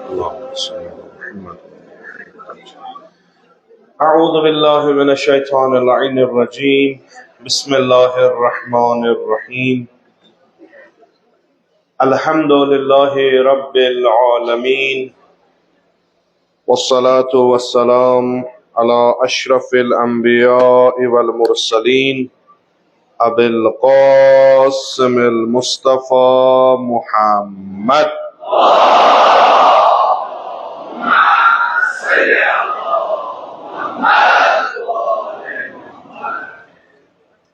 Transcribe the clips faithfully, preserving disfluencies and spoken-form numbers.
اللهم صل على محمد. أعوذ بالله من الشيطان اللعين الرجيم. بسم الله الرحمن الرحيم. الحمد لله رب العالمين، والصلاة والسلام على أشرف الأنبياء والمرسلين، أبي القاسم المصطفى محمد.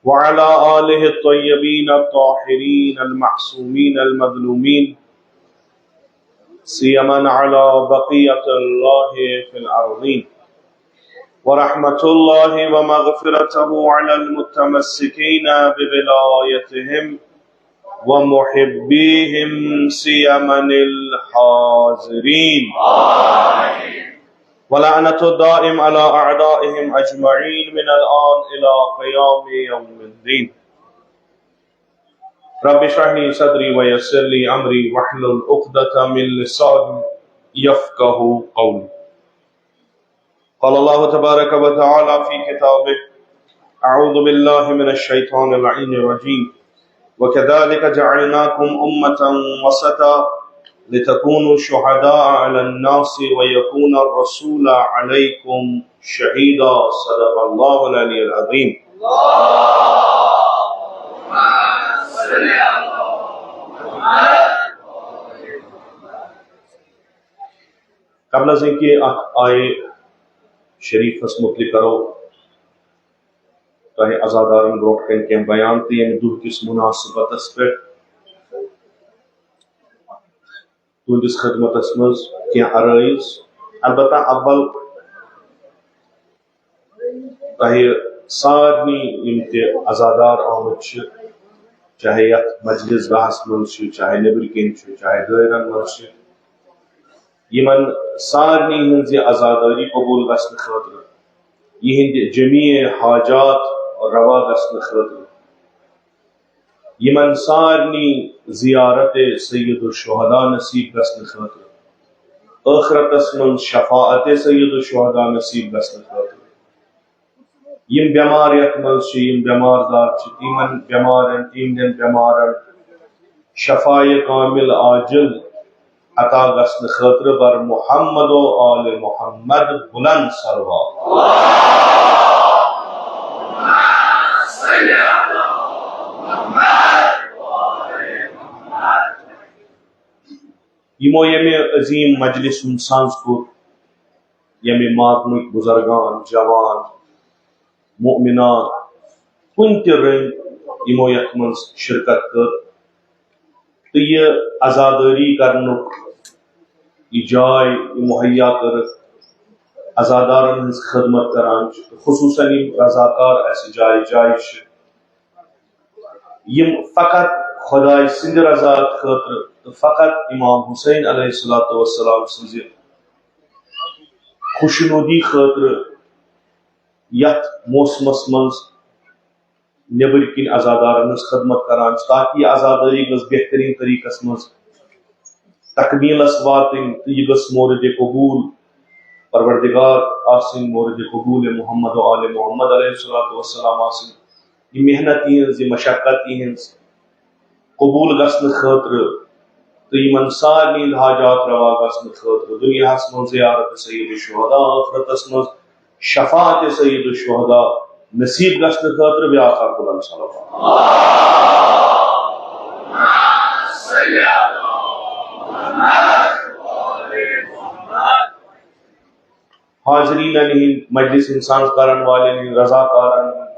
وعلى آله الطيبين الطاهرين المعصومين المظلومين، سيما على بقية الله في الأرضين، ورحمة الله ومغفرته على المتمسكين بولايتهم ومحبيهم سيما الحاضرين. ولعنة الدائم على أعدائهم أجمعين من الآن إلى قيام يوم الدين. رب اشرح لي صدري ويسر لي أمري واحلل عقدة من لساني يفقه قولي. قال الله تبارك وتعالى في كتابه: أعوذ بالله من الشيطان اللعين الرجيم. وكذلك جعلناكم أمة وسطا لتكونوا شهداء على الناس ويكون الرسول عليكم شهيدا. صدق الله العلي العظيم. قبل از اینکہ اتھ آیہِ شریفس متعلق کرو تۄہہِ عزادارن برونٛٹھ کنہِ کینٛہہ بیان تہٕ ییٚمہِ دۄہ کِس مناسبتس پٮ۪ٹھ تُہنٛدِس خدمتس منٛز کینٛہہ عرٲیض۔ البتہ اول تۄہہِ سارنٕے یِم تہِ عزادار آمٕتۍ چھِ، چاہے یتھ مجلس گاہس منٛز چھِ، چاہے نیٚبرۍ کِنۍ چھِ، چاہے دٲیرن منٛز چھِ، یِمن سارنٕے ہٕنٛز یہِ عزادٲری قبول گژھنہٕ خٲطرٕ، یِہنٛدِ جمیع حاجات روا گژھنہٕ خٲطرٕ، یِمن سارنٕے زیارت سید الشہداء نصیب گژھنہٕ خٲطرٕ، ٲخرتس منٛز شفاعت سید الشہداء نصیب گژھنہٕ خٲطرٕ، یِم بٮ۪مار یتھ منٛز چھِ، یِم بٮ۪مار دار چھِ، تِمن بٮ۪مارن، تِہنٛدٮ۪ن بٮ۪مارن شفایہِ کامل عاجل عطا گژھنہٕ خٲطرٕ بر محمد و آل محمد بلند صلوات۔ یِمو ییٚمہِ عظیٖم مجلس ہُنٛد سنٛز کوٚر، ییٚمہِ ماگمٕکۍ بُزرگان، جوان، مؤمنان، کُنہِ تہِ رٔنٛگۍ یِمو یتھ منٛز شرکت کٔر تہٕ یہِ عزادٲری کرنُک یہِ جاے یہِ مہیا کٔرٕکھ، عزادارن ہٕنٛز خدمت کران چھِ، خصوٗصن یِم رضاکار اسہِ جایہِ جایہِ چھِ، یِم فقط خۄداے سٕنٛدِ رضا خٲطرٕ تہٕ فقط امام حسین علیہ الصلوۃ والسلام سٕنٛزِ خوشنودی خٲطرٕ یتھ موسمس منٛز نیبر کِنۍ عزادارن ہٕنٛز خدمت کران چھِ، تاکہ یہِ عزادٲری گٔژھ بہترین طریقس منٛز تکمیلس واتٕنۍ تہٕ یہِ گٔژھ مورد قبول پروردگار آسٕنۍ، مورد قبول محمد و آل محمد علیہ الصلوۃ والسلام آسٕنۍ۔ یہِ محنت یِہنٛز، یہِ مشقت یِہنٛز قبول گژھنہٕ خٲطرٕ تہٕ یِمن سارنٕے ہٕنٛدۍ حاجات روا گژھنہٕ خٲطرٕ، دُنیاہس منٛز زیارت سید الشہداء، ٲخرتس منٛز شفاعت سید الشہداء نصیب گژھنہٕ خٲطرٕ بیاکھ اکھ بلند صلوات۔ حاضریٖنن ہٕنٛدۍ، مجلس ہٕنٛدۍ سنٛز کرن والٮ۪ن ہٕنٛدۍ، رضاکارن ہٕنٛدۍ،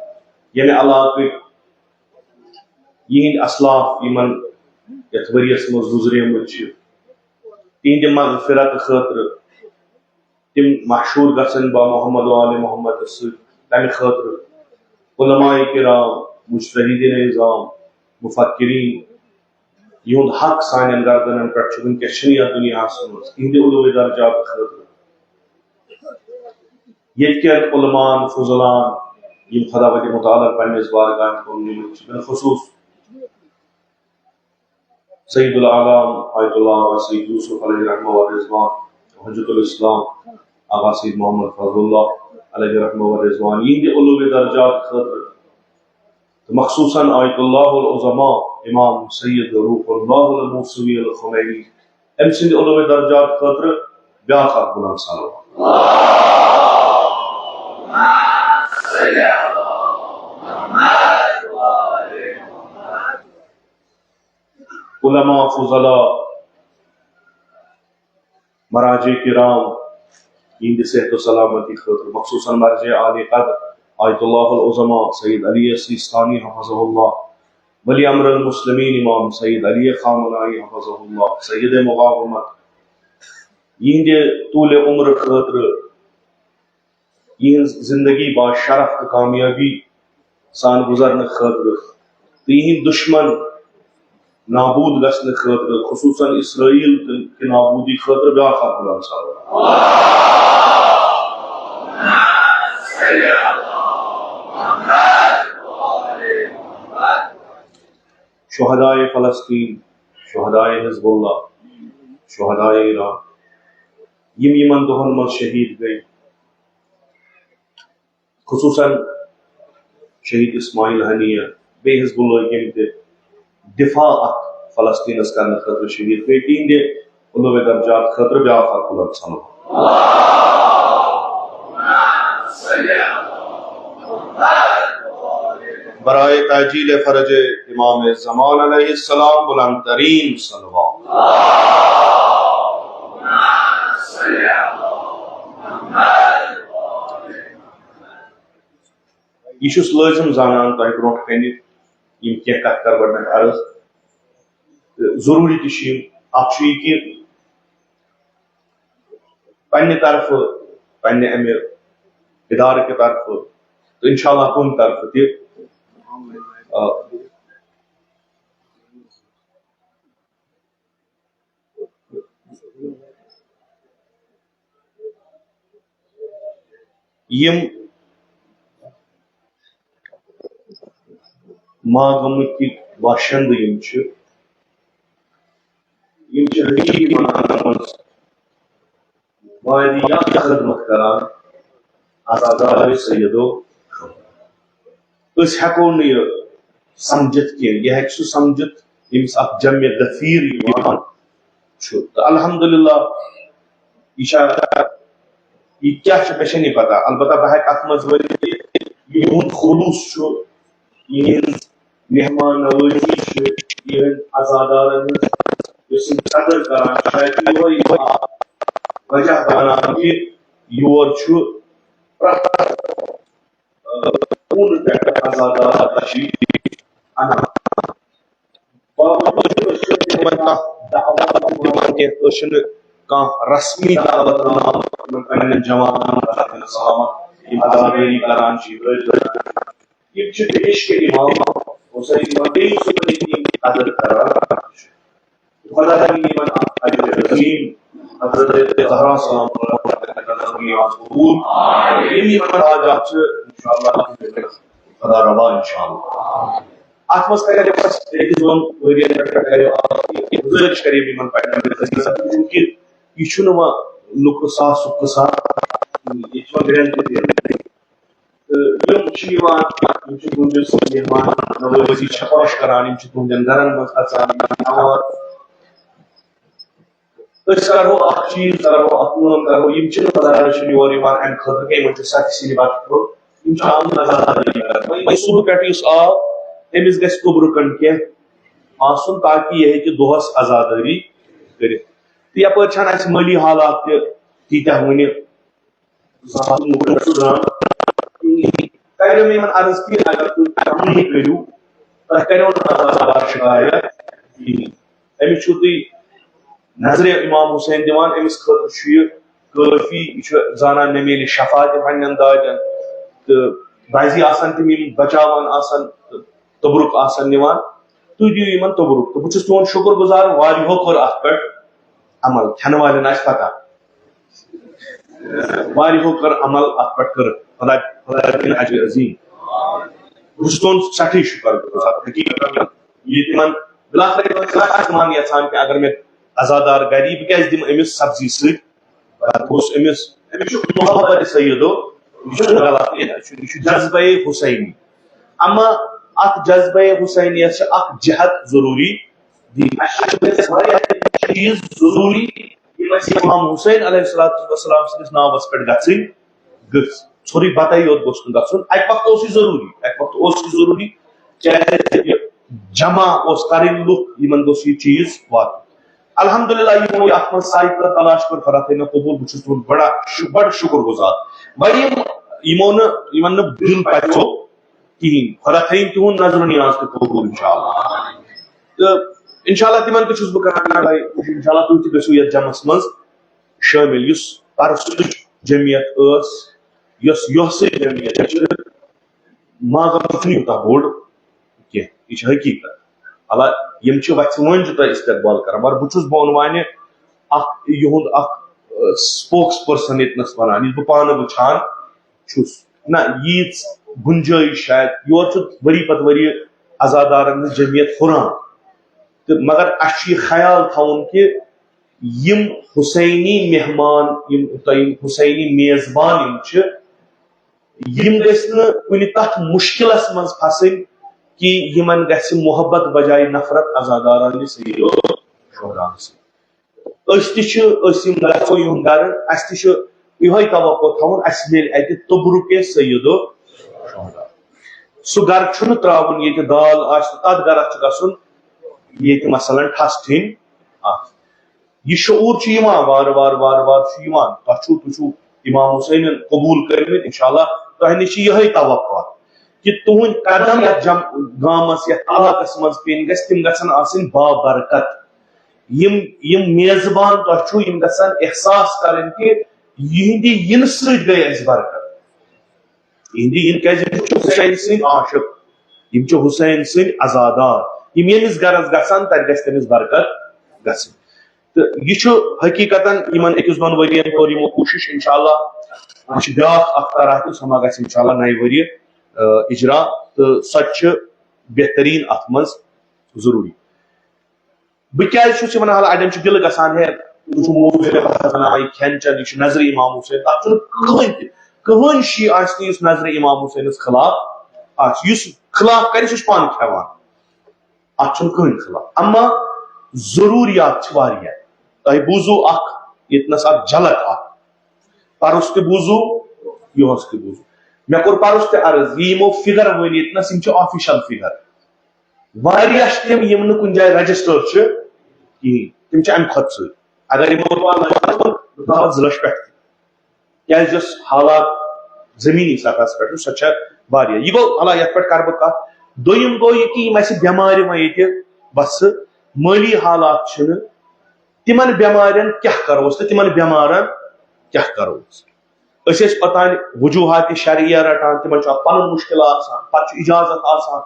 ییٚمہِ علاقٕکۍ یِہنٛدۍ اسلاف یِمن یتھ ؤریس منٛز گُزریمٕتۍ چھِ، تِہنٛدِ مغفرت خٲطرٕ تِم محشور گژھن با محمد و آل محمد سۭتۍ، تمہِ خٲطرٕ علماء کرام، مجتہدین عظام، مفکرین، یِہُنٛد حق سانٮ۪ن گردنن پٮ۪ٹھ چھُ وٕنکیٚس چھِنہٕ یتھ دُنیاہس منٛز، تِہنٛدِ علوِ درجات خٲطرٕ۔ ییٚتہِ کٮ۪ن علماءن، فضلان، یِم خداوند متعالن پننِس بارگاہس کُن نِمٕتۍ چھِ، بالخصوص سید العالم آیت اللہ آغا سید یوسف علیہ رحمہ و رضوان، حجت الاسلام آغا سید محمد فضل اللہ علیہ رحمہ و رضوان، یِہنٛدِ علوِ درجات خٲطرٕ، تہٕ مخصوصاً آیت اللہ العظما امام سید روح اللہ الموسوی الخمینی، أمۍ سٕنٛدِ علوِ درجات خٲطرٕ بیٛاکھ اکھ بلند صلوات۔ علماء فضلاء، مراجع کرام، یِہنٛدِ صحت و سلامتی خٲطرٕ، مخصوصاً مرجع عالی قدر آیت اللہ العظما سید علی سیستانی حفظہ اللہ، ولی امر المسلمین امام سید علی خامنائی حفظہ اللہ، سید مقاومت، یِہنٛدِ طول عمر خٲطرٕ، یِہنٛز زندگی با شرف تہٕ کامیٲبی سان گُزرنہٕ خٲطرٕ تہٕ یِہنٛدۍ دُشمن نابوٗد گژھنہٕ خٲطرٕ، خصوٗصاً اسرائیل تہٕ کہِ نابوٗدی خٲطرٕ بیٛاکھ اکھ بلند صلوات۔ شہدائے فلسطین، شہدائے حزب اللہ، شہدائے ایران، یِم یِمن دۄہن منٛز شہیٖد گٔے، خصوٗصاً شہیٖد اسماعیل ہنیہ، بیٚیہِ حزب اللہ یِم تہِ دفاع اتھ فلسطینس کرنہٕ خٲطرٕ شہیٖد گٔے، تِہنٛدِ علوِ درجات خٲطرٕ بیٛاکھ اکھ بلند صلوات۔ برائے تعجیل فرج امام زمان علیہ السلام بلند ترین صلوات۔ یہِ چھُس لٲزِم زانان تۄہہِ برونٛٹھ کنہِ یِم کینٛہہ کتھ کرٕ گۄڈٕنیتھ عرض۔ تہٕ ضروٗری تہِ چھِ یِم۔ اکھ چھُ یہِ کہِ پننہِ طرفہٕ، پننہِ امہِ ادارٕ کہِ طرفہٕ، تہٕ انشاءاللہ تُہنٛدِ طرفہٕ تہِ، آ، یِم ماگمٕکۍ باشندٕ یِم چھِ، یِم چھِ حقیقی معنس منٛز واریاہ خدمت کران عزادار سیدو۔ أسۍ ہٮ۪کو نہٕ یہِ سمجھِتھ کینٛہہ، یہِ ہیٚکہِ سُہ سمجھِتھ ییٚمِس اکھ جمع غفیر یِوان چھُ۔ تہٕ الحمدللہ، یہِ چھا، یہِ کیٛاہ چھُ، مےٚ چھَنہٕ یہِ پتہ۔ البتہ بہٕ ہٮ۪کہٕ اتھ منٛز ؤنِتھ کہِ یِہُنٛد خلوص چھُ، یِہٕنٛز مہمان نوازی چھِ، یِہٕنٛدۍ عزادارن ہٕنٛز یۄس یِم قدر کران چھِ، شاید یِہوٚے وجہ بنان کہِ یور چھُ پرٛٮ۪تھ، آ، کوٗنہٕ پٮ۪ٹھ عزادار تشریف انان۔ باوجود أسۍ چھِ تِمن کانٛہہ دعوت دِوان کینٛہہ، أسۍ چھِنہٕ کانٛہہ رسمی دعوت دِوان تِمن پننٮ۪ن جوانن سلامت، یِم عزادٲری کران چھِ، یِم عزادٲری کران چھِ۔ یِم چھِ عشق امام حسین، یِمن بیٚیہِ سُہ پنٕنۍ قدر کران۔ خدا تعالیٰ یِمن اکھ اجر عظیم، حضرت زہرا سلام اللہ علیہا قبول۔ یِم یِمن حاجات چھِ، انشاءاللہ خدا روا انشاءاللہ۔ اتھ منٛز کرے بس أکِس دۄن ؤرین پٮ۪ٹھ کرے گُزٲرِش کرے بہٕ یِمن پننٮ۪ن عزیزن، چونکہ یہِ چھُنہٕ وۄنۍ لُکہٕ ساس سُہ قصہ، یہِ چھُ وۄنۍ گرٛینٛڈ تہِ تیٖرمٕتٕے۔ تہٕ یِم چھِ یِوان، یِم چھِ تُہنٛدِس مہمان نوٲزی چھپاش کران، یِم چھِ تُہنٛدٮ۪ن گرن منٛز اژان، یِم چھِ یِوان۔ أسۍ کرو اکھ چیٖز، کرو اکھ کٲم، کرو، یِم چھِنہٕ خۄدا رٔچھِنۍ یور یِوان امہِ خٲطرٕ کینٛہہ، یِمن چھُ ستہِ سِنہِ بتہٕ کھیوٚن، یِم چھِ آمٕتۍ عزادٲری کرنہِ۔ وۄنۍ صبح پٮ۪ٹھ یُس آو، أمِس گژھِ توٚبرُکن کینٛہہ آسُن، تاکہِ یہِ ہیٚکہِ دۄہس عزادٲری کٔرِتھ۔ تہٕ یپٲرۍ چھَنہٕ اَسہِ مٲلی حالات تہِ تیٖتیٛاہ وُنہِ زٕ ساس وُہ پٮ۪ٹھ سُہ درٛاو۔ کریو مےٚ یِمن عرض کہِ اگر تُہۍ کمٕے کٔرِو، تۄہہِ کریو نہٕ عذاب شکایت کِہیٖنۍ۔ أمِس چھُو تُہۍ نظرِ امام حسین دِوان، أمِس خٲطرٕ چھُ یہِ کٲفی، یہِ چھُ زانان مےٚ میلہِ شفا تہِ پننٮ۪ن دادٮ۪ن، تہٕ بعضی آسان تِم یِم بچاوان آسان تہٕ توٚبرُک آسان نِوان، تُہۍ دِیِو یِمن توٚبرُک۔ تہٕ بہٕ چھُس تُہُنٛد شُکر گُزار، واریاہو کوٚر اتھ پٮ۪ٹھ عمل، کھٮ۪نہٕ والٮ۪ن آسہِ پتہ۔ واریاہو کٔر عمل اتھ پٮ۪ٹھ، کٔر خدا، خدا دِنۍ اجر عظیم۔ بہٕ چھُس تُہُنٛد سٮ۪ٹھٕے شُکر گُزار۔ حقیقتاً یہِ تِمن بلاخرے آسہِ مان یژھان کہِ اگر مےٚ عزادار گری، بہٕ کیازِ دِمہٕ أمِس سبزی سۭتۍ؟ بہٕ اوس أمِس، أمِس چھُ محبت سیدو، یہِ چھُنہٕ غلط کینٛہہ، یہِ چھُ، یہِ چھُ جذبہ حسینی۔ اما اتھ جذبہ حسینیس چھِ اکھ جہت ضروٗری دِنۍ۔ اَسہِ چھِ واریاہ چیٖز ضروٗری، یِم اَسہِ امام حسین علیہ الصلوۃ والسلام سٕنٛدِس ناوس پٮ۪ٹھ گژھٕنۍ گٔژھ۔ ژھوٚرُے بتَے یوت گوٚژھ نہٕ گژھُن۔ اَکہِ وقتہٕ اوس یہِ ضروٗری، اَکہِ وقتہٕ اوس یہِ ضروٗری، کیٛازِ یہِ جمع اوس کرٕنۍ لُکھ، یِمن گوٚژھ یہِ چیٖز واتُن۔ الحمدللہ، یِمو یہِ اتھ منٛز سعی کٔر، تلاش کٔر، خدا تھٲینو قبول۔ بہٕ چھُس تُہُنٛد بڑا شُ-، بڑٕ شُکر گُزار۔ وۄنۍ یِم، یِمو نہٕ، یِمن نہٕ دِل پژھیو کِہیٖنۍ، خدا تھٲیِن تِہُنٛد نظرُن نیاز تہِ قبول انشاءاللہ۔ تہٕ انشاءاللہ تِمن تہِ چھُس بہٕ کران یِہوٚے، انشاءاللہ تُہۍ تہِ گٔژھِو یتھ جمعس منٛز شٲمِل، یُس پرستٕچ جمعیت ٲس، یۄس یۄہسٕے جمعیت چھِ، ماگم چھُنہٕ یوٗتاہ بوٚڑ کینٛہہ، یہِ چھِ حقیٖقت۔ حالانکہ یِم چھِ وَژھِ وٲنٛجہِ تۄہہِ استقبال کران، مگر بہٕ چھُس، بہٕ وَنہٕ وۄنۍ اکھ، یِہُنٛد اکھ، ٲ، spokesperson ییٚتنَس وَنان، یُس بہٕ پانہٕ وٕچھان چھُس۔ نہ، ییٖژ گُنجٲیِش شاید، یورٕ چھُ ؤری پتہٕ ؤری عزادارن ہٕنٛز جمعیت ہُران۔ تہٕ مگر اَسہِ چھُ یہِ خیال تھاوُن کہِ یِم حسینی مہمان، یِم تۄہہِ یِم حسینی میزبان یِم چھِ، یِم گٔژھۍ نہٕ کُنہِ تَتھ مُشکِلس منٛز پھسٕنۍ کہِ یِمن گژھِ محبت بجایہِ نفرت عزادارن سیدو شہداہن سۭتۍ۔ أسۍ تہِ چھِ، أسۍ یِم گژھو یِہُنٛد گرٕ، اَسہِ تہِ چھُ یِہوٚے توقع تھاوُن، اَسہِ میلہِ اَتہِ توٚبرُکے سیدو شہدا۔ سُہ گرٕ چھُنہٕ ترٛاوُن ییٚتہِ دال آسہِ، تَتھ گرس چھُ گژھُن ییٚتہِ مثلاً ٹھس ٹھِنۍ آسہِ۔ یہِ شعوٗر چھُ یِوان وارٕ وارٕ، وارٕ وارٕ چھُ یِوان۔ تۄہہِ چھُو، تُہۍ چھُو امام حسینن قبوٗل کٔرمٕتۍ، انشاءاللہ تۄہہِ نِش چھِ یِہوٚے توقع۔ کہ تُہنٛدۍ قدم یتھ جم گامس، یتھ علاقس منٛز پیٚنۍ گژھِ، تِم گژھن آسٕنۍ بابرکت۔ یِم یِم میزبان تۄہہِ چھِو، یِم گژھن احساس کرٕنۍ کہ یِہنٛدِ یِنہٕ سۭتۍ گٔے اَسہِ برکت۔ یِہنٛدِ یِنہٕ، کیازِ یِم چھِ حسین سٕنٛدۍ عاشق، یِم چھِ حسین سٕنٛدۍ عزادار۔ یِم ییٚمِس گرس گژھن، تتہِ گژھِ تٔمِس برکت گژھٕنۍ۔ تہٕ یہِ چھُ حقیقتاً یِمن أکِس دۄن ؤرین کوٚر یِمو کوٗشِش۔ انشاءاللہ وۄنۍ چھِ بیٛاکھ اکھ طرح تہِ، سۄ ما گژھِ انشاءاللہ نَیہِ ؤریہِ، آ، اجرا، تہٕ سۄ تہِ چھِ بہتریٖن اتھ منٛز ضروٗری۔ بہٕ کیازِ چھُس یہِ ونان؟ حالانکہ اڑٮ۪ن چھُ دِلہٕ گژھان، ہے، تُہۍ چھِو مووی بناوان، یہِ کھٮ۪ن چٮ۪ن، یہِ چھُ نظرِ امام حسین۔ تتھ چھُنہٕ کٕہٕنۍ تہِ، کٕہٕنۍ شی آسہِ نہٕ یُس نظرِ امام حسینس خلاف آسہِ۔ یُس خلاف کرِ، سُہ چھُ پانہٕ کھٮ۪وان۔ اتھ چھُنہٕ کٕہٕنۍ خلاف۔ اما ضروٗریات چھِ واریاہ۔ تۄہہِ بوٗزوُ اکھ، ییٚتنس اکھ جھلک اکھ، پرُس تہِ بوٗزوُ، یُہُس تہِ بوٗزوُ۔ مےٚ کوٚر پرُس تہِ عرض، یہِ یِمو فگر ؤنۍ ییٚتنس، یِم چھِ آفیشل فگر۔ واریاہ چھِ تِم، یِم نہٕ کُنہِ جایہِ رجسٹر چھِ کِہیٖنۍ، تِم چھِ امہِ کھۄتہٕ ژٔرۍ۔ اگر یِمو پانہٕ لَگہِ، بہٕ تھاوَتھ زٕ لَچھ پٮ۪ٹھ تہِ۔ کیازِ یۄس حالات زمینی سطحس پٮ۪ٹھ چھُ، سۄ چھےٚ واریاہ۔ یہِ گوٚو، حالانکہ یتھ پٮ۪ٹھ کرٕ بہٕ کتھ۔ دوٚیِم گوٚو یہِ کہِ یِم اَسہِ بٮ۪مارِ وۄنۍ ییٚتہِ بس مٲلی حالات چھِنہٕ، تِمن بٮ۪مارٮ۪ن کیٛاہ کرو أسۍ تہٕ تِمن بٮ۪مارن کیٛاہ کرو أسۍ؟ أسۍ ٲسۍ اوٚتام وجوہات شرعیہ رٹان، تِمن چھُ اکھ پنُن مُشکل آسان، پتہٕ چھُ اجازت آسان۔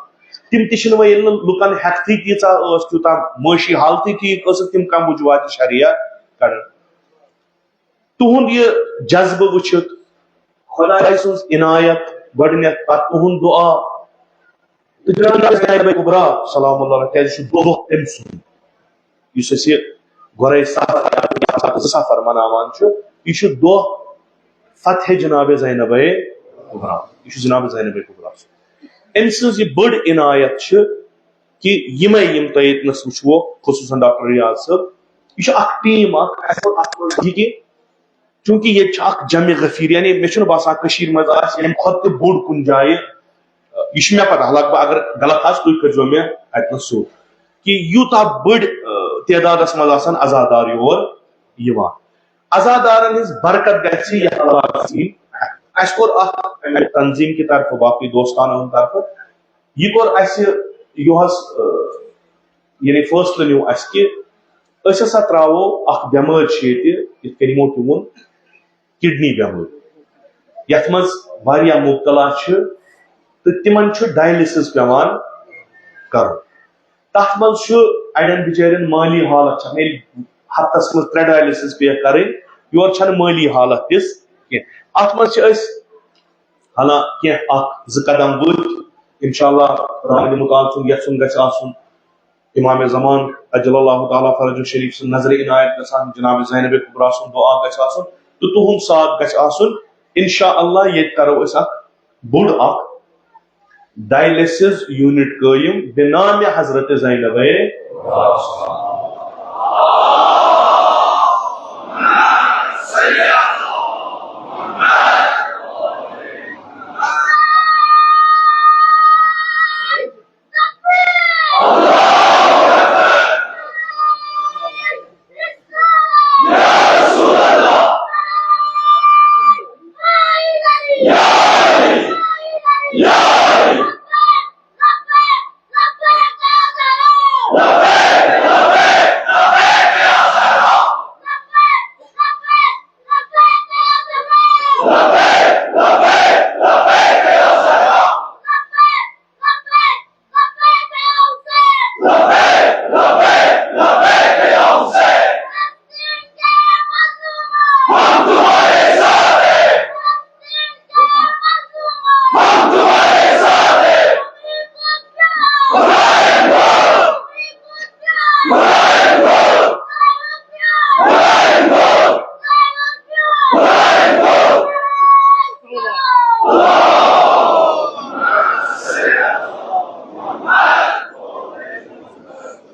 تِم تہِ چھِنہٕ وۄنۍ، ییٚلہِ نہٕ لُکن ہٮ۪کتھٕے تیٖژاہ ٲس، تیوٗتاہ معٲشی حالتٕے ٹھیٖک ٲسٕکھ، تِم کم وجوہات شرعیہ کڑن؟ تُہُنٛد یہِ جذبہٕ وٕچھِتھ، خۄداے سٕنٛز عنایت گۄڈٕنٮ۪تھ، پتہٕ تُہُنٛد دُعا، تہٕ جناب صاحب کبرا سلام اللہ علیہ، کیازِ چھُ دۄہ تٔمۍ سُنٛد، یُس أسۍ یہِ گۄڈے سفر یا زٕ سفر مناوان چھُ، یہِ چھُ دۄہ فتح جناب زینب کبرا، یہِ چھُ جناب زینب کبرا سُنٛد۔ أمۍ سٕنٛز یہِ بٔڑ عنایت چھِ کہ یِمے یِم تۄہہِ ییٚتنس وٕچھوُ، خصوٗصاً ڈاکٹر ریاض صٲب، یہِ چھُ اکھ ٹیٖم اکھ۔ اَسہِ کوٚر اَتھ منٛز یہِ کہِ چوٗنٛکہِ ییٚتہِ چھُ اکھ جمع غفیٖر، یعنی مےٚ چھُنہٕ باسان کٔشیٖرِ منٛز آسہِ ییٚمہِ کھۄتہٕ تہِ بوٚڑ کُنہِ جایہِ۔ یہِ چھُ مےٚ پتہ، حالانکہ بہٕ اگر غلط آسہٕ، تُہۍ کٔرۍزیو مےٚ اَتہِ نَس سیوٚد، کہِ یوٗتاہ بٔڑ، آ، تعدادس منٛز آسن عزادار یور یِوان۔ عزادارن ہٕنٛز برکت گژھِ یتھ علاقس یِنۍ۔ اَسہِ کوٚر اکھ تنظیٖم کہِ طرفہٕ، باقٕے دوستانن ہٕنٛدِ طرفہٕ، یہِ کوٚر اَسہِ یُہس، آ، یعنی فٲصلہٕ نیوٗ اَسہِ کہِ أسۍ ہسا ترٛاوو اکھ بٮ۪مٲرۍ چھِ ییٚتہِ، یِتھ کٔنۍ یِمو تہِ ووٚن، کڈنی بٮ۪مٲرۍ، یَتھ منٛز واریاہ مُبتلا چھِ تہٕ تِمن چھُ ڈایلسِس پٮ۪وان کرُن۔ تَتھ منٛز چھُ اَڑٮ۪ن بِچارٮ۪ن مٲلی حالت چھَنہٕ، ییٚلہِ ہفتس منٛز ترٛےٚ ڈایلسِس پیٚیَکھ کرٕنۍ، یورٕ چھَنہٕ مٲلی حالت تِژھ کینٛہہ۔ اَتھ منٛز چھِ أسۍ ہنا کینٛہہ اکھ زٕ قدم ؤتھۍ۔ انشاءاللہ، خداوند متعال سُنٛد یژھُن گژھِ آسُن، امام زمان عجل اللہ تعالیٰ فرجہ شریف سٕنٛز نظر عنایت گژھِ آسٕنۍ، جناب زینب کبریٰ سُنٛد دعا گژھِ آسُن، تہٕ تُہُنٛد ساتھ گژھِ آسُن۔ انشاءاللہ ییٚتہِ کرو أسۍ اکھ بوٚڑ اکھ ڈائلسس یونٹ قٲیِم بنام حضرت زینب۔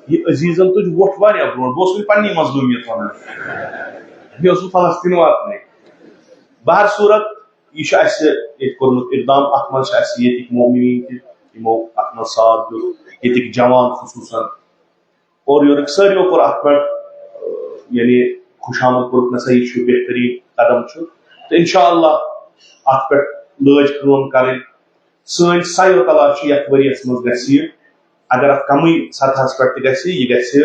یہِ عزیزن تُج وۄٹھ واریاہ برونٛٹھ، بہٕ اوسُس وۄنۍ پننی مظلوٗمیت ونان، مےٚ اوس نہٕ فلسطین واتنٕے۔ بہر صورت، یہِ چھُ اَسہِ ییٚتہِ کوٚرمُت اقدام، اَتھ منٛز چھِ اَسہِ ییٚتِکۍ مومنیٖن تہِ، یِمو اَتھ منٛز ساتھ دیُت، ییٚتِکۍ جوان خصوٗصاً۔ اورٕ یورٕکۍ سٲریو کوٚر اَتھ پٮ۪ٹھ، یعنی، خوش آمد کوٚرُکھ، نہ سا یہِ چھُ بہتریٖن قدم چھُ۔ تہٕ انشاءاللہ اَتھ پٮ۪ٹھ لٲج کٲم کَرٕنۍ۔ سٲنۍ سعی و تلاش چھِ یَتھ ؤریَس منٛز گژھِ یہِ، اگر اَتھ کَمٕے سطحَس پٮ۪ٹھ تہِ گژھِ، یہِ گژھِ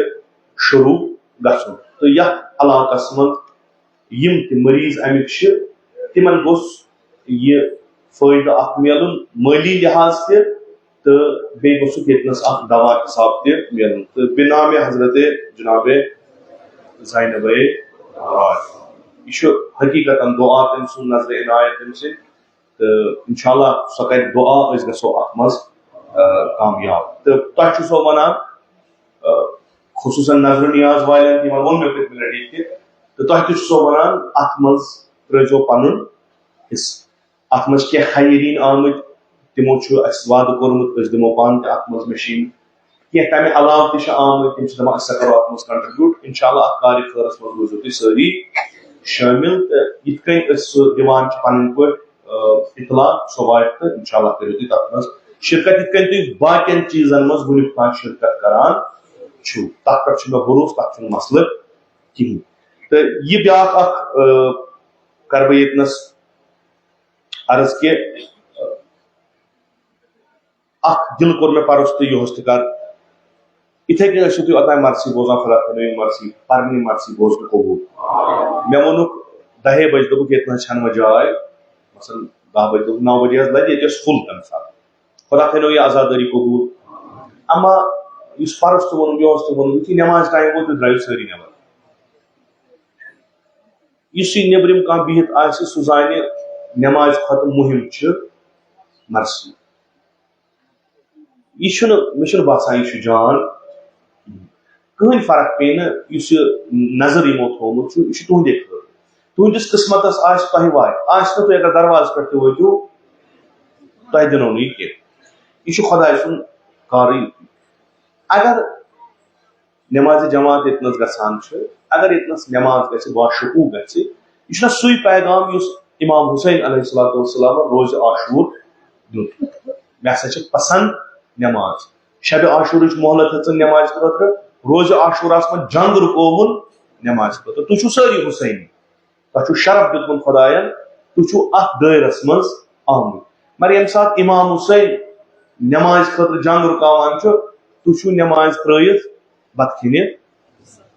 شروٗع گژھُن۔ تہٕ یَتھ علاقَس منٛز یِم تہِ مریض اَمِکۍ چھِ، تِمَن گوٚژھ یہِ فٲیدٕ اَکھ میلُن، مٲلی لحاظ تہِ، تہٕ بیٚیہِ گوٚژھُکھ ییٚتنَس اَکھ دوا حساب تہِ میلُن۔ تہٕ بنام حضرت جناب زینب راج، یہِ چھُ حقیٖقتاً دعا تٔمۍ سُنٛد، نظرِ عنایت تٔمۍ سٕنٛدۍ۔ تہٕ انشاءاللہ سۄ کرِ دعا، أسۍ گژھو اتھ منٛز، آ، کامیاب۔ تہٕ تۄہہِ چھُ سو ونان، آ، خصوٗصاً نظر نیاز والٮ۪ن تہِ، یِمن ووٚن مےٚ پٔتمہِ لٹہِ ییٚتہِ تہِ، تہٕ تۄہہِ تہِ چھُ سو ونان، اتھ منٛز ترٲیزیو پنُن حصہٕ۔ اتھ منٛز چھِ کینٛہہ خیرین آمٕتۍ، تِمو چھُ اسہِ وعدٕ کوٚرمُت، أسۍ دِمو پانہٕ تہِ اتھ منٛز مشین۔ کینٛہہ تمہِ علاوٕ تہِ چھِ آمٕتۍ، تِم چھِ دپان، أسۍ ہسا کرو اتھ منٛز contribute۔ انشاءاللہ اتھ کارِ خٲرس منٛز روٗزِو تُہۍ سٲری شٲمِل، تہٕ یِتھ کٔنۍ أسۍ سُہ دِوان چھِ پنٕنۍ پٲٹھۍ، آ، اطلاع، سُہ واتہِ، تہٕ انشاءاللہ کٔرِو تُہۍ تتھ منٛز شرکت، یِتھ کٔنۍ تُہۍ باقین چیٖزن منٛز وُنیُک تام شرکت کران چھِو۔ تتھ پٮ۪ٹھ چھُ مےٚ بھروسہٕ، تتھ چھُنہٕ مسلہٕ کِہیٖنۍ۔ تہٕ یہِ بیٛاکھ اکھ، آ، کرٕ بہٕ ییٚتنس عرض کہِ، آ، اکھ دِل کوٚر مےٚ پرُس تہٕ یُہُس تہِ کر۔ یِتھے کٔنۍ ٲسِو تُہۍ اوٚتام مرثی بوزان، خدا تھٲینو یِم مرثی، پرنہِ مرثی بوزنہٕ قبوٗل۔ مےٚ ووٚنُکھ دَہے بجہِ، دوٚپُکھ، ییٚتہِ نہ حظ چھَنہٕ وۄنۍ جاے۔ مثلاً دَہ بجہِ، دوٚپُکھ، نَو بجے حظ لگہِ، ییٚتہِ ٲس full تَمہِ ساتہٕ۔ خدا تھٲینو یہِ عزادٲری قبوٗل۔ اما یُس پرُس تہِ ووٚنُم، یُہُس تہِ ووٚنُم، یُتھُے نٮ۪مازِ ٹایم ووت، تُہۍ درٛایِو سٲری نٮ۪بر۔ یُس یہِ نیٚبرِم کانٛہہ بِہِتھ آسہِ، سُہ زانہِ نٮ۪مازِ کھۄتہٕ مُہِم چھِ مرثی۔ یہِ چھُنہٕ، مےٚ چھُنہٕ باسان یہِ چھُ جان۔ کٕہٕنۍ فرق پیٚیہِ نہٕ، یُس یہِ نظر یِمو تھوٚومُت چھُ، یہِ چھُ تُہنٛدے خٲطرٕ۔ تُہنٛدِس قٕسمتس آسہِ، تۄہہِ واتہِ۔ آسہِ نہٕ، تُہۍ اگر دروازٕ پٮ۪ٹھ تہِ وٲتِو، تۄہہِ دِنو نہٕ یہِ کینٛہہ۔ یہِ چھُ خۄداے سُنٛد کارٕے۔ اگر نماز جماعت ییٚتہِ نَس گژھان چھِ، اگر ییٚتہِ نَس نماز گژھِ، باشکوٗہ گژھِ، یہِ چھُنہ سُے پیغام یُس امام حسین علیہ الصلوۃ والسلام روزِ عاشور دیُت؟ مےٚ ہسا چھِ پسند نماز۔ شبِ عاشورٕچ مۄہلت ہیژٕن نمازِ خٲطرٕ، روزِ عاشوراہس منٛز جنگ رُکووُن نمازِ خٲطرٕ۔ تُہۍ چھِو سٲری حسینی۔ تۄہہِ چھُو شرف دیُتمُت خۄداین، تُہۍ چھِو اتھ دٲیرس منٛز آمٕتۍ۔ مگر ییٚمہِ ساتہٕ امام حسین نمازِ خٲطرٕ جنگ رُکاوان چھُ، تُہۍ چھِو نمازِ ترٲیِتھ بتہٕ کھیٚنہِ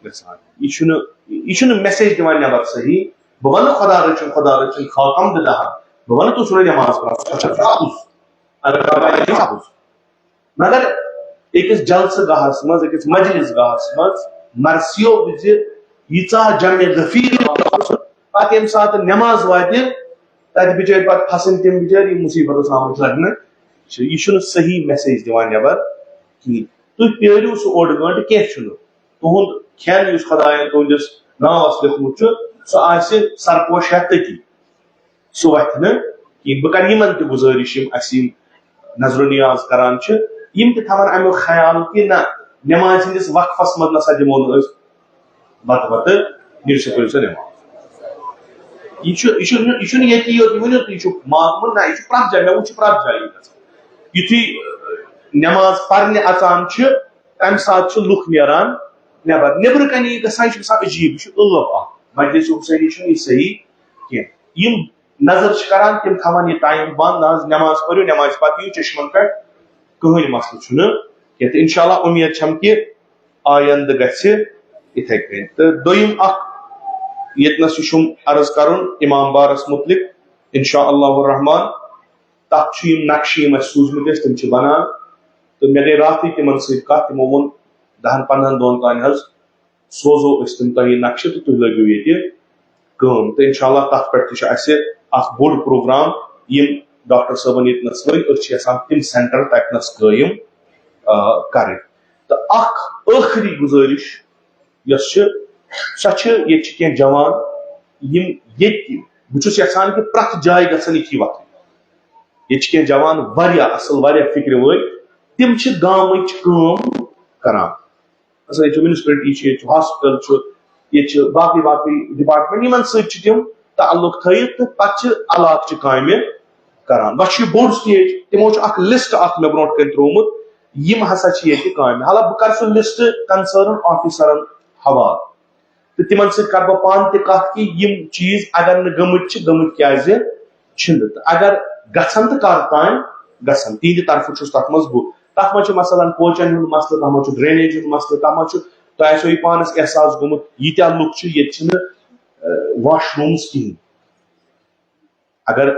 گژھان۔ یہِ چھُنہٕ، یہِ چھُنہٕ message دِوان نٮ۪بر صحیح۔ بہٕ ونہٕ خۄدا رٔچھِن، خۄدا رٔچھِن، خاکم بدہن۔ بہٕ ونہٕ تُہۍ چھِو نہٕ نماز پران، سُہ چھُ فرض۔ اگر پران چھِ، فرض۔ مگر أکِس جلسہٕ گاہس منٛز، أکِس مجلس گاہس منٛز مرثیو وِزِ ییٖژاہ جمع غفیٖر، پتہٕ ییٚمہِ ساتہٕ نٮ۪ماز واتہِ، تتہِ بِچٲرۍ پتہٕ پھسن تِم بِچٲرۍ، یِم مُصیبتس آمٕتۍ لگنہٕ چھِ۔ یہِ چھُنہٕ صحیح message دِوان نٮ۪بر کِہیٖنۍ۔ تُہۍ پیٲرِو سُہ اوٚڑ گٲنٹہٕ، کینٛہہ چھُنہٕ۔ تُہُنٛد کھٮ۪ن یُس خۄدایَن تُہٕنٛدِس ناوَس لیوٚکھمُت چھُ، سُہ آسہِ سرپوش ہٮ۪تھ تٔتی۔ سُہ وَتھِ نہٕ کِہیٖنۍ۔ بہٕ کَرٕ یِمَن تہِ گُزٲرِش، یِم اَسہِ یِم نظر و نیاز کَران چھِ، یِم تہِ تھاوَن اَمیُک خیال کہِ نہ، نٮ۪مازِ ہِنٛدِس وقفَس منٛز نہ سا دِمو نہٕ أسۍ بَتہٕ وَتہٕ، نیٖرِو سا، پٔرِو سا نٮ۪ماز۔ یہِ چھُ، یہِ چھُنہٕ، یہِ چھُنہٕ ییٚتی یوت، یہِ ؤنِو تُہۍ، یہِ چھُ ماگمہٕ، نہ، یہِ چھُ پرٛٮ۪تھ جایہِ، مےٚ وُچھ، یہِ چھُ پرٛٮ۪تھ جایہِ یہِ گژھان۔ یُتھُے نٮ۪ماز پَرنہِ اَژان چھِ، تَمہِ ساتہٕ چھِ لُکھ نیران نٮ۪بر۔ نیٚبرٕ کَنہِ یہِ گژھان، یہِ چھُ گژھان عجیٖب، یہِ چھُ ٲب اکھ۔ مجلس حسینی چھُنہٕ یہِ صحیح کینٛہہ۔ یِم نظر چھِ کران، تِم تھاوان یہِ ٹایم بنٛد، نہ حظ، نٮ۪ماز پٔرِو، نٮ۪مازِ پتہٕ یِیِو چشمن پٮ۪ٹھ، کٕہٕنۍ مسلہٕ چھُنہٕ کینٛہہ۔ تہٕ انشاءاللہ اُمید چھم کہِ آیندٕ گژھِ یِتھے کٔنۍ۔ تہٕ دوٚیِم اکھ ییٚتنس یہِ چھُم عرض کرُن امام بارس متعلق، انشاءاللہ الرحمن، تَتھ چھُ یِم نقشہٕ یِم اَسہِ سوٗزمٕتۍ ٲسۍ، تِم چھِ بَنان۔ تہٕ مےٚ گٔے راتھٕے تِمَن سۭتۍ کَتھ، تِمو ووٚن، دَہَن پنٛدہَن دۄہَن تام حظ سوزو أسۍ تِم تۄہہِ نقشہٕ تہٕ تُہۍ لٲگِو ییٚتہِ کٲم۔ تہٕ اِنشاء اللہ تَتھ پٮ۪ٹھ تہِ چھُ اَسہِ اَکھ بوٚڑ پروگرام، یِم ڈاکٹر صٲبَن ییٚتہِ نَس وٲتۍ، أسۍ چھِ یَژھان تِم سینٹر تَتہِ نَس قٲیِم، آ، کَرٕنۍ۔ تہٕ اَکھ ٲخری گُزٲرِش یۄس چھِ، سۄ چھِ، ییٚتہِ چھِ کینٛہہ جوان یِم ییٚتہِ، بہٕ چھُس یَژھان کہِ پرٛٮ۪تھ جایہِ گژھن یِتھی وۄتھٕنۍ۔ ییٚتہِ چھِ کینٛہہ جوان واریاہ اَصٕل، واریاہ فِکرِ وٲلۍ، تِم چھِ گامٕچ کٲم کَران۔ مثلاً ییٚتہِ چھُ municipality چھُ، ییٚتہِ چھُ hospital چھُ، ییٚتہِ چھِ باقٕے باقٕے department، یِمَن سۭتۍ چھِ تِم تعلق تھٲیِتھ تہٕ پَتہٕ چھِ علاقہٕ چہِ کامہِ کران۔ وۄنۍ چھُ یہِ بوٚڑ stage، تِمو چھُ اکھ list اکھ مےٚ برونٛٹھ کَنہِ ترٛوومُت، یِم ہسا چھِ ییٚتہِ کامہِ۔ حالانکہ بہٕ کرٕ سُہ list concern officerن حوالہٕ۔ تہٕ تِمن سۭتۍ کرٕ بہٕ پانہٕ تہِ کتھ کہِ یِم چیٖز اگر نہٕ گٔمٕتۍ چھِ، گٔمٕتۍ کیازِ چھِنہٕ؟ تہٕ اگر گژھن تہٕ کر تام، گژھان، تِہنٛدِ طرفہٕ چھُس تَتھ منٛز بہٕ۔ تَتھ منٛز چھُ مثلاً کوچَن ہُنٛد مسلہٕ، تَتھ منٛز چھُ drainage ہُنٛد مسلہٕ، تَتھ منٛز چھُ، تۄہہِ آسیو یہِ پانَس احساس گوٚمُت، ییٖتیٛاہ لُکھ چھِ، ییٚتہِ چھِنہٕ washrooms کِہیٖنۍ۔ اگر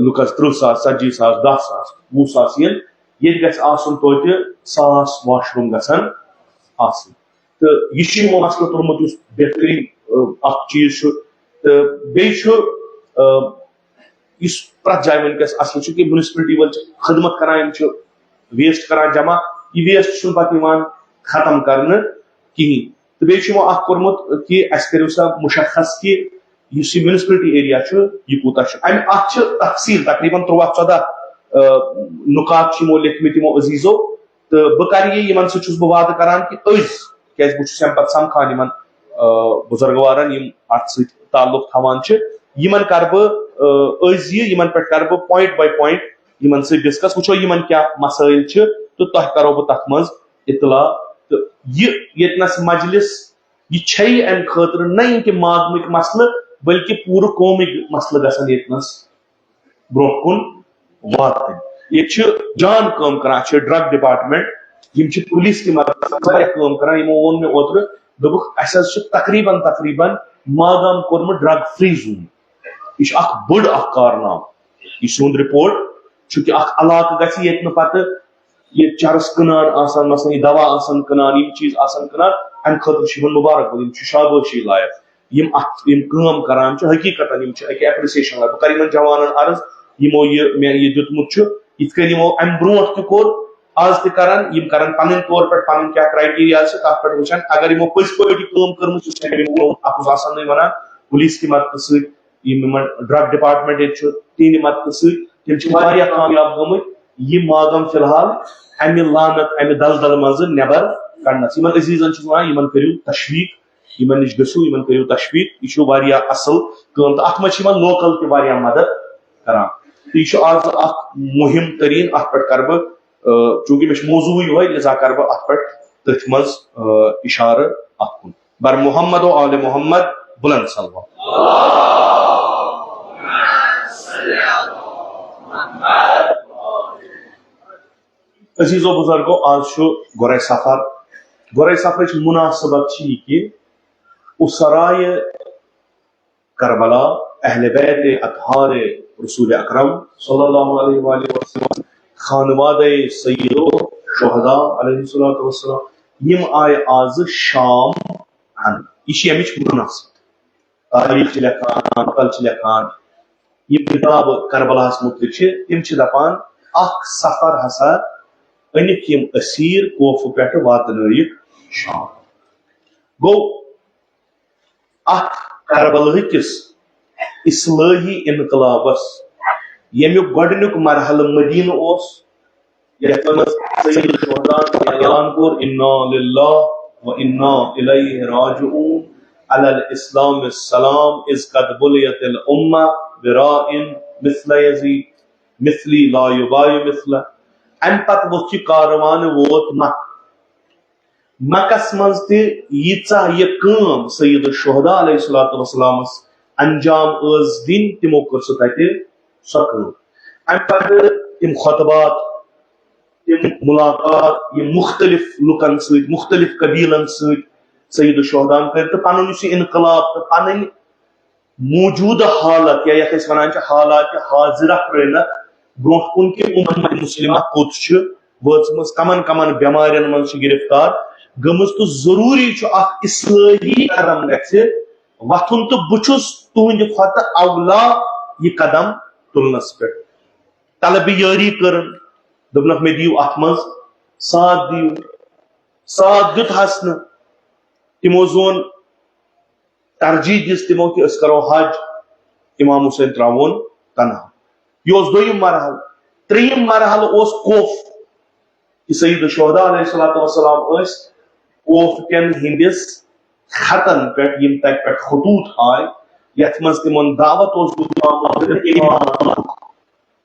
لُکَس تٕرٛہ ساس، ژَتجی ساس، دَہ ساس، وُہ ساس یِن، ییٚتہِ گژھِ آسُن توتہِ ساس washroom گژھن آسٕنۍ۔ تہٕ یہِ چھُ یِمو مسلہٕ توٚرمُت، یُس بہتریٖن، آ، اکھ چیٖز چھُ۔ تہٕ بیٚیہِ چھُ، آ، یُس پرٛٮ۪تھ جایہِ وٕنکیٚس اَصٕل چھُ کہِ municipality وٲلۍ چھِ خدمت کران، یِم چھِ waste کران جمع، یہِ waste چھُنہٕ پَتہٕ یِوان ختم کرنہٕ کِہیٖنۍ۔ تہٕ بیٚیہِ چھُ یِمو اکھ کوٚرمُت کہِ اَسہِ کٔرِو سا مُشخص کہِ یُس یہِ municipality area چھُ، یہِ کوٗتاہ چھُ۔ اَمہِ اَتھ چھِ تفصیٖل، تقریٖباً تُرٛواہ ژۄداہ، آ، نُکات چھِ یِمو لیکھمٕتۍ یِمو عزیٖزو۔ تہٕ بہٕ کَرٕ یہِ، یِمَن سۭتۍ چھُس بہٕ وعدٕ کَران کہِ أزۍ، کیٛازِ بہٕ چھُس اَمہِ پَتہٕ سَمکھان یِمَن، آ، بُزرگوارَن، یِم اَتھ سۭتۍ تعلق تھاوان چھِ، یِمَن کَرٕ بہٕ، آ، أزۍ یہِ، یِمَن پٮ۪ٹھ کَرٕ بہٕ point by point یِمَن سۭتۍ discuss، وٕچھو یِمَن کیٛاہ مسٲیِل چھِ، تہٕ تۄہہِ کَرو بہٕ تَتھ منٛز اطلاع۔ تہٕ یہِ ییٚتہِ نَس مجلس، یہِ چھے اَمہِ خٲطرٕ نہ یِم کہِ ماگمٕکۍ مسلہٕ، بلکہِ پوٗرٕ قومٕکۍ مسلہٕ گژھن ییٚتہِ نَس برونٛہہ کُن واتٕنۍ۔ ییٚتہِ چھِ جان کٲم کران، اَتھ چھِ drug department، یِم چھِ پُلیٖس تہِ مدد کران، واریاہ کٲم کران۔ یِمو ووٚن مےٚ اوترٕ، دوٚپُکھ، اَسہِ حظ چھُ تقریٖباً، تقریٖباً ماگام کوٚرمُت drug free zone۔ یہِ چھُ اکھ بٔڑ اکھ کارنامہٕ۔ یہِ چھُ تُہُنٛد report چھُ کہِ اکھ علاقہٕ گژھِ ییٚتہِ نہٕ پتہٕ یہِ چرس کٕنان آسان، مثلاً یہِ دوا آسان کٕنان، یِم چیٖز آسان کٕنان، اَمہِ خٲطرٕ چھُ یِمن مُبارک بوٚد، یِم چھِ شابٲشی لایق۔ یِم اَتھ، یِم کٲم کران چھِ، حقیٖقتاً یِم چھِ اَکہِ appreciation لایق۔ بہٕ کرٕ یِمن جوانن عرض، یِمو یہِ مےٚ یہِ دیُتمُت چھُ، یِتھ کٔنۍ یِمو اَمہِ برونٛٹھ تہِ کوٚر، آز تہِ کران، یِم کران پنٕنۍ طور پٮ۪ٹھ پنٕنۍ کیٛاہ criteria چھِ، تَتھ پٮ۪ٹھ وٕچھان۔ اگر یِمو پٔزۍ پٲٹھۍ یہِ کٲم کٔرمٕژ، یُس مےٚ یِمو اَپُز آسان نہٕ وَنان، پُلیٖس کہِ مدتہٕ سۭتۍ، یِم یِمن drug department ییٚتہِ چھُ، تِہنٛدِ مدتہٕ سۭتۍ، تِم چھِ واریاہ کامیاب گٔمٕتۍ۔ یہِ ماگم فی الحال اَمہِ لعنت، اَمہِ دلدل منٛزٕ نٮ۪بر کڑنس۔ یِمن عزیزن چھُس وَنان، یِمن کٔرِو تشویق، یِمن نِش گٔژھِو، یِمن کٔرِو تشویق۔ یہِ چھُ واریاہ اصل کٲم تہٕ اَتھ منٛز چھِ یِمن local تہِ واریاہ مدد کران۔ تہٕ یہِ چھُ آز اکھ مُہِم تریٖن، اَتھ پٮ۪ٹھ کرٕ بہٕ، آ، چوٗنٛکہِ مےٚ چھُ موضوع یِہوٚے، لہذا کرٕ بہٕ اَتھ پٮ۪ٹھ تٔتھۍ منٛز، آ، اِشارٕ اَتھ کُن۔ بر محمد و آل محمد بلند صلوات۔ عزیزو بزرگو، آز چھُ گۄرے سفر۔ گۄرے سفرٕچ مناسبت چھِ یہِ کہِ اسرائے کربلا، اہل بیت اطہار رسول اکرم صلی اللہ علیہ وآلہ وسلم، خانوادہ سید شہداء علیہ الصلوۃ والسلام، یِم آیہِ آز شام ہن۔ یہِ چھِ اَمِچ مناسبت۔ تاریخ چھِ لیکھان، مقل چھِ لیکھان، یِم کِتابہٕ کربلاہس مُتعلِق چھِ، تِم چھِ دپان، اکھ سفر ہسا أنِکھ یِم اسیٖر کوفہٕ پٮ۪ٹھٕ واتنٲیِکھ شام۔ گوٚو، اتھ کربلہٕ کِس اصلٲحی انقلابس، ییٚمیُک گۄڈٕنیُک مرحلہٕ مدینہٕ اوس، یتھ منٛز سید شہداہن اعلان کوٚر، انا للہ و انا الیہ راجعون، علی الاسلام السلام، اذ قد بلیت الامہ براء مثل یزید، مثلی لا یباع مثلہ۔ امہِ پتہٕ ووٚتھ یہِ کاروان، ووت مکہ۔ مکس منٛز تہِ ییٖژاہ یہِ کٲم سید الشہداء علیہ الصلوۃ والسلامس انجام ٲس دِنۍ، تِمو کٔر سۄ تتہِ سۄ کٲم۔ امہِ پتہٕ تِم خطبات، تِم ملاقات، یِم مختلف لُکن سۭتۍ، مختلف قبیلن سۭتۍ سید الشہداہن کٔرۍ، تہٕ پنُن یُس یہِ انقلاب تہٕ پنٕنۍ موجودٕ حالت، یا یتھ أسۍ ونان چھِ حالات حاضرہ پرٲنتھ، برونٛہہ کُن کہِ امت مسلمہ کوٚت چھِ وٲژمٕژ، کمن کمن بٮ۪مارٮ۪ن منٛز چھِ گرفتار گٔمٕژ، تہٕ ضروٗری چھُ اکھ اصلٲحی قدم گژھِ وۄتھُن، تہٕ بہٕ چھُس تُہنٛدِ کھۄتہٕ اولا یہِ قدم تُلنس پٮ۪ٹھ۔ طلبہِ یٲری کٔرٕن، دوٚپنکھ، مےٚ دِیِو اتھ منٛز ساتھ، دِیِو۔ ساتھ دیُتہس نہٕ۔ تِمو زون ترجیح دِژ تِمو کہِ أسۍ کرو حج، امام حسین ترٛاوون تنہا۔ یہِ اوس دوٚیِم مرحلہٕ۔ ترٛیٚیِم مرحلہٕ اوس کوف، کہِ سید الشہداء علیہ الصلوۃ والسلام ٲسۍ کوف کٮ۪ن ہٕنٛدِس خطن پٮ۪ٹھ، یِم تتہِ پٮ۪ٹھ خطوط آے، یتھ منٛز تِمن دعوت اوس دیُتمُت، امام،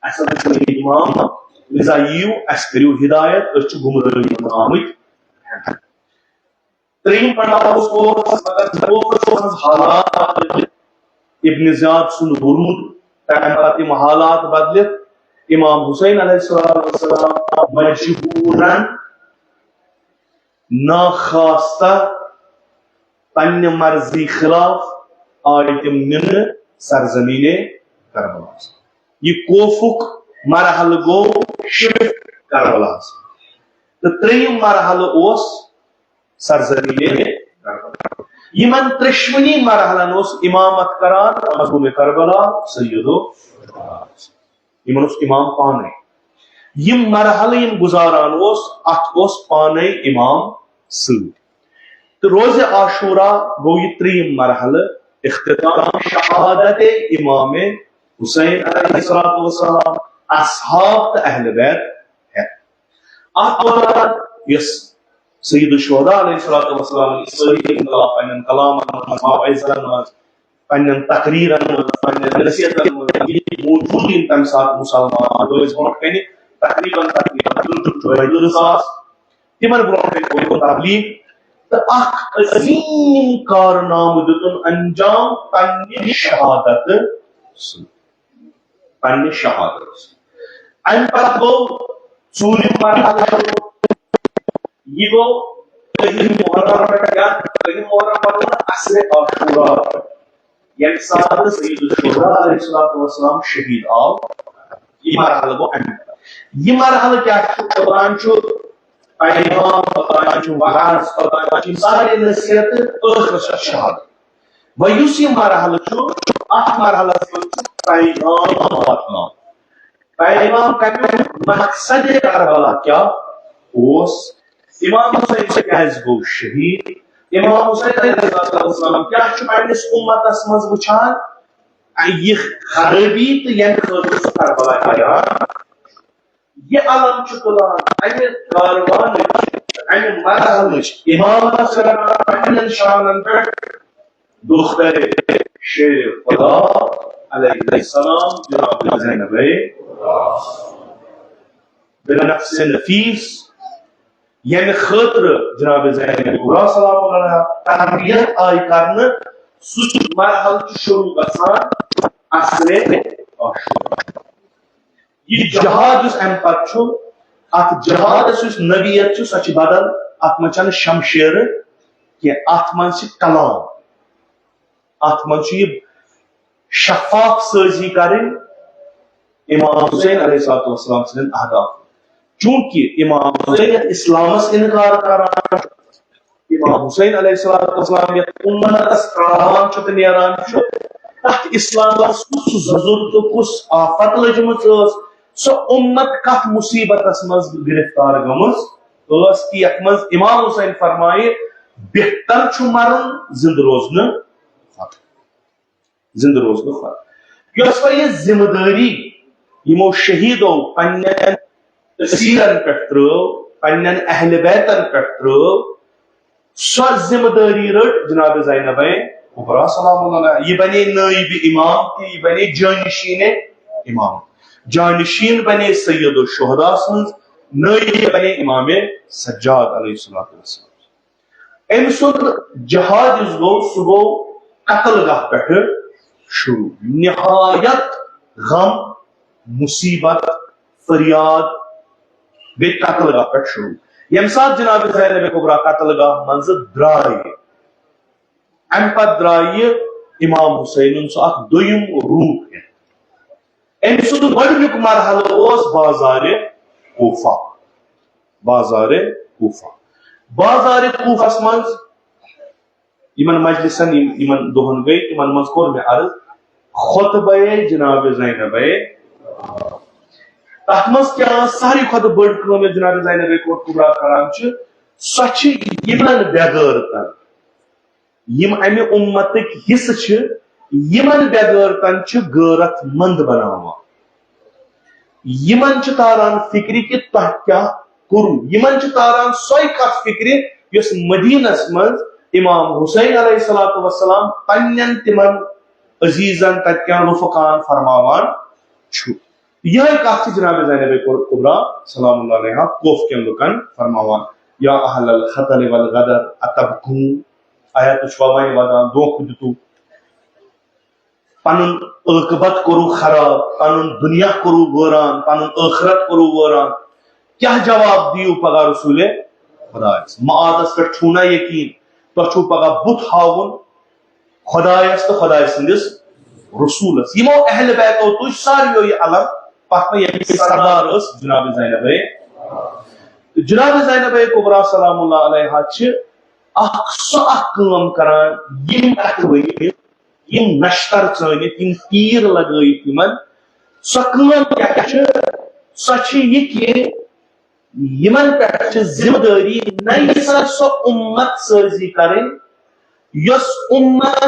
اَسہِ ہسا چھُ امام، لہذا یِیِو، اَسہِ کٔرِو ہدایت، أسۍ چھِ گمرٲہی منٛز آمٕتۍ۔ ترٛیٚیِم پڑاو اوس کوفس، مگر کوفس منٛز حالات بدلے۔ ابن زیاد سُنٛد ورود، تَمہِ پتہٕ یِم حالات بدلِتھ، امام حسین علیہ السلام مجبوراً، ناخواستہ، پننہِ مرضی خلاف آیہِ تِم نِنہٕ سرزمین کربلاہس۔ یہِ کوفُک مرحلہٕ گوٚو شفٹ کربلاہس۔ تہٕ ترٛیٚیِم مرحلہٕ اوس سرزمین کربلا۔ یِمن ترٛیٚشوٕنی مرحلن اوس امامت کران مظلوم کربلا سید و یِمن اوس امام پانے۔ یِم مرحلہٕ یِم گُزاران اوس، اتھ اوس پانے امام سۭتۍ۔ تہٕ روزِ عاشورہ گوٚو یہِ ترٛیٚیِم مرحلہٕ، اختتام شہادت امام حسین علیہ الصلوۃ والسلام، اصحاب تہٕ اہل بیت ہٮ۪تھ۔ اتھ دوران یۄس سید الشہداء علیہ الصلوۃ والسلام سٲری انقلاب پننٮ۪ن کلامن منٛز، مواعظن منٛز، پننٮ۪ن تقریرن منٛز، پننٮ۪ن نصیحتن منٛز، یہِ موجود یِم تمہِ ساتہٕ مسلمان ٲسۍ برونٛٹھ کنہِ تقریباً تقریباً ترٕٛہ ٹُو ژۄیہِ ترٕٛہ ساس، تِمن برونٛٹھ کنہِ کوٚر تبلیغ تہٕ اکھ عظیٖم کارنامہٕ دیُتُن انجام پننہِ شہادت سۭتۍ۔ پننہِ شہادت سۭتۍ۔ امہِ پتہٕ گوٚو ژوٗرِم مرحلہٕ، یہِ گوٚو کٔہِم محرم پٮ۪ٹھ یا کٔہِم محرم پتہٕ گوٚو عصرِ عاشورہ پٮ۪ٹھ، ییٚمہِ ساتہٕ سید الشہداء علیہ الصلوۃ والسلام شہید آو۔ یہِ مرحلہٕ گوٚو اَمہِ پتہٕ۔ یہِ مرحلہٕ کیٛاہ چھُ؟ قرآن چھُ پیغام، قرآن چھُ وعظ، قرآن چھِ سارے نصیحتہٕ ٲخرس چھِ شہادت۔ وۄنۍ یُس یہِ مرحلہٕ چھُ، اتھ مرحلس منٛز چھُ پیغام واتناوُن۔ پیغام کمیُک مقصد کربلا کیٛاہ اوس؟ امام حسین کیٛازِ گوٚو شہید؟ امام حسین علیہ الصلوۃ والسلام کیٛاہ چھُ پننِس اُمتس منٛز وٕچھان؟ یہِ خرٲبی تہٕ ییٚمہِ خٲطرٕ سُہ کربلا کران، یہِ علم چھُ تُلان امہِ کاروانٕچ، امہِ مرحلٕچ امامت کران پننٮ۪ن شانن پٮ۪ٹھ دختر شیر خدا علیہ السلام جناب زینب بنفس نفیس، ییٚمہِ خٲطرٕ جناب زینب کبریٰ سلام اللہ علیہا تربیت آیہِ کرنہٕ، سُہ چھُ مرحلہٕ چھُ شروع گژھان عصرِ عاشورہ۔ یہِ جہاد یُس امہِ پتہٕ چھُ، اتھ جہادس یُس نوعیت چھُ، سۄ چھِ بدل۔ اتھ منٛز چھنہٕ شمشیرٕ کینٛہہ، اتھ منٛز چھِ کلام، اتھ منٛز چھُ یہِ شفاف سٲزی کرٕنۍ امام حسین علیہ الصلوۃ والسلام سٕنٛدٮ۪ن اہدافن۔ چونکہ امام حسین یتھ اسلامس انکار کران چھُ، امام حسین علیہ الصلوۃ والسلام یتھ امتس تراوان چھُ تہٕ نیران چھُ، تتھ اسلامس کُس زُزُر تہٕ کُس آفت لٔجمٕژ ٲس، سۄ امت کتھ مصیبتس منٛز گرفتار گٔمٕژ ٲس کہِ یتھ منٛز امام حسین فرمایہِ، بہتر چھُ مرُن زندٕ روزنہٕ کھۄتہٕ۔ زندٕ روزنہٕ کھۄتہٕ۔ یۄس وۄنۍ یہِ ذمہٕ دٲری یِمو شہیدو پننٮ۪ن اسیرن پٮ۪ٹھ ترٲو، پننٮ۪ن اہل بیتن پٮ۪ٹھ ترٲو، سۄ ذمہٕ دٲری رٔٹ جناب زینب کبریٰ سلام اللہ علیہا۔ یہِ بنے نٲیب امام تہِ، یہِ بنے جانشین امام۔ جانشین بنے سید الشہداء سٕنٛز، نٲیب بنے امام سجاد علیہ الصلوۃ والسلام۔ أمۍ سُنٛد جہاد یُس گوٚو، سُہ گوٚو قتل گاہ پٮ۪ٹھٕ شروع۔ نہایت غم، مصیبت، فریاد، بیٚیہِ قتل گاہ پٮ۪ٹھ شروع۔ ییٚمہِ ساتہٕ جناب زینب کبریٰ قتل گاہ منٛزٕ درٛایہِ، اَمہِ پتہٕ درٛایہِ امام حسینُن سُہ اکھ دوٚیِم روٗپ ہٮ۪تھ۔ أمۍ سُنٛد گۄڈٕنیُک مرحلہٕ اوس بازارِ کوفہ۔ بازارِ کوفہ۔ بازارِ کوفس منٛز یِمن مجلسن، یِم، یِمن دۄہن گٔے، تِمن منٛز کوٚر مےٚ عرض، خطبہ جناب زینب، تتھ منٛز کیٛاہ ٲس ساروی کھۄتہٕ بٔڑ کٲم یۄس جناب زینب کبریٰ کران چھِ، سۄ چھِ یِمن بے غٲرتن، یِم امہِ امتٕکۍ حصہٕ چھِ، یِمن بے غٲرتن چھِ غٲرت مند بناوان۔ یِمن چھِ تاران فکرِ کہِ تۄہہِ کیٛاہ کوٚروٕ۔ یِمن چھِ تاران سۄے کتھ فکرِ، یۄس مدینس منٛز امام حسین علیہ الصلوۃ والسلام پننٮ۪ن تِمن عزیزن، تتہِ کٮ۪ن رفقان فرماوان چھُ۔ یِہے کتھ چھِ جناب زینب کبریٰ سلام اللہ علیہا کوفہٕ کٮ۪ن لُکن فرماوان، یا اہل الخطل والغدر اتبکون، آیا تُہۍ چھِوا وۄنۍ ودان، دھوکہٕ دیُتوٕ؟ پنُن عٲقبت کوٚروٕ خراب، پنُن دُنیا کوٚروٕ وٲران، پنُن ٲخرت کوٚروٕ وٲران۔ کیٛاہ جواب دِیِو پگاہ رسول خدایس؟ معادس پٮ۪ٹھ چھُو نا یقین؟ تۄہہِ چھُو پگاہ بُتھ ہاوُن خدایس تہٕ خدایہِ سٕنٛدِس رسولس۔ یِمو اہل بیتو تُج ساروِیو یہِ علم پتھ مےٚ، ییٚمِس سردار ٲس جناب زینبے۔ جناب زینبے کبریٰ سلام اللہ علیہا چھِ اکھ سۄ اکھ کٲم کران، یِم اکھ ؤری یِم نشتر ژٲنِتھ، یِم تیٖر لگٲیِتھ یِمن، سۄ کٲم کیٛاہ چھِ؟ سۄ چھِ یہِ کہِ یِمن پٮ۪ٹھ چھِ ذمہٕ دٲری نَیہِ سرٕ سۄ اُمت سٲزی کرٕنۍ، یۄس اُمت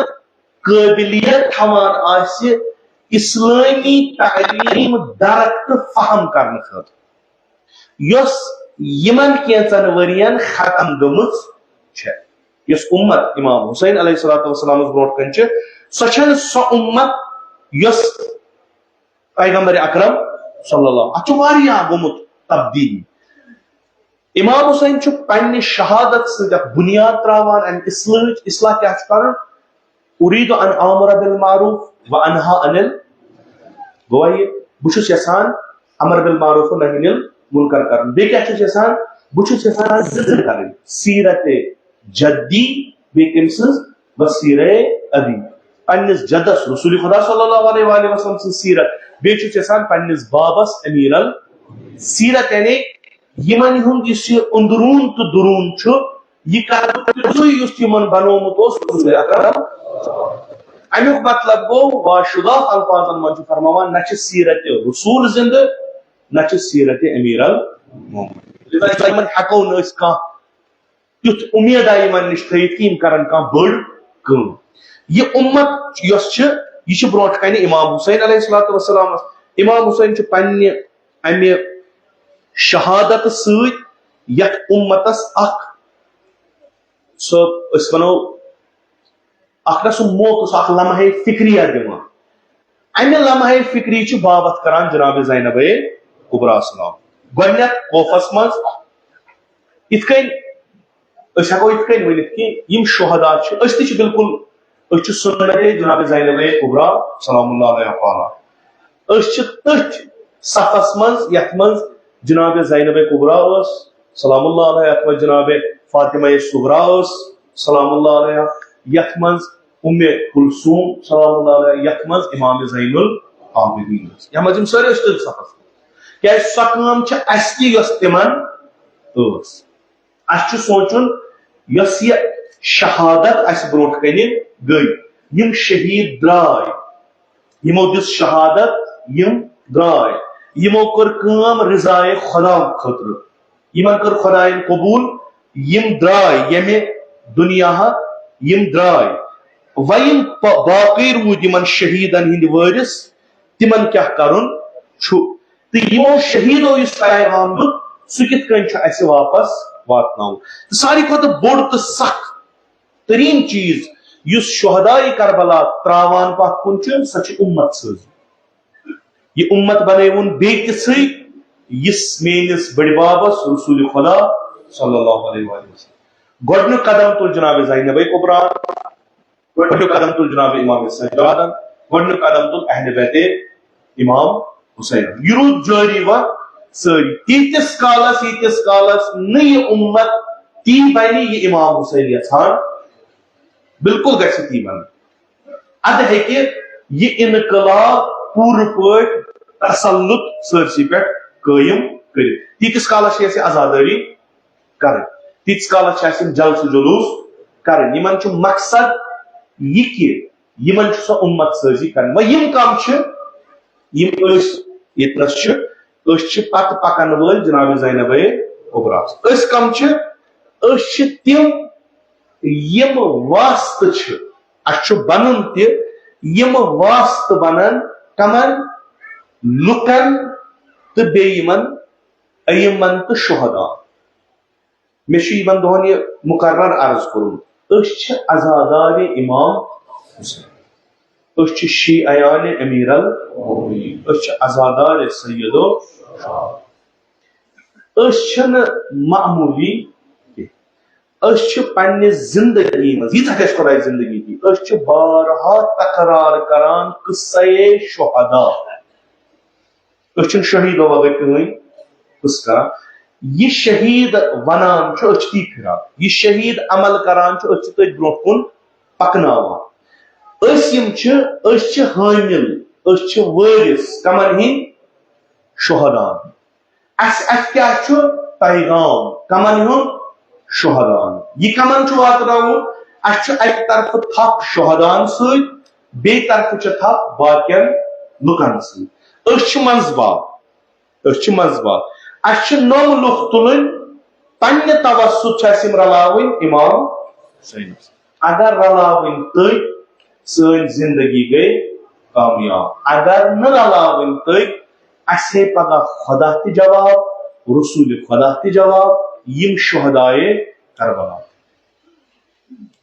قٲبلیت تھاوان آسہِ اسلٲمی تعلیٖم درک تہٕ فہم کرنہٕ خٲطرٕ، یۄس یِمن کینٛژن ؤرین ختم گٔمٕژ چھےٚ۔ یۄس اُمت امام حسین علیہ الصلوۃ والسلامس برونٛٹھ کنہِ چھِ، سۄ چھنہٕ سۄ اُمت یۄس پیغمبر اکرم صلی اللہ، اتھ چھُ واریاہ گوٚمُت تبدیلی۔ امام حسین چھُ پننہِ شہادت سۭتۍ اکھ بُنیاد تراوان امہِ اصلاحٕچ۔ اصلاح کیٛاہ چھُ کرُن؟ ارید ان آمر بالمعروف و انہا عن ال-، گوٚوا یہِ؟ بہٕ چھُس یژھان امر بالمعروف و نہی عن المنکر کرُن۔ بیٚیہِ کیٛاہ چھُس یژھان؟ بہٕ چھُس یژھان زٕ زٕ کرٕنۍ، سیرت جدی بیٚیہِ تٔمۍ سٕنٛز و سیرہ ابی۔ پننِس جدس رسول خدا صلی اللہ علیہ وآلہ وسلم سٕنٛز سیرت، بیٚیہِ چھُس یژھان پننِس بابس امیر ال-، سیرت، یعنی یِمن ہُنٛد یُس یہِ اندروٗن تہٕ دروٗن چھُ، یہِ کرٕ بہٕ تیُتھُے یُتھ یِمن بنومُت اوس رسول اکرم۔ امیُک مطلب گوٚو، واشُدہ الفاظن منٛز چھُ فرماوان، نہ چھِ سیرت رسول زندٕ، نہ چھِ سیرت امیر المومنین۔ لہذا یِمن ہٮ۪کو نہٕ أسۍ کانٛہہ تیُتھ اُمیدا یِمن نِش تھٲیِتھ کہِ یِم کرن کانٛہہ بٔڑ کٲم۔ یہِ اُمت یۄس چھِ، یہِ چھِ برونٛٹھ کنہِ امام حسین علیہ الصلوۃ والسلامس۔ امام حسین چھُ پننہِ امہِ شہادت سۭتۍ یتھ اُمتس اکھ، سُہ أسۍ ونو، اکھ نہ سُہ موقعہٕ، سُہ اکھ لمحہ فکریہ دِوان۔ امہِ لمحہ فکری چھُ بابت کران جناب زینب کبریٰ سلام۔ گۄڈٕنیتھ کوفس منٛز، یِتھ کٔنۍ أسۍ ہٮ۪کو یِتھ کٔنۍ ؤنِتھ کہِ یِم شہدا چھِ، أسۍ تہِ چھِ بالکل، أسۍ چھِ سُنت جناب زینب کبریٰ سلام اللہ علیہا پالان۔ أسۍ چھِ تٔتھۍ صفس منٛز یتھ منٛز جناب زینب کبریٰ ٲس سلام اللہ علیہا، یتھ منٛز جناب فاطمہ صغریٰ ٲس سلام اللہ علیہا، یتھ منٛز ام کلثوم سلام اللہ علیہا، یتھ منٛز امام زین العابدین ٲس، یتھ منٛز یِم سٲری ٲسۍ تٔتھۍ صفس منٛز۔ کیازِ سۄ کٲم چھِ اسہِ تہِ یۄس تِمن ٲس۔ اسہِ چھُ سونٛچُن، یۄس یہِ شہادت اسہِ برونٛٹھ کنہِ گٔے، یِم شہیٖد درٛاے، یِمو دِژ شہادت، یِم درٛاے، یِمو کٔر کٲم رضایہِ خۄدا خٲطرٕ، یِمن کٔر خۄدایَن قبوٗل، یِم درٛاے ییٚمہِ دُنیاہہٕ، یِم درٛاے۔ وۄنۍ یِم پا-، باقٕے روٗدۍ یِمن شہیٖدن ہٕنٛدۍ وٲرِث، تِمن کیٛاہ کرُن چھُ؟ تہٕ یِمو شہیٖدو یُس پیغام دیُت، سُہ کِتھ کٔنۍ چھُ اَسہِ واپس واتناوُن؟ تہٕ ساروی کھۄتہٕ بوٚڑ تہٕ سخ تریٖن چیٖز یُس شہداے کربلا تراوان پتھ کُن چھُ، سۄ چھِ اُمت سٲزی۔ یہِ اُمت بنٲوُن بیٚیہِ تِژھٕے، یِژھ میٲنِس بٔڈِ بابس رسول خدا صلی اللہ علیہ وآلہ وسلم۔ گۄڈٕنیُک قدم تُل جناب زینب کبریٰ، گۄڈٕنیُک قدم تُل جناب امام سجادن، گۄڈٕنیُک قدم تُل اہل بیت امام حسین۔ یہِ روٗد جٲری وۄنۍ سٲری۔ تیٖتِس کالس، ییٖتِس کالس نہٕ یہِ اُمت تی بنہِ، یہِ امام حسین یژھان، بالکل گژھِ تی بنُن۔ ادٕ ہیٚکہِ یہِ انقلاب پوٗرٕ پٲٹھۍ تسلط سٲرسٕے پٮ۪ٹھ قٲیِم کٔرِتھ۔ تیٖتِس کالس چھِ اَسہِ عزادٲری کرٕنۍ۔ تیٖتِس کالس چھِ اَسہِ یِم جلسہٕ جلوٗس کرٕنۍ۔ یِمن چھُ مقصد یہِ کہِ یِمن چھُ سۄ اُمت سٲزی کرٕنۍ۔ وۄنۍ یِم کم چھِ؟ یِم أسۍ ییٚتنس چھِ، أسۍ چھِ پتہٕ پکن وٲلۍ جناب زینب کبریٰ۔ أسۍ کم چھِ؟ أسۍ چھِ تِم یِم واسطہٕ چھِ، اَسہِ چھُ بنُن تہِ، یِم واسطہٕ بنن کمن؟ لُکن تہٕ بیٚیہِ یِمن ائمن تہٕ شہدا۔ مےٚ چھُ یِمن دۄہن یہِ مقرر عرض کوٚرمُت، أسۍ چھِ عزادارِ امام حسین، أسۍ چھِ شیعیانِ امیر المومنین، أسۍ چھِ عزادارِ سید و، أسۍ چھِنہٕ معموٗلی کینٛہہ۔ أسۍ چھِ پننہِ زندگی منٛز، ییٖژاہ تہِ اَسہِ خۄداے زندگی دی، أسۍ چھِ بارہا تکرار کران قصے شہدا۔ أسۍ چھِنہٕ شہیدو بغٲر کٕہٕنۍ قصہٕ کران۔ یہِ شہید ونان چھُ، أسۍ چھِ تی پھِران۔ یہِ شہید عمل کران چھُ، أسۍ چھِ تٔتھۍ برونٛٹھ کُن پکناوان۔ أسۍ یِم چھِ، أسۍ چھِ حٲمل، أسۍ چھِ وٲرِث کمن ہٕنٛدۍ؟ شہداہن۔ اسہِ، اسہِ کیٛاہ چھُ پیغام؟ کمن ہُنٛد؟ شہداہن۔ یہِ کمن چھُ واتناوُن؟ اسہِ چھُ اکہِ طرفہٕ تھپھ شہداہن سۭتۍ، بیٚیہِ طرفہٕ چھِ تھپھ باقین لُکن سۭتۍ۔ أسۍ چھِ منٛزباگ، أسۍ چھِ منٛزباگ۔ اسہِ چھِ نوٚم لُکھ تُلٕنۍ، پننہِ توسط چھِ اسہِ یِم رلاوٕنۍ امام حسینس۔ اگر رلاوٕنۍ تٔگۍ، سٲنۍ زندگی گٔے کامیاب۔ اگر نہٕ رلاوٕنۍ تٔگۍ، اسہِ ہے پگاہ خۄدا تہِ جواب، رسول خۄدا تہِ جواب، یِم شہدائے کربلا۔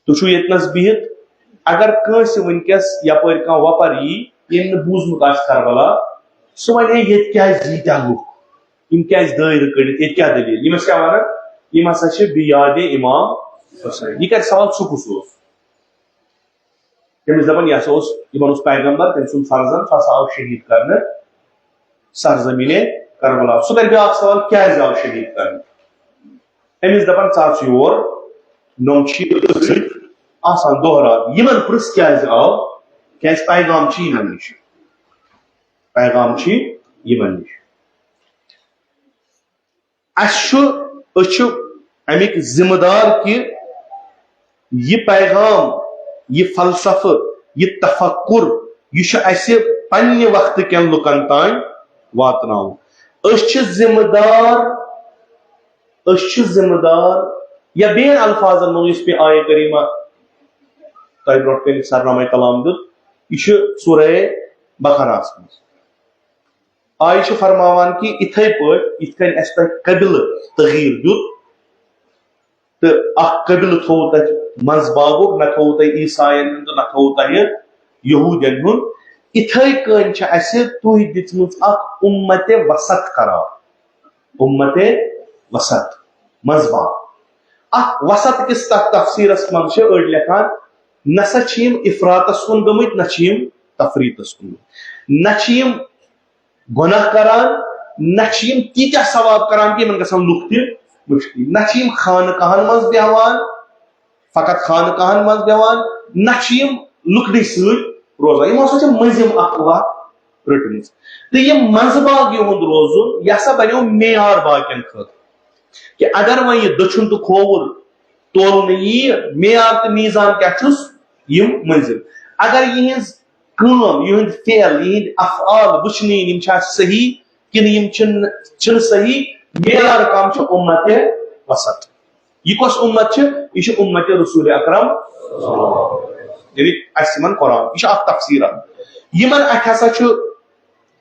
تُہۍ چھِو ییٚتنَس بِہِتھ، اگر کٲنٛسہِ وٕنکیٚس یپٲرۍ کانٛہہ وۄپر یی، ییٚمۍ نہٕ بوٗزمُت آسہِ کربلا، سُہ وَنہِ ہے، ییٚتہِ کیٛازِ ییٖتیٛاہ لُکھ؟ یِم کیٛازِ دٲیرٕ کٔڑِتھ؟ ییٚتہِ کیٛاہ دٔلیٖل؟ یِم ٲسۍ کیٛاہ وَنان؟ یِم ہسا چھِ بِیادِ امام حسین۔ یہِ کَرِ سوال، سُہ کُس اوس؟ تٔمِس دَپان، یہِ ہسا اوس، یِمن اوس پیغمبر، تٔمۍ سُنٛد فرزند، سُہ ہسا آو شہیٖد کرنہٕ سرزمینِ کربلا۔ سُہ کَرِ بیٛاکھ سوال، کیٛازِ آو شہیٖد کرنہٕ؟ أمِس دَپان، ژٕ اَژ یور، نوٚم چھی أتھۍ سۭتۍ آسان دۄہ راتھ۔ یِمن پرٛژھ کیٛازِ آو؟ کیٛازِ پیغام چھِ یِمن نِش۔ پیغام چھِ یِمن نِش۔ اَسہِ چھُ، أسۍ چھِ اَمِکۍ ذمہٕ دار کہِ یہِ پیغام، یہِ فلسفہٕ، یہِ تفکر، یہِ چھُ اَسہِ پننہِ وقتہٕ کٮ۪ن لُکن تام واتناوُن۔ أسۍ چھِ ذمہٕ دار، أسۍ چھِ ذمہٕ دار، یا بیٚین الفاظن منٛز یُس مےٚ آیہِ کریمہ تۄہہِ برونٛٹھ کنہِ سرنامہ کلام دیُت، یہِ چھُ سورہ بقرہس منٛز۔ آیہِ چھِ فرماوان کہِ یِتھے پٲٹھۍ یِتھ کٔنۍ اَسہِ تۄہہِ قبیلہٕ تغیٖر دیُت تہٕ اکھ قبیلہٕ تھوٚو تۄہہِ منٛزباگُک، نہ تھوٚو تۄہہِ عیساین ہُنٛد تہٕ نہ تھوٚو تۄہہِ یہوٗدین ہُنٛد، یِتھے کٔنۍ چھِ اَسہِ تُہۍ دِژمٕژ اکھ اُمتِ وسط قرار۔ اُمتِ وسط، منٛزباگ۔ اَتھ وسط کِس تَتھ تفسیٖرس منٛز چھِ أڑۍ لیکھان، نہ سا چھِ یِم افراطس کُن گٔمٕتۍ، نہ چھِ یِم تفریٖطس کُن گٔمٕتۍ، نہ چھِ یِم گۄناہ کران، نہ چھِ یِم تیٖتیٛاہ ثواب کران کہِ یِمن گژھن لُکھ تہِ مٔشتٕے، نہ چھِ یِم خانقاہن منٛز بیٚہوان، فقط خانقاہن منٛز بیٚہوان، نہ چھِ یِم لُکنٕے سۭتۍ روزان۔ یِمو ہسا چھِ مٔنٛزِم اکھ وَتھ رٔٹمٕژ۔ تہٕ یہِ منٛزباگ یِہُنٛد روزُن، یہِ ہسا بنیو معیار باقین خٲطرٕ، کہِ اگر وۄنۍ یہِ دٔچھُن تہٕ کھووُر تولنہٕ یِیہِ، معیار تہٕ میزان کیٛاہ چھُس؟ یِم مٔنٛزِم۔ اگر یِہٕنٛز کٲم، یِہٕنٛدۍ فعل، یِہٕنٛدۍ افعال وٕچھنہٕ یِن، یِم چھا صحیح کِنہٕ یِم چھِنہٕ، چھِنہٕ صحیح، معیار کم چھُ اُمتِ وسط۔ یہِ کۄس اُمت چھِ؟ یہِ چھِ اُمتِ رسول اکرم۔ یعنی اَسہِ یِمن قرآن، یہِ چھُ اکھ تفسیٖر اکھ۔ یِمن اَتھِ ہسا چھُ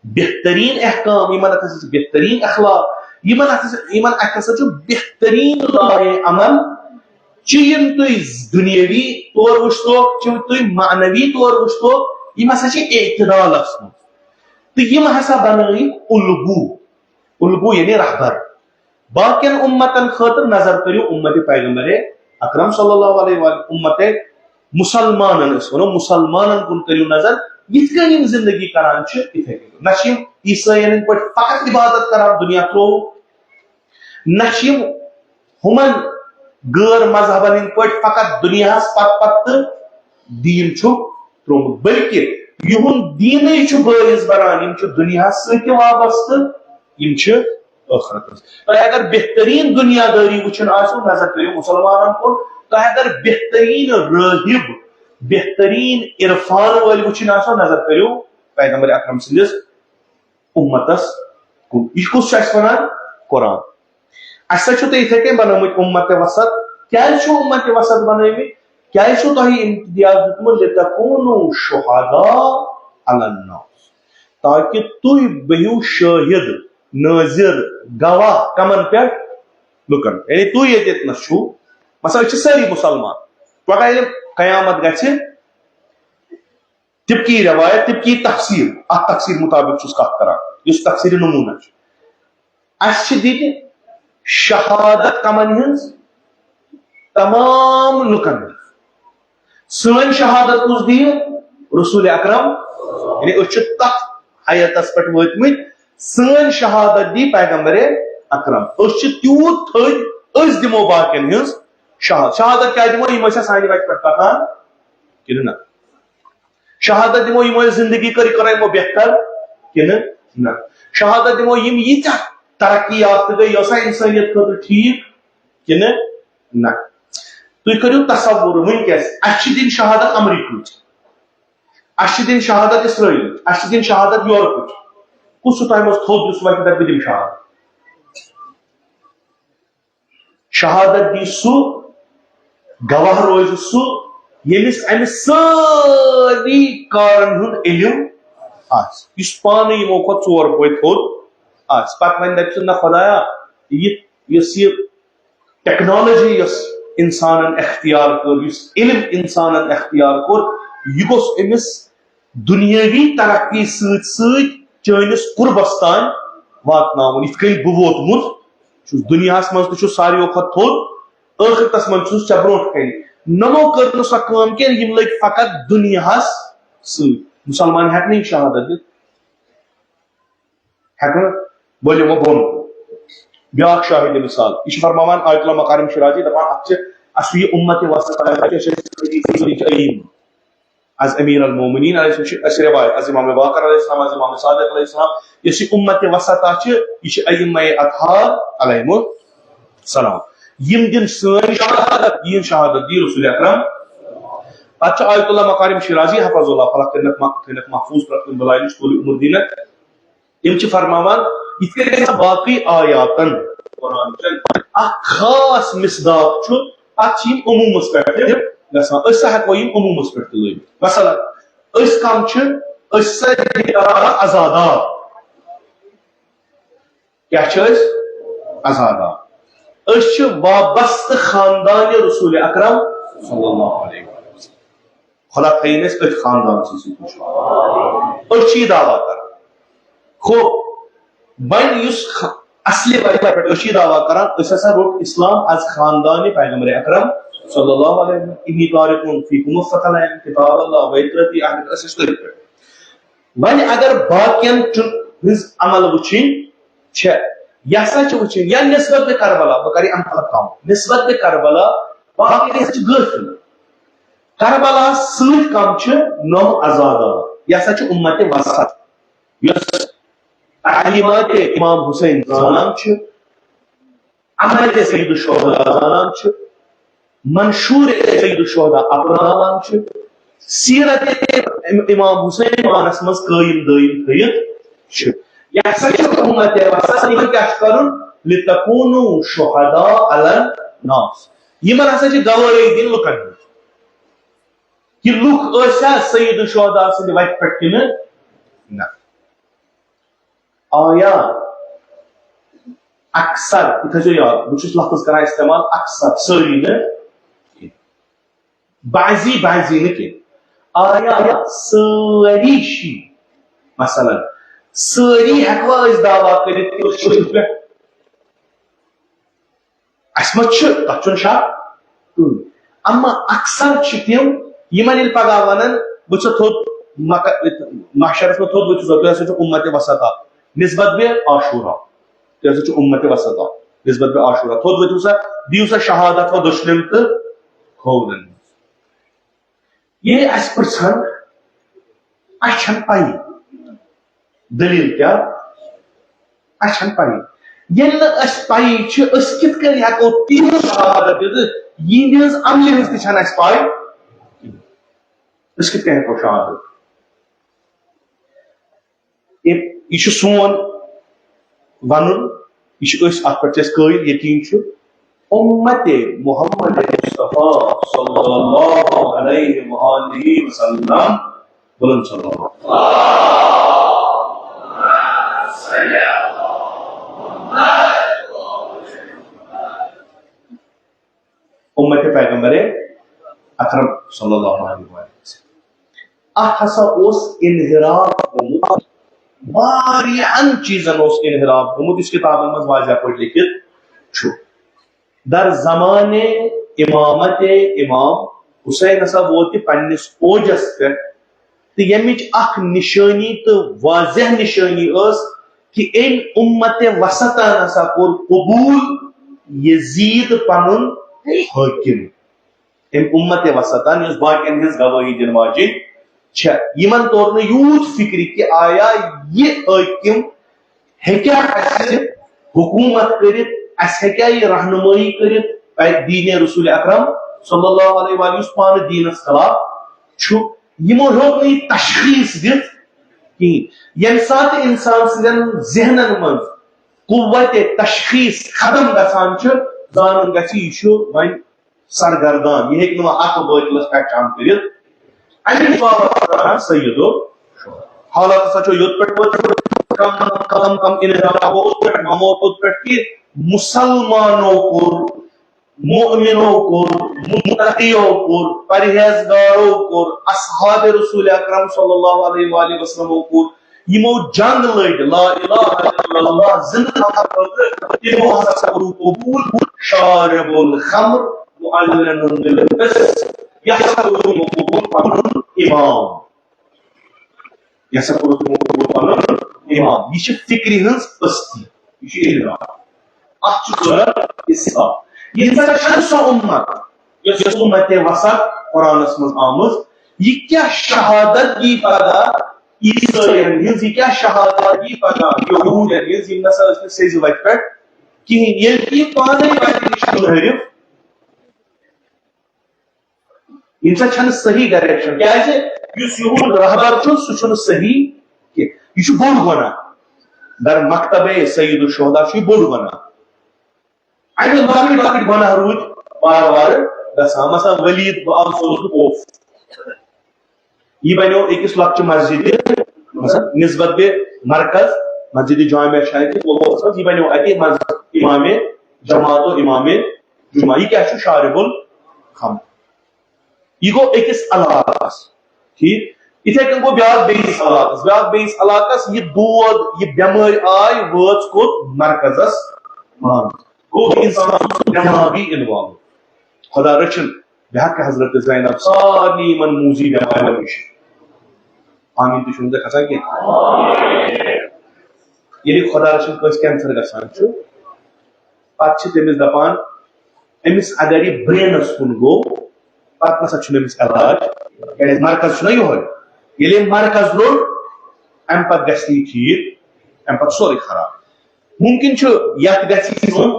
بہترین احکام، یِمن اَتھِ ہسا چھُ بہترین اخلاق، یِمن اَتھِ ہسا، یِمن اَتھِ ہسا چھُ بہترین لایحہ عمل، چہِ یِم تُہۍ دُنیٲوی طور وٕچھتو، چہِ تُہۍ معنوی طور وٕچھتو، یِم ہسا چھِ اعتدالس منٛز۔ تہٕ یِم ہسا بنٲیِکھ الگو، الگو یعنی رہبر۔ باقین اُمتن خٲطرٕ نظر کٔرِو اُمتِ پیغمبر اکرم صلی اللہ علیہ وآلہ، اُمتِ مسلمانن، أسۍ وَنو مسلمانن کُن کٔرِو نظر، یِتھ کٔنۍ یِم زندگی کران چھِ، یِتھے کٔنۍ۔ نہ چھِ یِم عیسٲیَن ہٕنٛدۍ پٲٹھۍ فقط عبادت کران، دُنیا ترٛووُکھ، نہ چھِ یِم ہُمن غٲر مذہبن ہٕنٛدۍ پٲٹھۍ فقط دُنیاہس پتہٕ پتہٕ تہٕ دیٖن چھُکھ ترٛوومُت، بلکہِ یِہُنٛد دیٖنٕے چھُ بٲعث بنان، یِم چھِ دُنیاہس سۭتۍ تہِ وابستہٕ، یِم چھِ ٲخرتس۔ تۄہہِ اگر بہتریٖن دُنیا دٲری وٕچھُن آسیو، نظر کٔرِو مُسلمانن کُن۔ تۄہہِ اگر بہتریٖن رٲہِب، بہتریٖن عرفان وٲلۍ وٕچھِنۍ آسیو، نظر کٔرِو پیغمبر اکرم سٕنٛدِس اُمتس کُن۔ یہِ کُس چھُ اَسہِ وَنان؟ قرآن۔ اَسہِ سا چھُ تُہۍ یِتھَے کٔنۍ بنٲومٕتۍ اُمتِ وسط۔ کیٛازِ چھُ اُمتِ وسط بنٲومٕتۍ؟ کیٛازِ چھُو تۄہہِ امتیاز دیُتمُت؟ لِتَکوٗنُوا شُہَدَاءَ عَلَى النَّاسِ، تاکہِ تُہۍ بٔہِو شٲہِد، نٲظِر، گواہ کمن پٮ۪ٹھ؟ لُکن۔ یعنی تُہۍ ییٚتہِ ییٚتنس چھُو، مثلاً أسۍ چھِ سٲری مُسلمان، پگاہ ییٚلہِ قیامت گژھِ، طبقی روایت، طبقی تفسیر، اتھ تفسیر مطابق چھُس کتھ کران، یُس تفسیر نمونہ چھُ۔ اسہِ چھِ دِنہِ شہادت کمن ہٕنٛز؟ تمام لُکن۔ سٲنۍ شہادت کُس دِیہِ؟ رسول اکرم۔ یعنی أسۍ چھِ تتھ حیتس پٮ۪ٹھ وٲتمٕتۍ، سٲنۍ شہادت دی پیغمبر اکرم۔ أسۍ چھِ تیوٗت تھٔدۍ، أسۍ دِمو باقین ہٕنٛز شہادت۔ شہادت کیٛاہ دِمو؟ یِم ٲسیا سانہِ وتہِ پٮ۪ٹھ پکان کِنہٕ نہ؟ شہادت دِمو یِمو یہِ زندگی کٔر، یہِ کٔر یِمو بہتر کِنہٕ نہ؟ شہادت دِمو یِم ییٖتیٛاہ ترقی یافتہٕ گٔے، یہِ ٲسا اِنسٲنیت خٲطرٕ ٹھیٖک کِنہٕ نہ؟ تُہۍ کٔرِو تصوُر وٕنکیٚس، اَسہِ چھِ دِنۍ شہادت امریکہٕچ، اَسہِ چھِ دِنۍ شہادت اسرائیلٕچ، اَسہِ چھِ دِنۍ شہادت یورپٕچ۔ کُس چھُ تۄہہِ منٛز تھوٚد یُس وۄنۍ دَپہِ بہٕ دِمہٕ شہادت؟ شہادت دی سُہ، گواہ روزِ سُہ، ییٚمِس اَمہِ سٲری کارن ہُنٛد علم آسہِ، یُس پانہٕ یِمو کھۄتہٕ ژور پوے تھوٚد آسہِ۔ پتہٕ وۄنۍ دَپہِ سُہ، نہ خۄدایا، یہِ، یۄس یہِ ٹیکنالوجی یۄس انسانن اختیار کٔر، یُس علم انسانن اختیار کوٚر، یہِ گوٚژھ أمِس دُنیٲوی ترقی سۭتۍ سۭتۍ چٲنِس قُربس تام واتناوُن، یِتھ کٔنۍ بہٕ ووتمُت چھُس۔ دُنیاہس منٛز تہِ چھُس ساروِیو کھۄتہٕ تھوٚد، ٲخرتس منٛز چھُس ژےٚ برونٛٹھ کنہِ۔ نمو کٔر نہٕ سۄ کٲم کینٛہہ، یِم لٔگۍ فقط دُنیاہس سۭتۍ۔ مُسلمان ہٮ۪کہٕ نہٕ یہِ شہادت دِتھ، ہٮ۪کہٕ نہٕ۔ ؤلِو وۄنۍ بۄن۔ بیٛاکھ شاہد مثال، یہِ چھُ فرماوان آیت اللہ مکارم شیرازی، دَپان، اَتھ چھِ اَسہِ یہِ اُمت وسط، اَسہِ چھِ أسۍ أمین المومنین علیہ السلام، چھِ اَسہِ رِوایت از امام باقر علیہ السلام، از امام صادق علیہ السلام، یۄس یہِ اُمت وسطہ چھِ، یہِ چھِ ائمہ اطہار علیہم السلام۔ یِم دِن سٲنۍ شہادت، یِہٕنٛز شہادت دی رسول اکرم۔ پتہٕ چھُ آیت اللہ مکارم شیرازی حفظ اللہ فلک کٔرنکھ مح-، کٔرنکھ محفوظ پرٛٮ۪تھ کُنہِ بلایہِ نِش، طول عمر دینکھ۔ تِم چھِ فرماوان، یِتھ کٔنۍ ہسا باقٕے آیاتن قرآن چٮ۪ن اکھ خاص مصداق چھُ، پتہٕ چھِ یِم عموٗمس پٮ۪ٹھ تہِ گژھان۔ أسۍ ہسا ہٮ۪کو یِم عموٗمس پٮ۪ٹھ تہِ لٲگِتھ۔ مثلاً، أسۍ کم چھِ؟ أسۍ ہسا چھِ عزادار۔ کیٛاہ چھِ أسۍ؟ عزادار۔ أسۍ چھِ وابستہٕ خاندانِ رسول اکرم صلی اللہ علیہ وسلم۔ خدا تھٲیِن أسۍ أتھۍ خاندان سۭتۍ سۭتۍ وٕچھو۔ أسۍ چھِ یہِ دعویٰ کران۔ خوب، وۄنۍ یُس خ-، اصلہِ وجہ پٮ۪ٹھ أسۍ چھِ یہِ دعویٰ کران، أسۍ ہسا روٚٹ اسلام از خاندانِ پیغمبر اکرم صلی اللہ علیہ وسلم۔ انی تارکون فیکم الثقلین، کتاب اللہ و عترتی، اہل، أسۍ ٲسۍ تٔتھۍ پٮ۪ٹھ۔ وۄنۍ اگر باقین چُن-، ہٕنٛز عمل وٕچھِنۍ چھےٚ، یہِ ہسا چھِ وٕچھِنۍ یا نسبت بے کربلا، بہٕ کرٕ یہِ اَمہِ پتہٕ کم، نسبت بے کربلا، باقی ہسا چھِ غٲفِل۔ کربلاہس سۭتۍ کم چھِ نوٚم عزادار۔ یہِ ہسا چھِ اُمتِ وسط، یۄس تعلیمات امام حسین زانان چھِ، عمل سید الشہداء زانان چھِ، منشور سید الشہداء اپناوان چھِ، سیرت امام حسین پانس منٛز قٲیِم دٲیِم تھٲیِتھ چھِ۔ یہِ ہسا چھِ اُمتِ وسط، یِمن کیٛاہ چھُ کرُن؟ لتکونوا شہداء علی الناس۔ یِمن ہسا چھِ گوٲہی دِنۍ لُکن ہٕنٛز۔ کہِ لُکھ ٲسیا سید الشہداء سٕنٛدِ وتہِ پٮ۪ٹھ کِنہٕ نہ؟ آیا اکثر، یہِ تھٲیزیو یاد، بہٕ چھُس لفظ کران استعمال اکثر، سٲری نہٕ کینٛہہ، بعضی بعضی نہٕ کینٛہہ۔ آیا سٲری شی، مثلاً، سٲری ہٮ۪کوا أسۍ دعویٰ کٔرِتھ کہِ أسۍ چھِ أتھۍ پٮ۪ٹھ؟ اَسہِ منٛز چھِ، تَتھ چھُنہٕ شک کٕہٕنۍ۔ اما اکثر چھِ تِم، یِمن ییٚلہِ پگاہ وَنن، بہٕ چھُسو تھوٚد مکہ-، محشرس منٛز تھوٚد ؤتھِو سا، تُہۍ ہسا چھِو اُمتِ وسطا، نسبت بے عاشورا، تُہۍ ہسا چھِو اُمتِ وسطا، نسبت بے عاشورا، تھوٚد ؤتھِو سا، دِیِو سا شہادت وۄنۍ دٔچھنٮ۪ن تہٕ کھوورٮ۪ن منٛز۔ ییٚلہِ اَسہِ پرٛژھن، اَسہِ چھَنہٕ پَیی۔ دٔلیٖل کیٛاہ؟ اَسہِ چھَنہٕ پَیی۔ ییٚلہِ نہٕ اَسہِ پَیی چھِ، أسۍ کِتھ کٔنۍ ہٮ۪کو تیٖژ شہادت دِتھ؟ یِہِنٛدِ ہٕنٛز عملہِ ہٕنٛز تہِ چھَنہٕ اَسہِ پَے۔ أسۍ کِتھ کٔنۍ ہٮ۪کو شہادت؟ یہِ، یہِ چھُ سون وَنُن، یہِ چھِ أسۍ، اَتھ پٮ۪ٹھ چھِ اَسہِ قٲیِل یقیٖن چھُ۔ اُمتِ محمد مصطفیٰ صلی اللہ علیہ وآلہ وسلم، بلند صلی اللہ۔ اُمتِ پیغمبر اکرم صلی اللہ علیہ وآلہ وسلم۔ اَتھ ہسا اوس انحراف گوٚمُت، واریاہن چیٖزن اوس انحراف گوٚمُت، یُس کِتابن منٛز واضح پٲٹھۍ لیکھِتھ چھُ۔ در زمانِ امامت امام حسین ہسا ووت یہِ پننِس اوجس پٮ۪ٹھ، تہٕ ییٚمِچ اکھ نشٲنی تہٕ واضح نشٲنی ٲس کہِ أمۍ امت وسطن ہسا کوٚر قبول یزید پنُن حٲکِم۔ أمۍ امت وسطن، یُس باقین ہٕنٛز گوٲہی دِنہٕ واجیٚنۍ چھےٚ، یِمن توٚر نہٕ یوٗت فِکرِ کہِ آیا یہِ حٲکِم ہیٚکیٛاہ اَسہِ حکوٗمت کٔرِتھ، اَسہِ ہیٚکیٛاہ یہِ رہنمٲیی کٔرِتھ، اَتہِ دیٖنِ رسول اکرم صلی اللہ علیہ وآلہ یُس پانہٕ دیٖنس خلاف چھُ۔ یِمو ہیوٚک نہٕ یہِ تشخیٖص دِتھ کِہیٖنۍ۔ ییٚمہِ ساتہٕ اِنسان سٕنٛدٮ۪ن ذہنن منٛز قوت تشخیٖص ختم گژھان چھُ، زانُن گژھِ یہِ چھُ وۄنۍ سرگردان، یہِ ہیٚکہِ نہٕ وۄنۍ حق و باطلس پہچان کٔرِتھ۔ اَمِچ باوت کران سید و، حالات ہسا چھُ یوٚت پٮ۪ٹھ ووت، کم کم کم انحراف گوٚو اوٚت پٮ۪ٹھ، مموت اوٚت پٮ۪ٹھ کہِ مسلمانو کوٚر، مؤمنو کوٚر، متقیو کوٚر، پرہیزگارو کوٚر، اصحاب رسول اکرم صلی اللہ علیہ وآلہ وسلمو کوٚر، یِمو جنگ لٔڑۍ لا الہ الا اللہ زندٕ تھاونہٕ خٲطرٕ، تِمو ہسا کوٚر قبول شارب الخمر معلن بالقسط، یہِ ہسا کوٚر یِمو قبول پنُن امام، یہِ ہسا کوٚر تِمو قبول پنُن امام۔ یہِ چھِ فکرِ ہٕنٛز پستی، یہِ چھُ ادراک۔ اتھ چھُ ضروٗرت اصلاح۔ یہِ ہسا چھنہٕ سۄ امت یۄس امت وسط قرآنس منٛز آمٕژ۔ یہِ کیٛاہ شہادت دی پگاہ عیسٲیَن ہٕنٛز، یہِ کیٛاہ شہادت دی پگاہ یہوٗدٮ۪ن ہٕنٛز، یِم نسا ٲسۍ نہٕ سیٚزِ وتہِ پٮ۪ٹھ کِہیٖنۍ، ییٚلہِ کہِ یہِ پانے وتہِ نِش منحرف، یِم سا چھنہٕ صحیح ڈائریکشن، کیازِ یُس یِہُنٛد رہبر چھُ سُہ چھُنہٕ صحیح کینٛہہ، یہِ چھُ بوٚڑ گۄناہ۔ در مکتبے سید الشہدا چھُ یہِ بوٚڑ گۄناہ۔ اَمہِ لۄکٕٹۍ لۄکٕٹۍ گۄناہ روٗدۍ وارٕ وارٕ گژھان۔ مثلاً ولید بہٕ آو سوزنہٕ اوف۔ یہِ بنیو أکِس لۄکچہِ مسجدِ، مثلاً نسبت بے مرکز مسجدِ جامع شاہی کِس اوفس منٛز، یہِ بنیو اَتہِ مسجد امام جماعت و امام جمعہ۔ یہِ کیٛاہ چھُ؟ شارب الخمر۔ یہِ گوٚو أکِس علاقس۔ ٹھیٖک۔ یِتھے کٔنۍ گوٚو بیٛاکھ بیٚیِس علاقس، بیٛاکھ بیٚیِس علاقس، یہِ دود، یہِ بٮ۪مٲرۍ آے، وٲژ کوٚت؟ مرکزس منٛز۔ گوٚو اِنسان سُنٛد دٮ۪ماغی انوالو۔ خۄدا رٔچھِن، بے حق حضرت زینب سارنٕے یِمن موٗذی بٮ۪مارٮ۪ن نِش۔ آمیٖن تہِ چھُنہٕ تۄہہِ کھسان کینٛہہ۔ ییٚلہِ خۄدا رٔچھِن کٲنٛسہِ کینسر گژھان چھُ، پتہٕ چھِ تٔمِس دپان، أمِس اگر یہِ برینس کُن گوٚو، پتہٕ نسا چھُنہٕ أمِس علاج، کیازِ مرکز چھُنہ یِہوے۔ ییٚلہِ أمۍ مرکز روٚٹ، امہِ پتہٕ گژھِ نہٕ یہِ ٹھیٖک، امہِ پتہٕ سورُے خراب۔ مُمکِن چھُ یتھ گژھِ یہِ ژوٚن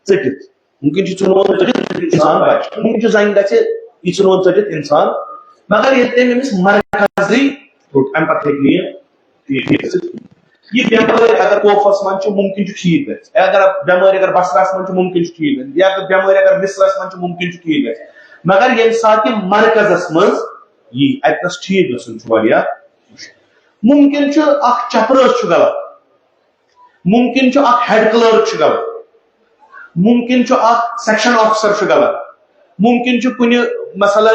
ژٔٹِتھ، مُمکِن چھُ ژوٚن ژٔٹِتھ انسان بچہِ، مُمکِن چھُ زنہِ گژھِ یہِ ژوٚن ژٔٹِتھ انسان، مگر ییٚلہِ تٔمۍ أمِس مرکزٕے روٚٹ، امہِ پتہٕ ہیٚکہِ نہٕ یہِ ٹھیٖک گٔژھِتھ۔ یہِ بٮ۪مٲرۍ اگر کوفس منٛز چھِ، مُمکِن چھُ ٹھیٖک گژھِ۔ اگر بٮ۪مٲرۍ اگر بصرس منٛز چھِ، مُمکِن چھُ ٹھیٖک گژھِ۔ یا اگر بٮ۪مٲرۍ اگر مصرس منٛز چھِ، مُمکِن چھُ ٹھیٖک گژھِ۔ مگر ییٚمہِ ساتہٕ یہِ مرکزس منٛز یی، اتہِ نس ٹھیٖک گژھُن چھُ واریاہ مُشکِل۔ مُمکِن چھُ اکھ چپرٲسۍ چھُ غلط، مُمکِن چھُ اکھ ہیڈ کلرک چھُ غلط، مُمکِن چھُ اکھ سیکشن آفیسر چھُ غلط، مُمکِن چھُ کُنہِ مثلاً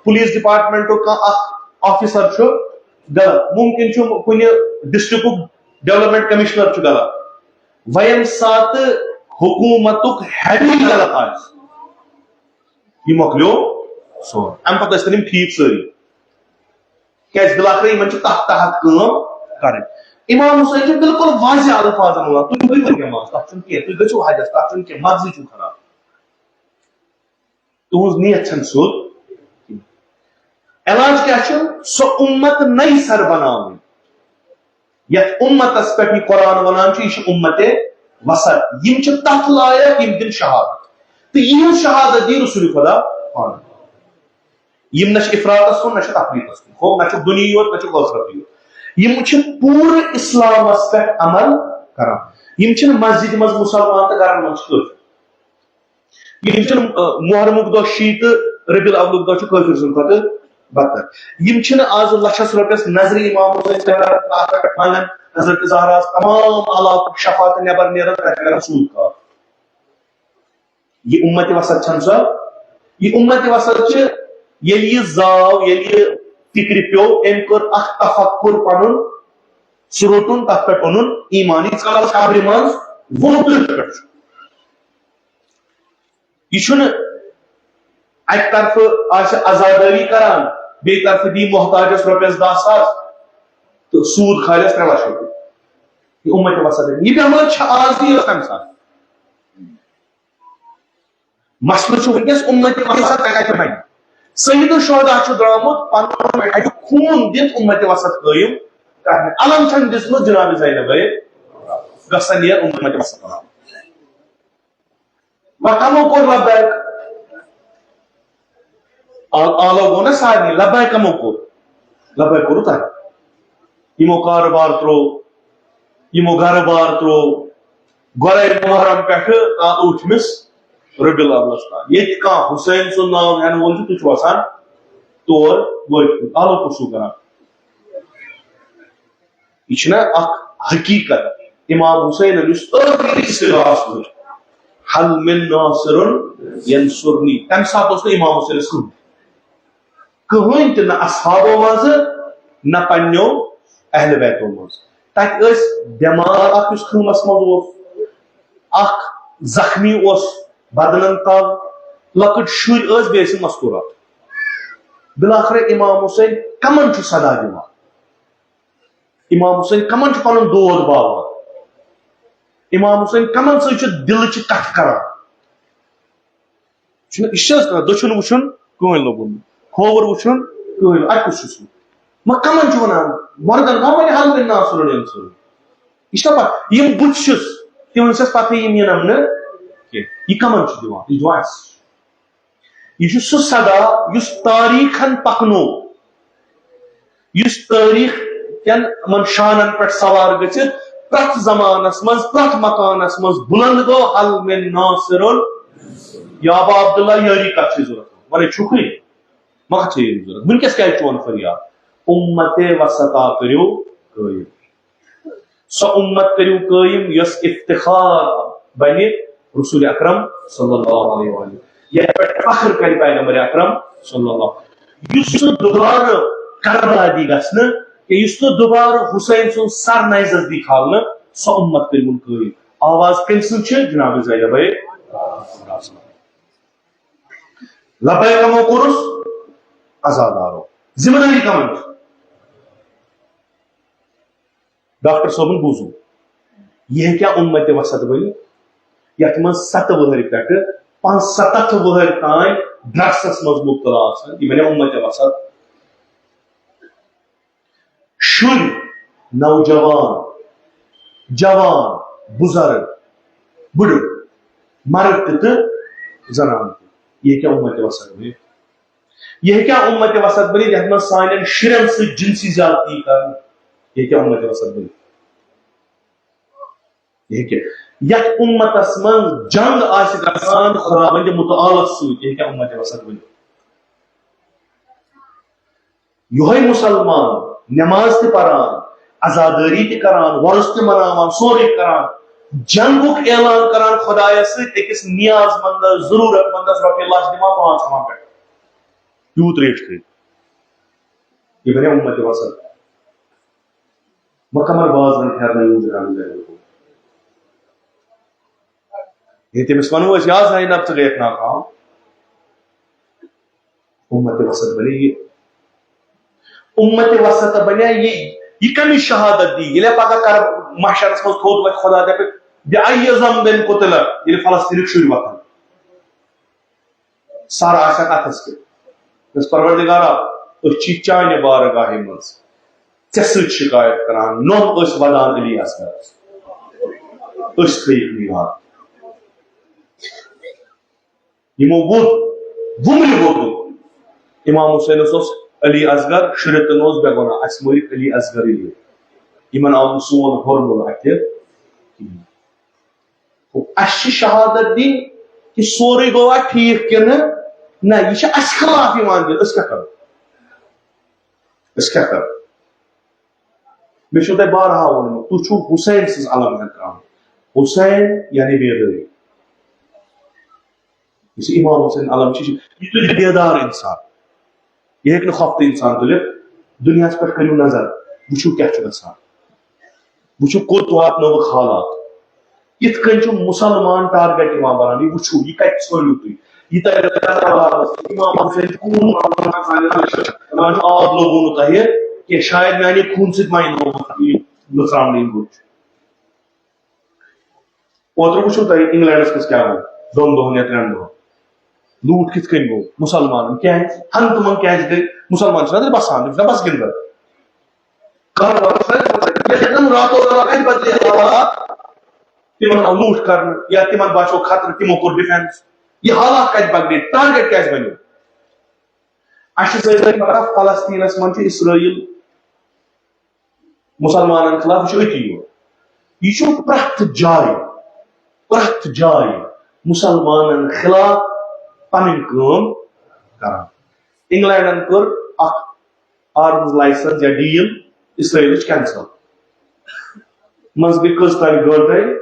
پُلیٖس ڈپارٹمنٹُک کانٛہہ اکھ آفیسر چھُ غلط، مُمکِن چھُ کُنہِ ڈسٹرکٹُک ڈیولپمنٹ کمشنر چھُ غلط۔ وۄنۍ ییٚمہِ ساتہٕ حکوٗمتُک ہیڈٕے غلط آسہِ، یہِ مۄکلیو سورُے۔ اَمہِ پتہٕ ٲسۍ تَن یِم ٹھیٖک سٲری۔ کیازِ بِلاخرٕ یِمن چھِ تَتھ تحت کٲم کَرٕنۍ۔ امام حسین چھُ بالکل واضح الفاظن وَنان، "تُہۍ گٔیوٕ نٮ۪ماز، تَتھ چھُنہٕ کینٛہہ، تُہۍ گٔژھِو حجس، تَتھ چھُنہٕ کینٛہہ، مغزٕے چھُو خراب۔" تُہٕنٛز نیت چھَنہٕ سیوٚد کِہیٖنۍ۔ علاج کیٛاہ چھُ؟ سۄ اُمت نَیہِ سَرٕ بَناوٕنۍ۔ یَتھ اُمتَس پٮ۪ٹھ یہِ قرآن وَنان چھُ، یہِ چھُ اُمتِ وسط۔ یِم چھِ تَتھ لایق، یِم دِن شہادت۔ تہٕ یِہٕنٛز شہادت دی رسول خدا پانہٕ۔ یِم نہ چھِ افراطس کُن، نہ چھِ تفریطس کُن، ہُہ نہ چھُ دُنیاہٕے یوت، نہ چھُ ٲخرتٕے یوت۔ یِم چھِ پوٗرٕ اسلامس پٮ۪ٹھ عمل کران۔ یِم چھِنہٕ مسجدِ منٛز مسلمان تہٕ گرن منٛز چھِ کٲفر۔ یِم چھِنہٕ، آ، محرمُک دۄہ شی تہٕ ربیع الاولُک دۄہ چھُ کٲفر سٕنٛدِ کھۄتہٕ بدتر۔ یِم چھِنہٕ آز لچھس رۄپیس نظرِ امام حسین پٮ۪ٹھ منگان، حضرت زہراہس تمام علاقُک شفاعت نٮ۪بر نیران، تتہِ کران سوٗد کار۔ یہِ اُمتِ وسط چھَنہٕ سۄ۔ یہِ اُمتِ وسط چھِ، ییٚلہِ یہِ زاو، ییٚلہِ یہِ فِکرِ پیوٚو، أمۍ کوٚر اکھ تفکر پنُن، سُہ روٚٹُن، تتھ پٮ۪ٹھ اوٚنُن ایمان۔ ییٖتِس کالس قبرِ منٛز وُہ پٮ۪ٹھ چھُ۔ یہِ چھُنہٕ اَکہِ طرفہٕ آسہِ عزادٲری کران، بیٚیہِ طرفہٕ دی محتاجس رۄپیس دَہ ساس تہٕ سوٗد کھالٮ۪س ترٛےٚ لچھ رۄپیہِ۔ یہِ اُمتِ وسط، یہِ بٮ۪مٲرۍ چھِ آز تہِ یۄس تَمہِ ساتہٕ۔ مسلہٕ چھُ وٕنکیٚس اُمتِ وسط کَتہِ بَنہِ۔ سید الشہداء چھُ درٛامُت پَنُن اَتہِ خوٗن دِتھ اُمتِ وسط قٲیِم کرنہِ۔ علم چھَنہٕ دِژمٕژ جناب زینب گٔے گژھن یہِ اُمتِ وسط بَناوُن۔ وۄنۍ کمو کوٚر لبیک؟ آ-، آلو گوٚو نا سارنٕے، لبیک کمو کوٚر؟ لبیک کوٚرُو تۄہہِ؟ یِمو کارٕبار ترٛوو، یِمو گرٕ بار ترٛوو، گۄڈے محرم پٮ۪ٹھٕ آ اوٗٹھمِس ربیع الاولس تام۔ ییٚتہِ کانٛہہ حسین سُنٛد ناو ہٮ۪نہٕ وول چھُ، تُہۍ چھِو آسان تور وٲتمٕتۍ۔ آلو کُس چھُو کران؟ یہِ چھُنہ اکھ حقیٖقت۔ امام حسینن یُس ٲخری سِرا اوس، "هل من ناصر ینصرنی"، تمہِ ساتہٕ اوس نہٕ امام حسینس کٕہٕنۍ، کٕہٕنۍ تہِ، نہ اصحابو منٛزٕ، نہ پننیو اہل بیتو منٛز۔ تتہِ ٲسۍ بٮ۪مار اکھ، یُس خۭمس منٛز اوس، اکھ زخمی اوس بدنن تل، لۄکٕٹۍ شُرۍ ٲسۍ، بیٚیہِ ٲسۍ مستوٗرات۔ بالآخر امام حسین کمن چھُ صدا دِوان؟ امام حسین کمن چھُ پنُن دود باوان؟ امام حسین کمن سۭتۍ چھُ دلٕچ کتھ کران؟ چھُنہٕ، یہِ چھِ حظ کران دٔچھُن وٕچھُن کٕہٕنۍ لوٚبُن، کھووُر وٕچھُن کٕہٕنۍ، اتہِ کُس چھُس بہٕ؟ وۄنۍ کمن چھُ ونان؟ مردن ما ونہِ "هل من ناصر ینصرنی"؟ یہِ چھا پتہ؟ یِم بہٕ چھُس، تِمن چھَس پتہ یِم یِنم نہٕ کینٛہہ۔ یہِ کمن چھُ دِوان؟ یہِ چھُ دِوان اَسہِ۔ یہِ چھُ سُہ صدا یُس تاریخن پکنو، یُس تٲریخ کٮ۪ن یِمن شانن پٮ۪ٹھ سوار گٔژھِتھ پرٛٮ۪تھ زمانس منٛز، پرٛٮ۪تھ مکانس منٛز بُلند گوٚو، "هل من ناصر"۔ یا ابا عبداللہ، یٲری کتھ چھِ ضروٗرت؟ ونے چھُکھٕے، مگر چھِ یٲری ضروٗرت۔ وٕنکیٚس کیازِ چون فریاد؟ اُمتِ وسطا کٔرِو قٲیِم۔ سۄ اُمت کٔرِو قٲیِم یۄس افتخار بنہِ رسول اکرم صلی اللہ علیہ وآلہ، یتھ پٮ۪ٹھ فخر کرِ پیغمبر اکرم صلی اللہ۔ یُس نہٕ دوبارٕ کربلا دی گژھنہٕ، یا یُس نہٕ دوبارٕ حسین سُنٛد سر نزدیٖک کھالنہٕ، سۄ اُمت کٔرِوُن قٲیِم۔ آواز کٔمۍ سٕنٛز چھِ؟ جناب زینب۔ لبیک کمو کوٚرُس؟ عزادارو۔ ذمہ دٲری کمن چھِ؟ ڈاکٹر صٲبن بوٗزُم، یہِ ہیٚکیٛاہ اُمتِ وسط بٔنِتھ، یتھ منٛز ستہٕ وٕہٕرۍ پٮ۪ٹھٕ پانٛژستتھ وٕہٕرۍ تام ڈرگسس منٛز مُبتلا آسن، یہِ بنیٛاہ اُمتِ وسط؟ شُرۍ، نوجوان، جوان، بُزرگ، بُڈٕ، مرد تہِ تہٕ زنان تہِ، یہِ ہیٚکیٛاہ اُمتِ وسط بٔنِتھ؟ یہِ ہیٚکیٛاہ اُمتِ وسط بٔنِتھ یتھ منٛز سانٮ۪ن شُرٮ۪ن سۭتۍ جنسی زیادتی کرنہٕ؟ یہِ ہیٚکیٛاہ اُمتِ وسط بٔنِتھ؟ یہِ ہیٚکہِ۔ یتھ اُمتس منٛز جنگ آسہِ گژھان خداوندِ متعالس سۭتۍ، یہِ ہیٚکیٛاہ اُمتِ وسط بٔنِتھ؟ یِہوٚے مُسلمان، نٮ۪ماز تہِ پران، عزادٲری تہِ کران، وۄرُس تہِ مناوان، سورُے کران، جنگُک اعلان کران خۄدایس سۭتۍ أکِس نیاز مندس، ضروٗرت مندس رۄپیہِ لچھ دِوان پانٛژھ ہاوان پٮ۪ٹھ۔ یوٗت ریٹ تھٲیِو۔ یہِ بنیٛاہ اُمتِ وسط۔ وۄنۍ کمر باز وۄنۍ پھیرنٲیِو جناب زینب۔ ییٚلہِ تٔمِس ونو أسۍ، "یا زینب، ژٕ گٔیَکھ ناکام۔" اُمتِ وسط بنے یہِ۔ اُمتِ وسط بنے یہِ۔ یہِ کٔمِس شہادت دی؟ ییٚلہِ پگاہ کر محشرس منٛز تھوٚد وۄتھِ خۄدا دپہِ، "بأي ذنب قتل"، ییٚلہِ فلسطینٕکۍ شُرۍ وۄتھن۔ سر آسن اتھس کیُتھ۔ دوٚپُس، "پروردگارا، أسۍ چھِ چانہِ بارگاہہِ منٛز ژےٚ سۭتۍ شکایت کران، نوٚم ٲسۍ ودان علی اصغرس، أسۍ تھٲیِکھ نہٕ یاد۔" یِمو ووٚد، وُمرِ ووٚدُکھ۔ امام حسینس اوس علی اصغر، شُرٮ۪ن اوس بے گۄناہ، اسہِ مٲرِکھ علی اصغر یہِ۔ یِمن آو نہٕ سون ہورمُل اتھِ کِہیٖنۍ۔ اَسہِ چھِ شہادت دِنۍ کہِ سورُے گوٚوا ٹھیٖک کِنہٕ نہ، یہِ چھِ اَسہِ خلاف یِوان دِنہٕ، أسۍ کیٛاہ کَرو؟ أسۍ کیٛاہ کَرو؟ مےٚ چھُو تۄہہِ بارہا ووٚنمُت، تُہۍ چھُو حسین سٕنٛز علم ہٮ۪تھ ترٛاوٕنۍ۔ حسین یعنی بیدٲری۔ یُس امام حسین علم چھُ، یہِ چھُ، یہِ تُلہِ بیدار اِنسان۔ یہِ ہیٚکہِ نہٕ خۄفتہٕ اِنسان تُلِتھ۔ دُنیاہَس پٮ۪ٹھ کٔرِو نظر، وٕچھِو کیٛاہ چھُ گژھان۔ وٕچھِو کوٚت واتنٲوٕکھ حالات۔ یِتھ کٔنۍ چھُ مُسلمان ٹارگیٹ یِوان بناونہٕ۔ یہِ وٕچھِو، یہِ کَتہِ ژھٲنٛڈِو تُہۍ؟ یہِ تۄہہِ امام حسین چھُ کوٗن؟ دَپان چھُ، آب لوگوُ نہٕ تۄہہِ کینٛہہ، شاید میانہِ خوٗنہٕ سۭتۍ ما یِنو یہِ لٔژراونہٕ یِم گوٚو۔ اوترٕ وٕچھِو تۄہہِ انگلینڈس منٛز کیٛاہ گوٚو دۄن دۄہن یا ترٛٮ۪ن دۄہن۔ لوٗٹھ کِتھ کٔنۍ گوٚو مُسلمانن؟ کیٛازِ؟ ہن تِمن کیٛازِ گٔے؟ مُسلمان چھِنہ تیٚلہِ بسان، تِم چھِنہ بس گِنٛدان۔ کانٛہہ بس، ییٚلہِ تِم راتو رات اَتہِ بدلے حالات، تِمن آو لوٗٹھ کرنہٕ یا تِمن باسیو خطرٕ، تِمو کوٚر ڈِفینس۔ یہِ حالات کتہِ بگڑے؟ ٹارگیٹ کیٛازِ بنیو؟ اَسہِ چھِ سٲری پتہ، فلسطینس منٛز چھُ اسرائیل مُسلمانن خلاف، یہِ چھُ أتی یوت۔ یہِ چھُ پرٛٮ۪تھ جایہِ، پرٛٮ۪تھ جایہِ مُسلمانن خلاف پنٕنۍ کٲم کران۔ انگلینڈن کٔر اکھ آرمز لائسنس یا ڈیل اسرائیلٕچ کینسل۔ منٛزٕ گٔے کٔژ تام گٲنٹے،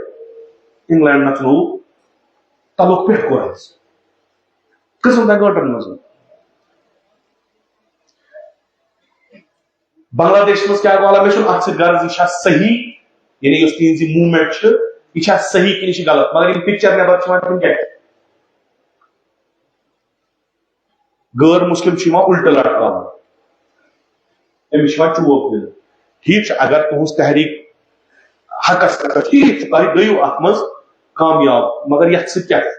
انگلینڈ نژنووُکھ تلُک پٮ۪ٹھ کوٚر حظ۔ کٔژن تام گٲنٹن منٛز۔ بنگلہ دیشس منٛز کیٛاہ گوٚو؟ مےٚ چھُنہٕ اتھ سۭتۍ غرض، یہِ چھا صحیح، یعنی یۄس تِہنٛز یہِ موومینٹ چھِ، یہِ چھا صحیح کِنہٕ یہِ چھِ غلط، مگر یِم پکچر نٮ۪بر چھِ یِوان، تِم کیٛاہ چھِ؟ غٲر مسلم چھِ یِوان الٹہٕ لٹکاونہٕ، أمِس چھِ یِوان چوب دِنہٕ۔ ٹھیٖک چھُ، اگر تُہنٛز تحریک حقس پٮ۪ٹھ، ٹھیٖک چھُ، تۄہہِ گٔیوٕ اتھ منٛز کامیاب، مگر یتھ سۭتۍ کیٛاہ چھُ؟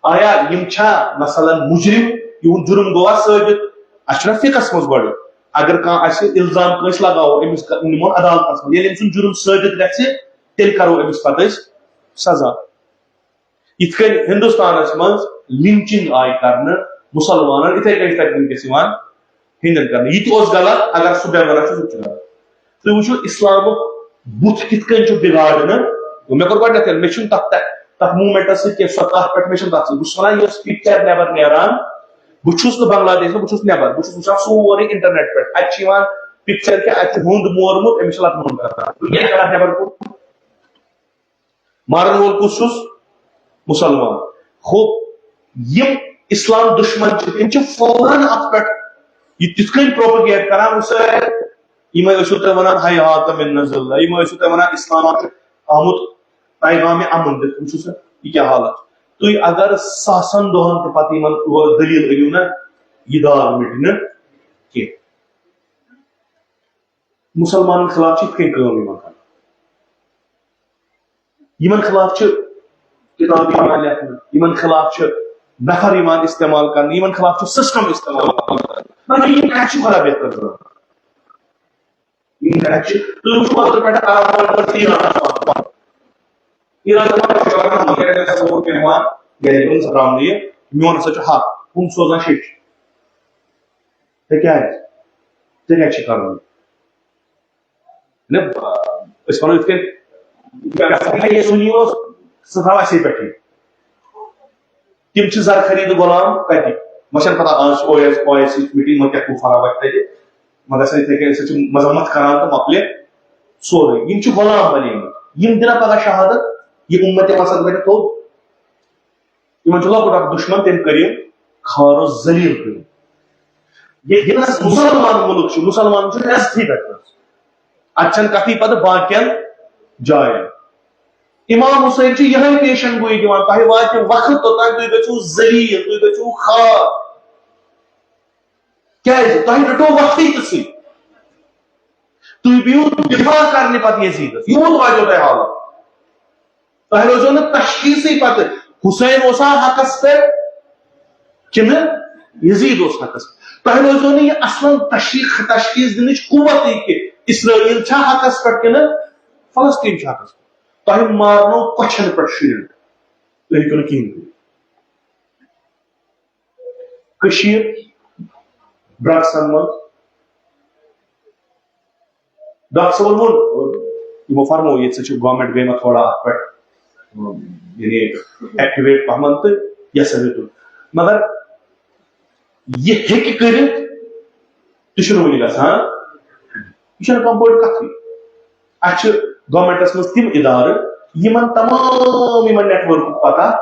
آیا یِم چھا مثلاً مجرم؟ یِہُنٛد جُرم گوٚوا ثٲبت؟ اسہِ چھُنہ فقہس منٛز گۄڈٕ، اگر کانٛہہ اسہِ الزام کٲنٛسہِ لگاوو، أمِس ک-، نِمون عدالتس منٛز، ییٚلہِ أمۍ سُنٛد جُرم ثٲبت گژھِ، تیٚلہِ کرو أمِس پتہٕ أسۍ سزا۔ یِتھ کٔنۍ ہندوستانس منٛز لنچنگ آیہِ کرنہٕ مُسلمانن، یِتھے کٔنۍ چھِ تتہِ وٕنکیٚس یِوان ہیٚنٛدٮ۪ن کرنہٕ۔ یہِ تہِ اوس غلط، اگر سُہ بے گۄناہ چھُ، سُہ تہِ چھُ غلط۔ تُہۍ وٕچھِو، اسلامُک بُتھ کِتھ کٔنۍ چھُ بِگاڑنہٕ۔ مےٚ کوٚر گۄڈٕنٮ۪تھ، مےٚ چھُنہٕ تَتھ، تَتھ موٗمینٹَس سۭتۍ کینٛہہ، سۄ کَتھ پٮ۪ٹھ، مےٚ چھُنہٕ تَتھ سۭتۍ۔ بہٕ چھُس وَنان، یۄس پِکچَر نٮ۪بَر نیران، بہٕ چھُس نہٕ بنگلہ دیش منٛز، بہٕ چھُس نٮ۪بَر، بہٕ چھُس وٕچھان سورُے اِنٹرنیٹ پٮ۪ٹھ۔ اَتہِ چھِ یِوان پِکچَر کیٛاہ، اَتہِ چھُ ہُنٛد مورمُت، أمِس چھِ لَتہٕ مۄنٛڈ کَران۔ یہِ کَتھ نٮ۪بَر کوٚر۔ مارن وول کُس چھُس؟ مُسلمان۔ ہُہ، یِم اسلام دُشمن چھِ، تِم چھِ فوراً اتھ پٮ۪ٹھ یہِ تِتھ کٔنۍ پروپگیٹ کران، وٕچھ سا، یِمے ٲسِو تُہۍ ونان، "حیات من عند اللہ"، یِمے ٲسِو تُہۍ ونان، "اسلام چھُ آمُت پیغام امن دِتھ"، وٕچھِو سا، یہِ کیٛاہ حالت چھِ۔ تُہۍ اگر ساسن دۄہن تہٕ پتہٕ یِمن اورٕ دٔلیٖل أنِو نہ، یہِ داغ مِٹہِ نہٕ کینٛہہ۔ مُسلمانن خلاف چھِ یِتھ کٔنۍ کٲم یِوان کرنہٕ۔ یِمن خلاف چھِ کِتاب یِوان لیکھنہٕ، یِمن خلاف چھِ نفر یِوان استعمال کرنہٕ، یِمن خلاف چھُ سسٹم استعمال کرنہٕ۔ مگر یِم کتہِ چھِ خۄدا بہتر زانان؟ یِم کتہِ چھِ؟ تُہۍ وٕچھِو اوترٕ پٮ۪ٹھٕ آرام پٮ۪ٹھ ایران۔ ایران دَپان، "مگر مےٚ ہسا ووٚن مےٚ وَن، گرِکٮ۪ن ترٛاونہٕ یہِ، میون ہسا چھُ حق، ہُم سوزان شیٚچھِ۔" ہے کیٛازِ؟ ژےٚ کیٛاہ چھِ کرُن؟ نہ، أسۍ وَنو یِتھ کٔنۍ، یہِ سُنی اوس، سُہ تھاو اَسے پٮ۪ٹھٕے۔ تِم چھِ زر خرید غلام کَتہِ؟ وۄنۍ چھَنہٕ پَتہ، آز چھِ O S, O S C meeting, وۄنۍ کیٛاہ کُفارا وۄتھِ تَتہِ؟ مگر سا یِتھَے کٔنۍ أسۍ چھِ مذمت کران تہٕ مۄکلہِ سورُے۔ یِم چھِ غلام بَنیمٕتۍ۔ یِم دِنا پَگاہ شہادت، یہِ اُمت وسط بَنہِ تھوٚد۔ یِمن چھُ لۄکُٹ اکھ دُشمن، تٔمۍ کٔرۍ یِم خار و ذلیل کٔرۍ۔ ییٚتہِ نس مُسلمان مُلک چھُ، مُسلمان چھُ عزتھٕے پٮ۪ٹھ۔ اتہِ چھنہٕ کتھٕے پتہٕ باقین جاین۔ امام حسین چھُ یِہے پیشن گویی دِوان، تۄہہِ واتہِ وقت توٚتام تُہۍ گٔژھِو ذلیل، تُہۍ گٔژھِو خار۔ کیازِ؟ تۄہہِ رٔٹو وقتٕے تِژھٕے۔ تُہۍ بِہِو دِفاع کرنہِ پتہٕ یزیدس۔ یوٗت واتیو تۄہہِ حالت۔ تۄہہِ روزیو نہٕ تشخیصٕے پتہٕ، حسین اوسا حقس پٮ۪ٹھ کِنہٕ یزید اوس حقس پٮ۪ٹھ۔ تۄہہِ روزیو نہٕ یہِ اصلاً تشخیص، تشخیص دِنٕچ قوتٕے کہِ اسرائیل چھا حقس پٮ۪ٹھ کِنہٕ فلسطین چھُ حقس پٮ۪ٹھ۔ تۄہہِ مارنو کۄچھن پٮ۪ٹھ شُرٮ۪ن، تُہۍ ہیٚکِو نہٕ کِہیٖنۍ کٔرِتھ۔ کٔشیٖر، ڈرگسن منٛز۔ ڈاکٹر صٲبن ووٚن، یِمو فرموو، ییٚتہِ سۭتۍ چھُ گورمنٹ گٔے مےٚ تھوڑا اتھ پٮ۪ٹھ، یعنی، ایکٹیویٹ پہمن تہٕ یہِ ہسا ہیوٚتُن۔ مگر یہِ ہیٚکہِ کٔرِتھ، تہِ چھُنہٕ وُنہِ گژھان۔ یہِ چھَنہٕ کانٛہہ بٔڑ کَتھٕے۔ اَسہِ چھِ گورمنٹَس منٛز تِم اِدارٕ، یِمَن تمام یِمَن نیٹ ؤرکُک پَتہ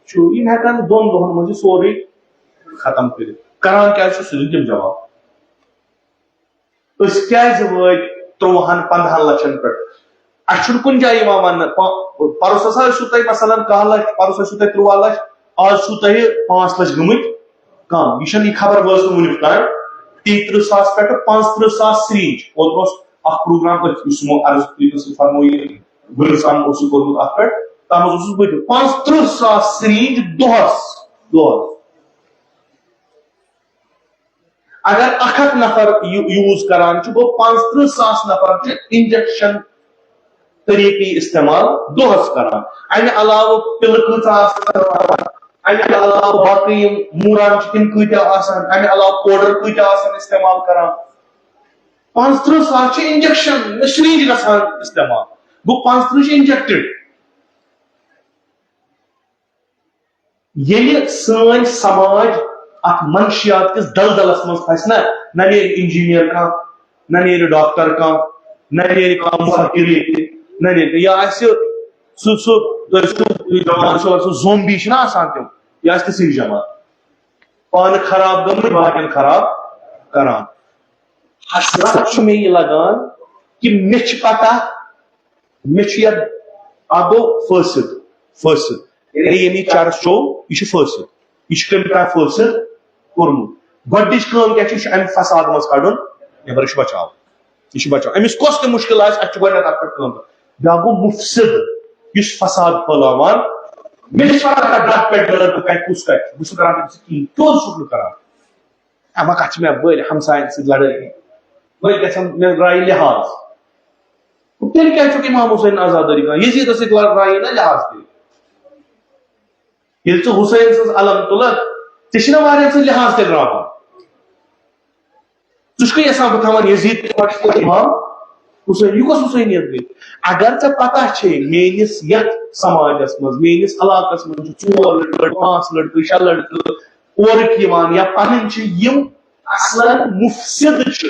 چھُ، یِم ہٮ۪کَن دۄن دۄہَن منٛز یہِ سورُے ختم کٔرِتھ۔ کران کیٛازِ چھُ، سُہ دِن تِم جواب۔ أسۍ کیٛازِ وٲتۍ تُرٛوہَن پنٛدہَن لَچھَن پٮ۪ٹھ؟ اَسہِ چھُنہٕ کُنہِ جایہِ یِوان وَننہٕ، پا-، پَرُس ہسا ٲسِو تۄہہِ مثلاً کاہ لَچھ، پَرُس ٲسِو تۄہہِ تُرٛواہ لَچھ، آز چھُو تۄہہِ پانٛژھ لَچھ گٔمٕتۍ کَم۔ یہِ چھَنہٕ، یہِ خبر وٲژ نہٕ وُنیُک تام۔ تیٚیہِ تٕرٛہ ساس پٮ۪ٹھٕ پانٛژھ تٕرٛہ ساس سِرینج۔ اوترٕ اوس اَکھ پروگرام أتھۍ، یُس یِمو عرض، یُس یہِ فرموو، یہِ گُلِس احمد اوس یہِ کوٚرمُت اَتھ پٮ۪ٹھ، تَتھ منٛز اوسُس بہٕ تہِ۔ پانٛژھ تٕرٛہ ساس سِرینج دۄہَس، دۄہَس۔ اگر اکھ اکھ نفر یو-، یوز کران چھُ، گوٚو پانٛژھ تٕرٛہ ساس نفر چھِ انجیکشن طریقہٕ استعمال دۄہس کران۔ امہِ علاوٕ پِلہٕ کۭژاہ آسان، امہِ علاوٕ باقٕے یِم موٗران چھِ، تِم کۭتیاہ آسان، امہِ علاوٕ پوڈر کۭتیاہ آسان استعمال کران۔ پانٛژھ تٕرٛہ ساس چھِ انجیکشن، سِرینج گژھان استعمال۔ گوٚو پانٛژھ تٕرٛہ چھِ انجیکٹڈ۔ ییٚلہِ سٲنۍ سماج اتھ منشیات کِس دلدلس منٛز پھسہِ نا، نہ نیرِ انجینئر کانٛہہ، نہ نیرِ ڈاکٹر کانٛہہ، نہ نیرِ کانٛہہ مفکر ییٚتہِ، نہ نیرِ، یا آسہِ سُہ، سُہ، تُہۍ چھِو، تُہۍ جماعت چھِو، سُہ زومبی چھِنہ آسان تِم، یہِ آسہِ تِژھٕے جماعت۔ پانہٕ خراب گٔمٕتۍ، باقین خراب کران۔ حسرت چھُ مےٚ یہِ لگان کہِ مےٚ چھِ پتہ، مےٚ چھُ یتھ، اکھ گوٚو فٲسد، فٲسد، یعنی ییٚمۍ یہِ چرس چوٚو، یہِ چھُ فٲسد، یہِ چھُ کٔمۍ تام فٲسد کوٚرمُت۔ گۄڈٕنِچ کٲم کیٛاہ چھِ؟ یہِ چھُ امہِ فساد منٛز کڑُن نٮ۪بر، یہِ چھُ بچاوُن، یہِ چھُ بچاوُن۔ أمِس کۄس تہِ مُشکل آسہِ، اتھ چھُ گۄڈٕنٮ۪تھ اتھ پٮ۪ٹھ کٲم کرٕنۍ۔ بیٛاکھ گوٚو مُفسد، یُس فساد پھٲلاوان۔ مےٚ چھِ پتہ ڈرگ پٮ۪ٹھ، ڈرگ کتہِ، کُس کتہِ چھُ، بہٕ چھُس کران تٔمِس سۭتۍ کِہیٖنۍ، کیٛازِ چھُکھ نہٕ کران؟ اما کتھ چھِ مےٚ بٔلۍ ہمساین سۭتۍ لڑٲے، بٔلۍ گژھن مےٚ راے لحاظ۔ تیٚلہِ کیٛازِ چھُکھ امام حسین عزاداری کران؟ یزیدس سۭتۍ لڑ-، راے نہ لحاظ تیٚلہِ۔ ییٚلہِ ژٕ حسین سٕنٛز علم تُلکھ، ژےٚ چھِنہ واریاہن سۭتۍ لحاظ تیٚلہِ راوان؟ ژٕ چھُکھ یژھان بہٕ تھاوان یزید تہِ پتہٕ امام حسین؟ یہِ کۄس حسینیت گٔے؟ اگر ژےٚ پتہ چھے میٲنِس یتھ سماجس منٛز، میٲنِس علاقس منٛز چھِ ژور لڑکہٕ، پانٛژھ لڑکہٕ، شےٚ لڑکہٕ اورٕکۍ یِوان یا پنٕنۍ چھِ، یِم اصلاً مفسد چھِ،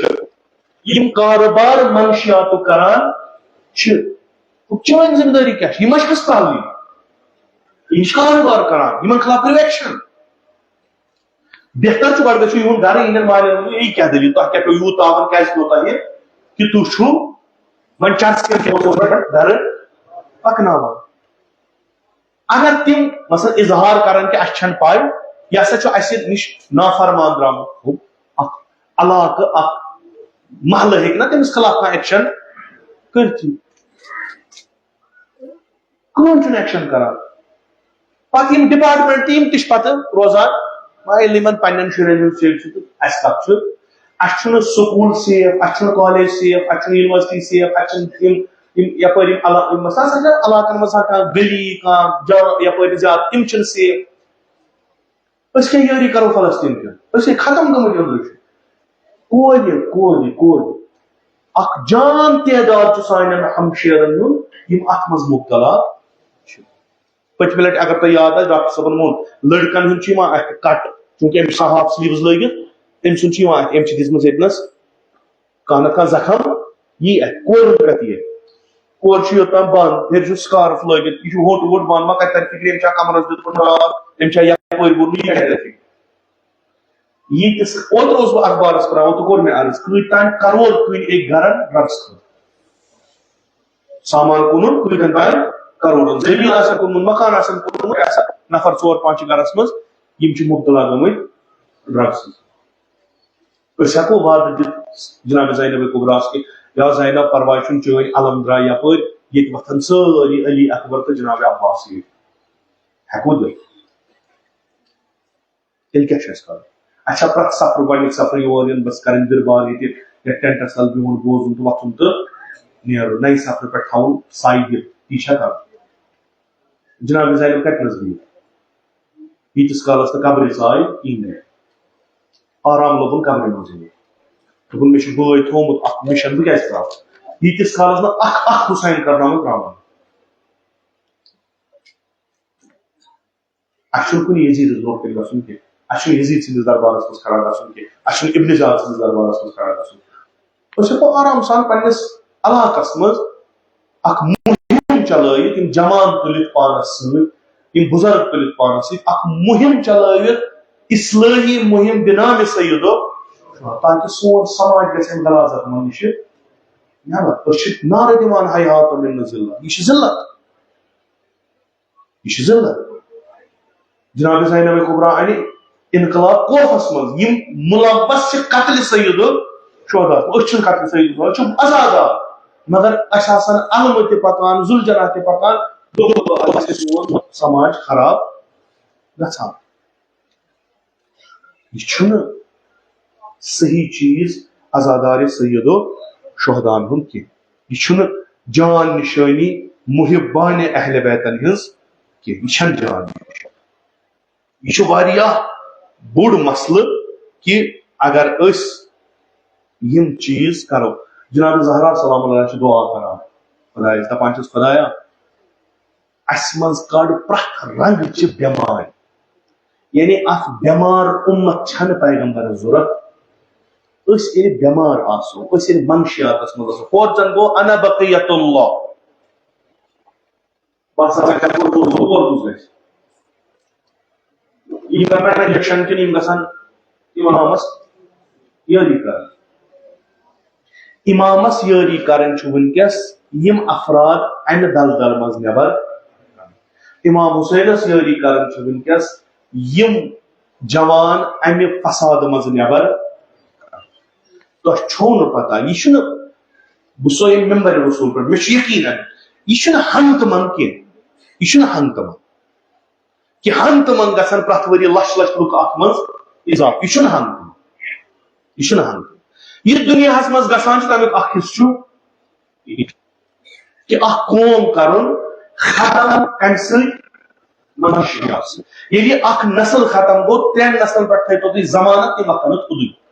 یِم کارٕبار منشیاتُک کران چھِ، چٲنۍ ذمہٕ دٲری کیٛاہ چھِ؟ یِم ما چھِ ہسپتال نِنۍ؟ یِم چھِ کارٕبار کران، یِمن خلاف کٔرِو ایکشن۔ بہتر چھُ گۄڈٕ گٔژھِو یِہُنٛد گرٕ، یِہنٛدٮ۪ن مالٮ۪ن ونُن، یہِ کیٛاہ دٔلیٖل؟ تۄہہِ کیٛاہ پیوٚو یوٗت تاوُن، کیٛازِ پیوٚو تۄہہِ یہِ کہِ تُہۍ چھِو وۄنۍ چرس کٮ۪ن پونٛسن پٮ۪ٹھ گرٕ پکناوان؟ اگر تِم مثلاً اظہار کرن کہِ اسہِ چھنہٕ پاے، یہِ ہسا چھُ اسہِ نِش نافرمان درامُت، ہُہ، اکھ علاقہٕ، اکھ محلہٕ ہیٚکہِ نہ تٔمِس خلاف کانٛہہ ایکشن کٔرتھٕے۔ کٕہٕنۍ چھُنہٕ ایکشن کران۔ پتہٕ یِم ڈپارٹمنٹ تہِ، یِم تہِ چھِ پتہٕ روزان، وۄنۍ ییٚلہِ یِمن پننٮ۪ن شُرٮ۪ن ہُنٛد سیو چھُ، تہٕ اسہِ کتھ چھُ؟ اسہِ چھُنہٕ سکوٗل سیف، اسہِ چھُنہٕ کالج سیف، اسہِ چھُنہٕ یونیورسٹی سیف، اسہِ چھِنہٕ یِم، یِم یپٲرۍ یِم علا-، یِم مثلاً آسان چھِ علاقن منٛز آسان کانٛہہ گلی، کانٛہہ جا-، یپٲرۍ زیادٕ، تِم چھِنہٕ سیف۔ أسۍ کیٛاہ یٲری کرو فلسطین کٮ۪ن؟ أسۍ ہے ختم گٔمٕتۍ أنٛدرٕ چھِ۔ کورِ، کورِ، کورِ۔ اکھ جان تعداد چھُ سانٮ۪ن ہمشیرن ہُنٛد، یِم اتھ منٛز مبتلا چھِ۔ پٔتمہِ لٹہِ اگر تۄہہِ یاد آسہِ، ڈاکٹر صٲبن ووٚن، لڑکن ہُنٛد چھُ یِوان اتھِ کٹ، چونکہ أمِس چھِ ہاف سلیٖوز لٲگِتھ، أمۍ سُنٛد چھُ یِوان اتھِ، أمۍ چھِ دِژمٕژ ییٚتنس کانٛہہ نتہٕ کانٛہہ زخم یی اتھِ، کورِ ہُنٛد کتھ یی اتھِ۔ کورِ چھُ یوٚتام بنٛد، ہیٚرِ چھُ سکارف لٲگِتھ، یہِ چھُ ہوٚٹ ووٚٹ بنٛد، ما کتہِ ترِ فِکرِ، أمۍ چھا کمرس دیُتمُت ڈاکھ، أمۍ چھا یپٲرۍ گوٚمُت، یہِ کتہِ ترِ فِکرِ؟ یہِ تہِ س-، اوترٕ اوسُس بہٕ اخبارس پران، اوترٕ کوٚر مےٚ عرض، کۭتۍ تام کرور کٕنۍ أکۍ گرن ڈرگس خٲطرٕ۔ سامان کٕنُن کۭتٮ۪ن تام کرورن، زٔمیٖن آسن کٕنمُت، مکان آسن کٕنمُت، آسن نفر ژور پانٛژھ چھِ گرس منٛز، یِم چھِ مبتلا گٔمٕتۍ ڈرگسس۔ أسۍ ہٮ۪کو وعدٕ دِتھ جناب زینب کبریٰ ہس کہِ، یا زینب، پرواے چھُنہٕ، چٲنۍ علم درٛاے یپٲرۍ، ییٚتہِ وۄتھن سٲری علی اکبر تہٕ جناب عباس ییٚتہِ۔ ہٮ۪کو دِتھ۔ تیٚلہِ کیٛاہ چھُ اَسہِ کَرُن؟ اَسہِ چھا پرٛٮ۪تھ سفرٕ گۄڈٕنِکۍ سفرٕ یور یُن، بس کَرٕنۍ بِربار ییٚتہِ، یَتھ ٹٮ۪نٹَس تَل بِہُن، بوزُن تہٕ وۄتھُن تہٕ نیرُن؟ نَیہِ سفرٕ پٮ۪ٹھ تھاوُن سَے دِتھ، یی چھا کَرُن؟ جناب زینب کَتہِ نَس بِہِتھ؟ ییٖتِس کالَس نہٕ قبرِ ژاے کِہیٖنۍ نہٕ۔ آرام لوٚبُن قبرِ منٛزٕے۔ دوٚپُن، مےٚ چھُ بٲے تھوٚومُت اَکھ مِشن، بہٕ کیٛازِ ترٛاوٕ؟ ییٖتِس کالَس نہٕ اَکھ اَکھ حُسین کرناوُن ترٛاوُن۔ اَسہِ چھُنہٕ کُنہِ یزیٖدَس برونٛہہ کَنہِ گژھُن کینٛہہ، اَسہِ چھُنہٕ یزیٖد سٕنٛدِس دربارَس منٛز کھڑا گژھُن کینٛہہ، اَسہِ چھُنہٕ ابن زیاد سٕنٛدِس دربارَس منٛز کھڑا گژھُن۔ أسۍ ہٮ۪کو آرام سان پنٛنِس علاقَس منٛز اَکھ مُہِم چلٲوِتھ، یِم جوان تُلِتھ پانَس سۭتۍ، یِم بُزرگ تُلِتھ پانَس سۭتۍ، اَکھ مُہِم چلٲوِتھ، اصلٲحی مُہِم بنام سیدو، تاکہِ سون سماج گژھِ اَمہِ غلاظت منٛز نِشہِ نٮ۪بر۔ أسۍ چھِ نعرٕ دِوان، "حیات من ذلت"، یہِ چھِ ذلت۔ یہِ چھِ ذلت۔ جناب زینب کبریٰ انہِ انقلاب کوفس منٛز، یِم ملوث چھِ قتل سید الشہداء۔ أسۍ چھِنہٕ قتل سید الشہداء، أسۍ چھِ عزادار۔ مگر اَسہِ آسن علمہٕ تہِ پکان، ذوالجناح تہِ پکان، دۄہ دۄہ آسہِ سون سماج خراب گژھان۔ یہِ چھُنہٕ صحیح چیٖز عزادار سید الشہداہن ہُنٛد کینٛہہ۔ یہِ چھُنہٕ جان نشٲنی محبان اہل بیتن ہٕنٛز کینٛہہ۔ یہِ چھَنہٕ جان نشٲنی۔ یہِ چھُ واریاہ بوٚڑ مسلہٕ کہِ اگر أسۍ یِم چیٖز کرو، جناب زہرا سلام اللہ چھِ دعا کران خدایس، دپان چھِس، "خدایا، اَسہِ منٛز کڑ پرٛٮ۪تھ رنگہٕ چہِ بٮ۪مارِ۔" یعنی اکھ بٮ۪مار اُمت چھنہٕ پیغمبرس ضوٚرتھ۔ أسۍ ییٚلہِ بٮ۪مار آسو، أسۍ ییٚلہِ منشیاتس منٛز آسو، ہورٕ زن گوٚو انا بقیت اللہ۔ بس ہسا کرٕ بہٕ روزٕ، اور کُس گژھِ؟ یِم کرن انجیکشن کِنہٕ یِم گژھن امامس یٲری کرٕنۍ؟ امامس یٲری کرٕنۍ چھُ وٕنکیٚس یِم افراد امہِ دلدل منٛز نٮ۪بر۔ امام حسینس یٲری کرٕنۍ چھِ وٕنکیٚس یِم جوان امہِ فسادٕ منٛز نٮ۪بر۔ تۄہہِ چھو نہٕ پتہ، یہِ چھُنہٕ، بہٕ سوے ییٚمہِ ممبر رسول پٮ۪ٹھ، مےٚ چھُ یقین امیُک، یہِ چھُنہٕ ہنٛگ تہٕ منٛگ کینٛہہ، یہِ چھُنہٕ ہنٛگ تہٕ منٛگ۔ کہِ ہن تہٕ من گژھن پرٛٮ۪تھ ؤری لچھ لچھ لُکھ اتھ منٛز اضافہٕ۔ یہِ چھُنہٕ ہن تہٕ من۔ یہِ چھُنہٕ ہن تہٕ من۔ یہِ دُنیاہس منٛز گژھان چھُ، تمیُک اکھ حصہٕ چھُ یہِ کہِ اکھ قوم کرُن ختم امہِ سۭتۍ منشیات سۭتۍ۔ ییٚلہِ یہِ اکھ نسل ختم گوٚو، ترٛٮ۪ن نسلن پٮ۪ٹھ تھٲیتو تُہۍ ضمانت، تِم وۄتھن نہٕ تھوٚدُے۔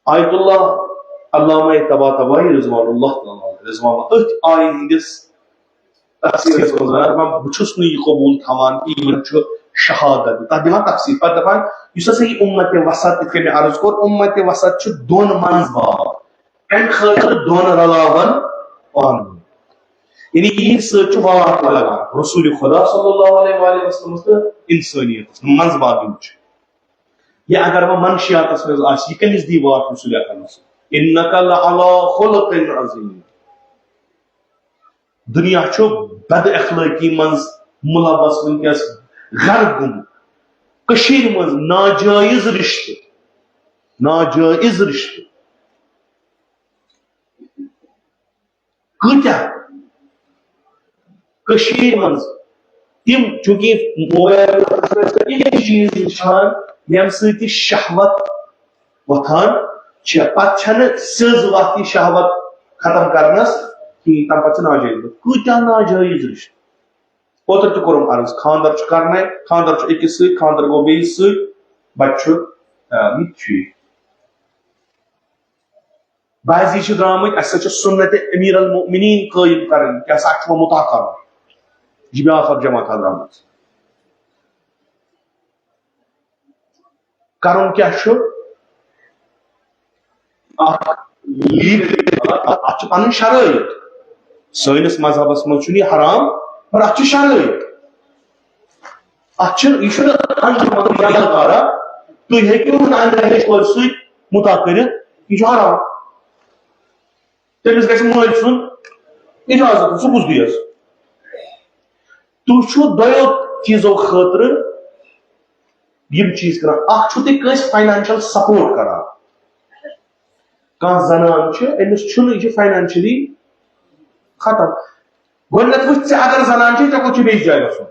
آیت اللہ علامہ طباطبائی رضوان اللہ تعالیٰ عنہ، رضوان اللہ، أتھۍ آیہِ ہٕنٛدِس تفسیٖرس منٛز ونان، دپان، بہٕ چھُس نہٕ یہِ قبوٗل تھاوان کہِ یہِ چھُ شہادت، تتھ دِوان تفسیٖر، پتہٕ دپان، یُس ہسا یہِ امت وسط، یِتھ کٔنۍ مےٚ عرض کوٚر، امت وسط چھُ دۄن منٛز باو، امہِ خٲطرٕ دۄن رلاون پانہٕ ؤنۍ۔ یعنی یِہنٛدِ سۭتۍ چھُ واٹھ لگان رسول خدا صلی اللہ علیہ وآلہ وسلمس تہٕ انسٲنیتس منٛز باو یِم چھِ۔ یا اگر وۄنۍ منشیاتس منٛز آسہِ، یہِ کٔمِس دی واٹھ رسول اکرمس؟ انک لعلی خلق عظیم۔ دنیا چھُ بد اخلٲقی منٛز ملوث، وٕنکیٚس غرق گوٚمُت۔ کٔشیٖرِ منٛز ناجٲیز رشتہٕ، ناجٲیز رشتہٕ۔ کۭتیاہ کٔشیٖرِ منٛز تِم، چوٗنٛکہِ موبایل پٮ۪ٹھ چھِ أسۍ یِم چیٖز وٕچھان، ییٚمہِ سۭتۍ یہِ شہوت وۄتھان چھِ، پتہٕ چھَنہٕ سیٚز وَتھ یہِ شہوت ختم کرنس کِہیٖنۍ، تَمہِ پتہٕ چھِ ناجٲیز۔ کۭتیاہ ناجٲیز رِشتہٕ؟ اوترٕ تہِ کوٚرُم عرض، خانٛدر چھُ کرنے، خانٛدر چھُ أکِس سۭتۍ، خانٛدر گوٚو بیٚیِس سۭتۍ، بچہِ چھُ، آ، یہِ تہِ چھُ یہِ۔ بعضی چھِ درٛامٕتۍ، اَسہِ سۭتۍ چھِ سُنت امیر المؤمنین قٲیِم کرٕنۍ، کیٛاہ سا اَسہِ چھُ وۄنۍ مُتاع کرُن۔ یہِ چھِ بیٛاکھ اکھ جماعت درٛامٕژ۔ کرُن کیٛاہ چھُ؟ اکھ لیٖگ، اَتھ چھِ پنٕنۍ شرٲیط۔ سٲنِس مذہبس منٛز چھُنہٕ یہِ حرام، مگر اَتھ چھِ شرٲیط۔ اَتھ چھُنہٕ، یہِ چھُنہٕ اَنٛدٕ منٛدٕ یَلہٕ کارا۔ تُہۍ ہیٚکِو نہٕ اَمہِ رہش کورِ سۭتۍ مُتاع کٔرِتھ، یہِ چھُ حرام۔ تٔمِس گژھِ مٲلۍ سُنٛد اِجازت، سُہ کُس دِیَس؟ تُہۍ چھِو دۄیو چیٖزو خٲطرٕ یِم چیٖز کران۔ اَکھ چھُو تُہۍ کٲنٛسہِ فاینانشل سپورٹ کران۔ کانٛہہ زنان چھِ، أمِس چھُنہٕ، یہِ چھِ فاینانشلی ختم۔ گۄڈٕنٮ۪تھ وٕچھ ژےٚ، اگر زنان چھے، ژےٚ کوٚت چھُ بیٚیِس جایہِ گژھُن؟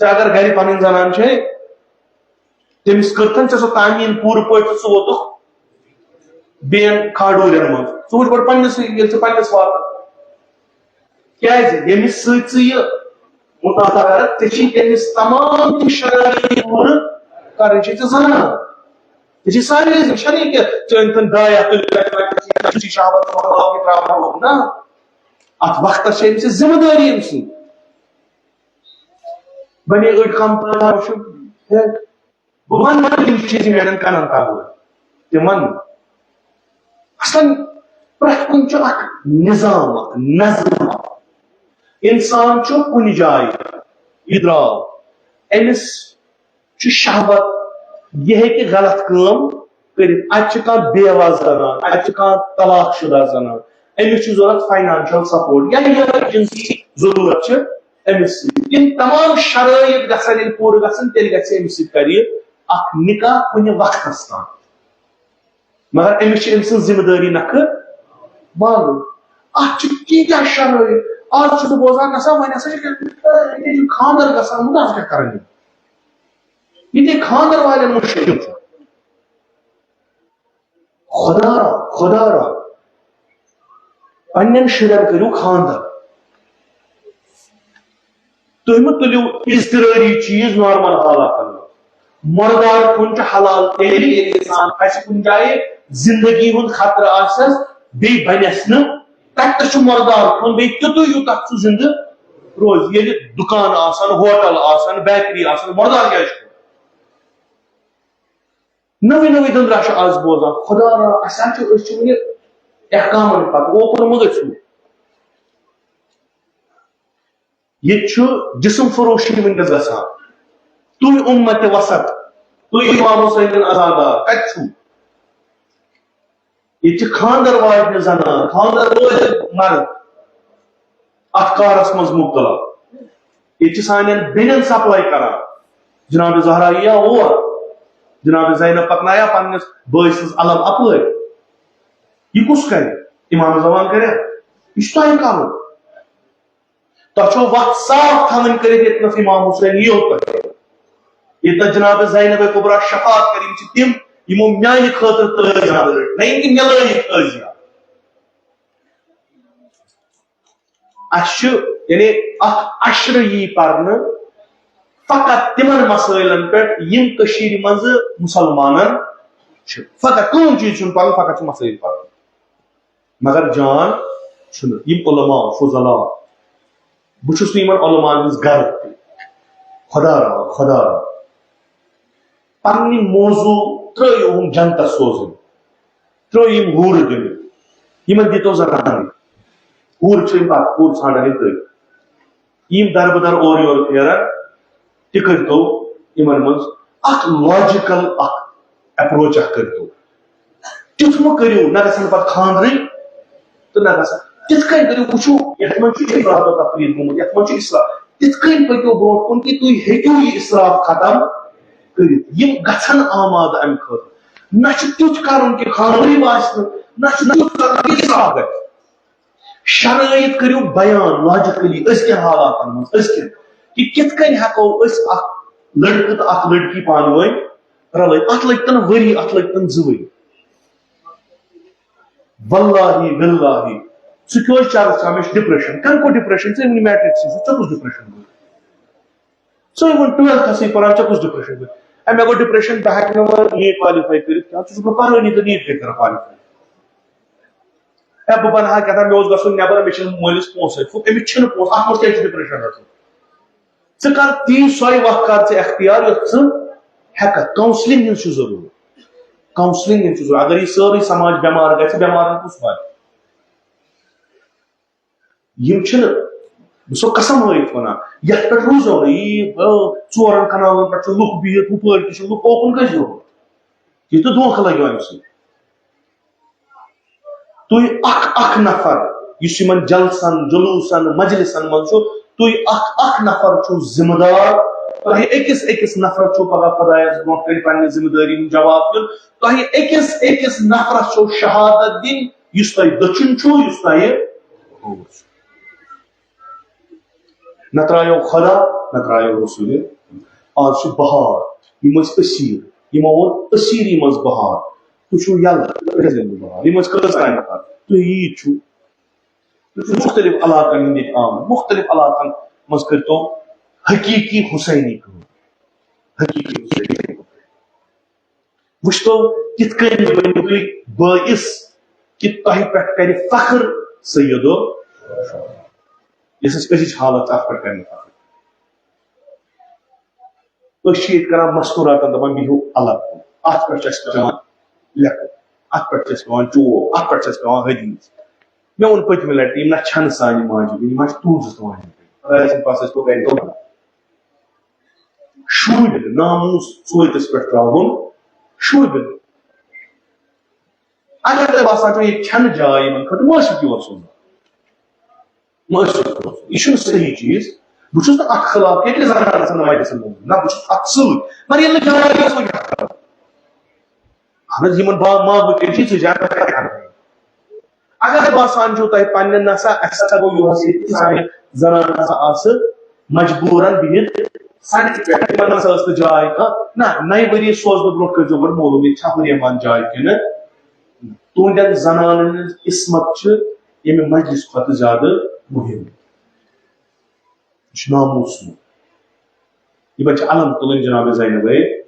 ژےٚ اگر گرِ پنٕنۍ زنان چھے، تٔمِس کٔرتھن ژےٚ سۄ تعمیٖن پوٗرٕ پٲٹھۍ تہٕ ژٕ ووتُکھ بیٚین کھاڈوٗرٮ۪ن منٛز۔ ژٕ وٕچھ گۄڈٕ پننِسٕے، ییٚلہِ ژٕ پننِس واتکھ۔ کیٛازِ؟ ییٚمِس سۭتۍ ژٕ یہِ مُتاع کرکھ، ژےٚ چھی تٔمِس تمام تِم شرٲیط پوٗرٕ کرٕنۍ چھِ ژےٚ زنان۔ ژےٚ چھی سارے ذمہٕ، چھَنہٕ یہِ کہِ ژٕ أنۍ تھن ڈاے ہتھ تُلِتھ، ژٕ چھی شہوت تھاوان، باقٕے ترٛاوان ہوٚکھ۔ نہ، اتھ وقتس چھِ أمِس یہِ ذمہٕ دٲری أمۍ سٕنٛز۔ وۄنۍ أڑۍ کم پہن چھُ، ہے، بہٕ وَنہٕ نہٕ تِم چیٖز یِم میٛانٮ۪ن کَنَن تَل وٲتۍ۔ تِم وَنہٕ نہٕ۔ اَصلًا پرٛٮ۪تھ کُنہِ چھُ اَکھ نِظام، اَکھ نظم اَکھ۔ اِنسان چھُ کُنہِ جایہِ، یہِ درٛاو، أمِس چھُ شہوت، یہِ ہیٚکہِ غلط کٲم کٔرِتھ، اَتہِ چھِ کانٛہہ بیوہ زنان، اَتہِ چھِ کانٛہہ طلاق شُدہ زنان، أمِس چھُ ضروٗرت فاینانشل سپورٹ یا یہِ جنسی ضروٗرت چھِ أمِس سۭتۍ۔ یِم تمام شرٲیط گژھن ییٚلہِ پوٗرٕ گژھن، تیٚلہِ گژھِ أمِس سۭتۍ کرِ یہِ اکھ نکاح کُنہِ وقتس تام۔ مگر أمِس چھِ أمۍ سٕنٛز ذمہٕ دٲری نکھٕ والٕنۍ۔ اَتھ چھِ کیٖتیٛاہ شرٲیط۔ آز چھُس بہٕ بوزان، گژھان، وۄنۍ ہسا چھِ ییٚتہِ چھُ خانٛدر گژھان، وۄنۍ حظ کیٛاہ کران یِم؟ یہِ تہِ خانٛدر والٮ۪ن مُشکِل چھُ۔ خۄدا را، خۄدا را، پننٮ۪ن شُرٮ۪ن کٔرِو خانٛدر۔ تُہۍ مہٕ تُلِو اضطرٲری چیٖز نارمل حالاتن منٛز۔ مردار کھیوٚن چھُ حلال تیٚلہِ، ییٚلہِ انسان کھسہِ کُنہِ جایہِ، زندگی ہُنٛد خطرٕ آسٮ۪س، بیٚیہِ بنٮ۪س نہٕ، تتہِ تہِ چھُ مردار کھیوٚن، بیٚیہِ تیُتُے یوٗتاہ سُہ زندٕ روزِ۔ ییٚلہِ دُکان آسن، ہوٹل آسن، بیکری آسن، مردار کیٛازِ چھُ کھیوٚن؟ نٔوٕے نٔوٕے دٔنٛدرا چھِ آز بوزان۔ خۄدا را، اَسہِ حظ چھُ، أسۍ چھِ وٕنہِ احکامن پتہٕ، اوکُن مہٕ گٔژھِو۔ ییٚتہِ چھُ جسم فروشی وٕنکیٚس گژھان۔ تُہۍ اُمت وسط، تُہۍ امام حسین عزادار، کتہِ چھُو؟ ییٚتہِ چھِ خانٛدر واجنہِ زنان، خانٛدر وٲلۍ مرد اتھ کارس منٛز مبتلا۔ ییٚتہِ چھِ سانٮ۪ن بیٚنٮ۪ن سپلاے کران۔ جناب زہرا یِیا اور، جناب زینب پکنایا پننِس بٲے سٕنٛز علم اپٲرۍ۔ یہِ کُس کرِ؟ امام زمان کرِ؟ یہِ چھُ تۄہہِ کرُن۔ تۄہہِ چھو وتھ صاف تھاوٕنۍ کٔرِتھ، ییٚتنس امام حسین یِیو تۄہہِ، ییٚتنس جناب زینب کبریٰ شفاعت کرِ۔ یِم چھِ تِم، یِمو میانہِ خٲطرٕ تٲج نظر رٔٹۍ، نہ یِم تہِ مےٚ لٲیِکھ تٲجیہ۔ اَسہِ چھُ، یعنی، اکھ عشرٕ یی پرنہٕ فقط تِمن مسٲیلن پٮ۪ٹھ، یِم کٔشیٖرِ منٛز مُسلمانن چھِ۔ فقط کٕہٕنۍ چیٖز چھُنہٕ پرُن، فقط چھُ مسٲیل پرُن۔ مگر جان چھُنہٕ۔ یِم علماء فضلاء، بہٕ چھُس نہٕ یِمن علماءن ہٕنٛز غرض تہِ۔ خۄدا را، خۄدا را۔ پننہِ موضوع ترٲیِو ہُم جنتس سوزٕنۍ، ترٲیِو یِم ہوٗرٕ دِنہِ، یِمن دیٖتو زنانٕے۔ ہوٗرٕ چھِ یِم پتہٕ، ہوٗرٕ ژھانڈان یِم تٔتھۍ۔ یِم دربٕدر اورٕ یورٕ پھیران، تہِ کٔرۍتو یِمن منٛز اکھ logical اکھ approach اکھ کٔرۍتو۔ تیُتھ مہ کٔرِو، نہ گژھن پتہٕ خانٛدرٕے تہٕ نہ گژھن۔ تِتھ کٔنۍ کٔرِو، وٕچھِو، یتھ منٛز چھُ افراط و تفریط گوٚمُت، یتھ منٛز چھُ اصلاح۔ تِتھ کٔنۍ پٔکِو برونٛٹھ کُن کہِ تُہۍ ہیٚکِو یہِ اسراف ختم کٔرِتھ۔ یِم گژھن آمادٕ امہِ خٲطرٕ۔ نہ چھُ تیُتھ کرُن کہِ خانٛدرٕے باسہِ نہٕ، نہ چھُ تیُتھ کرُن کہِ اسراف گژھِ۔ شرٲیط کٔرِو بیان logically أزکٮ۪ن حالاتن منٛز، أزکٮ۪ن، کہِ کِتھ کٔنۍ ہٮ۪کو أسۍ اکھ لڑکہٕ تہٕ اکھ لڑکی پانہٕ ؤنۍ رلٲوِتھ۔ اتھ لٔگۍ تن ؤری، اتھ لٔگۍ تن زٕ ؤری۔ واللہ باللہ، ژٕ کیٛازِ چرس ہمیشہِ ڈپریشن؟ کٔمۍ کوٚر ڈپریشن؟ ژےٚ وُنہِ میٹرک ژےٚ کُس ڈپریشن کوٚر؟ ژٕ وۄنۍ ٹُویلتھسٕے پران، ژےٚ کُس ڈپریشن کوٚر؟ اے، مےٚ گوٚو ڈپریشن، بہٕ ہٮ۪کہٕ نہٕ وۄنۍ نیٖٹ کالِفاے کٔرِتھ کینٛہہ، ژٕ چھُکھ نہٕ پرٲنی تہٕ نیٖٹ کٔرِتھ کران کالِفاے۔ اے، بہٕ بنہٕ ہا کیٛاہ تام، مےٚ اوس گژھُن نٮ۪بر، مےٚ چھِنہٕ مٲلِس پونٛسہٕ۔ فُک، أمِس چھِنہٕ پونٛسہٕ، اتھ منٛز کیٛازِ چھُ ڈپریشن رٹُن؟ ژٕ کر تی سۄے وقت کر ژٕ اختیار یۄس ژٕ ہٮ۪ککھ۔ کاونسلنگ ہٕنٛز چھِ ضروٗرت، کاونسلنگ ہٕنٛز چھِ ضروٗرت۔ اگر یہِ سٲرٕے سماج بٮ۪مار گژھِ، بٮ۪مارن کُس واتہِ؟ یِم چھِنہٕ، بہٕ چھُسو قسم وٲیِتھ وَنان، یَتھ پٮ۪ٹھ روٗزو نہٕ یہِ، آ، ژورَن کَنالَن پٮ۪ٹھ چھِ لُکھ بِہِتھ، ہُپٲرۍ تہِ چھِ لُکھ، اوکُن کَتہِ روٗد؟ یہِ تہٕ دھوکہٕ لَگیو اَمہِ سۭتۍ۔ تُہۍ اَکھ اَکھ نَفر یُس یِمَن جلسَن، جلوٗسَن، مجلسَن منٛز چھُ، تُہۍ اَکھ اَکھ نَفر چھُو ذِمہٕ دار۔ تۄہہِ أکِس أکِس نَفرَس چھُو پَگاہ خۄدایَس برونٛٹھ کَنہِ پنٛنہِ ذِمہٕ دٲری ہُنٛد جواب دیُن۔ تۄہہِ أکِس أکِس نَفرَس چھُو شہادت دِنۍ۔ یُس تۄہہِ دٔچھُن چھُو، یُس تۄہہِ کھووُر چھُو۔ نہ ترٛایو خۄدا، نہ ترٛایو رسوٗلِ۔ آز چھُ بہار، یِم ٲسۍ أسیٖر، یِمو ووٚن أسیٖری منٛز بہار۔ تُہۍ چھِو یَلہٕ، أسۍ دِمو بہار۔ یِم ٲسۍ کٔژ تام نفر، تُہۍ ییٖتۍ چھِو۔ تُہۍ چھِو مُختٔلِف علاقن ہٕنٛدۍ ییٚتہِ آمٕتۍ، مُختٔلِف علاقن منٛز کٔرۍتو حقیٖقی حسینی کٲم، حقیٖقی حسینی کٲم۔ وٕچھتو کِتھ کٔنۍ بٔنِو تُہۍ بٲعث کہِ تۄہہِ پٮ۪ٹھ کرِ فخر سیدو، یۄس اَسہِ أزِچ حالت چھِ، اَتھ پٮ۪ٹھ کرِ نہٕ فخر۔ أسۍ چھِ ییٚتہِ کران مستوٗراتن، دَپان بِہِو الگ کُن، اَتھ پٮ۪ٹھ چھُ اَسہِ پٮ۪وان لیکھُن، اَتھ پٮ۪ٹھ چھُ اَسہِ پٮ۪وان چوب، اَتھ پٮ۪ٹھ چھُ اَسہِ پٮ۪وان حدیٖث۔ مےٚ ووٚن پٔتمہِ لٹہِ، یِم نہ چھَنہٕ سانہِ ماجہِ بیٚنہِ، یِم آسہِ تُہٕنٛزٕ تہِ ماجہِ بیٚنہِ۔ خۄداے سٕنٛدِ پاسہٕ ٲسۍ تو گرِ دۄن۔ شوٗبِتھ ناموٗس ژوٗنٛٹھِس پٮ۪ٹھ ترٛاوُن، شوٗبِتھ۔ اگر تۄہہِ باسان چھُ یہِ چھَنہٕ جاے یِمن خٲطرٕ، مٲشِک یور سوزُن۔ مٲشِک یور سوزُن۔ یہِ چھُنہٕ صحیح چیٖز۔ بہٕ چھُس نہٕ اَتھ خلاف کینٛہہ کہِ زنانَن گژھن نہٕ مجلسَن منٛز۔ نہ، بہٕ چھُس اَتھ سۭتۍ۔ مگر ییٚلہِ نہٕ جاے ٲس، وۄنۍ کیٛاہ کَرو؟ اَہَن حظ، یِمن با-، ماگہٕ کٮ۪ن چھِ یِژھ جاے، وۄنۍ کیٛاہ کَرو؟ اگر باسان چھُو تۄہہِ پننٮ۪ن نسا اَسہِ ہسا گوٚو یُہُس ییٚتہِ سانہِ زنانہٕ ہسا آسہٕ مجبوٗرن بِہِتھ سڑکہِ پٮ۪ٹھ، تِمن نسا ٲس نہٕ جاے کانٛہہ۔ نہ، نَیہِ ؤری سوزنہٕ برونٛٹھ کٔرۍزیو گۄڈٕ معلوٗم ییٚتہِ چھا ہُریمان جاے کِنہٕ۔ تُہنٛدٮ۪ن زنانن ہٕنٛز عصمت چھِ ییٚمہِ مجلس کھۄتہٕ زیادٕ مُہِم۔ یہِ چھُ ناموٗس نہٕ۔ یِمن چھِ علم تُلٕنۍ جناب زینبے۔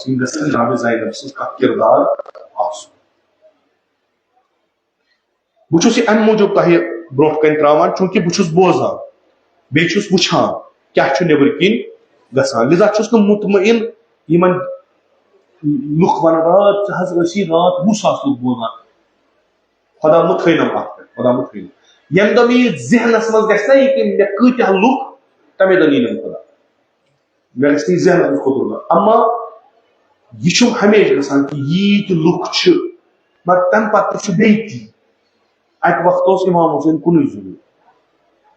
یِم گژھن جناب زینب سٕنٛز کانٛہہ کردار آسُن۔ بہٕ چھُس یہِ اَمہِ موٗجوٗب تۄہہِ برونٛٹھ کَنہِ ترٛاوان، چوٗنٛکہِ بہٕ چھُس بوزان، بیٚیہِ چھُس وٕچھان کیٛاہ چھُ نیٚبٕرۍ کِنۍ گژھان۔ لذا چھُس نہٕ مطمئن یِمَن لُکھ وَنان، "راتھ ژٕ حظ ٲسی راتھ وُہ ساس لُکھ بوزان۔" خۄدا مہٕ تھٲینَم اَتھ پٮ۪ٹھ، خۄدا مہٕ تھٲینَم۔ ییٚمہِ دۄہ مےٚ یہِ ذہنَس منٛز گژھِ نا، یہِ کہِ مےٚ کۭتیٛاہ لُکھ، تَمے دۄہ نِنَم خۄدا۔ مےٚ گژھِ نہٕ یہِ ذہنَس منٛز خطوٗر۔ اما یہِ چھُم ہمیشہِ گژھان کہِ ییٖتۍ لُکھ چھِ، مگر تَمہِ پَتہٕ تہِ چھُ بیٚیہِ تی۔ اَکہِ وقتہٕ اوس اِمام حُسین کُنُے زوٚنُے۔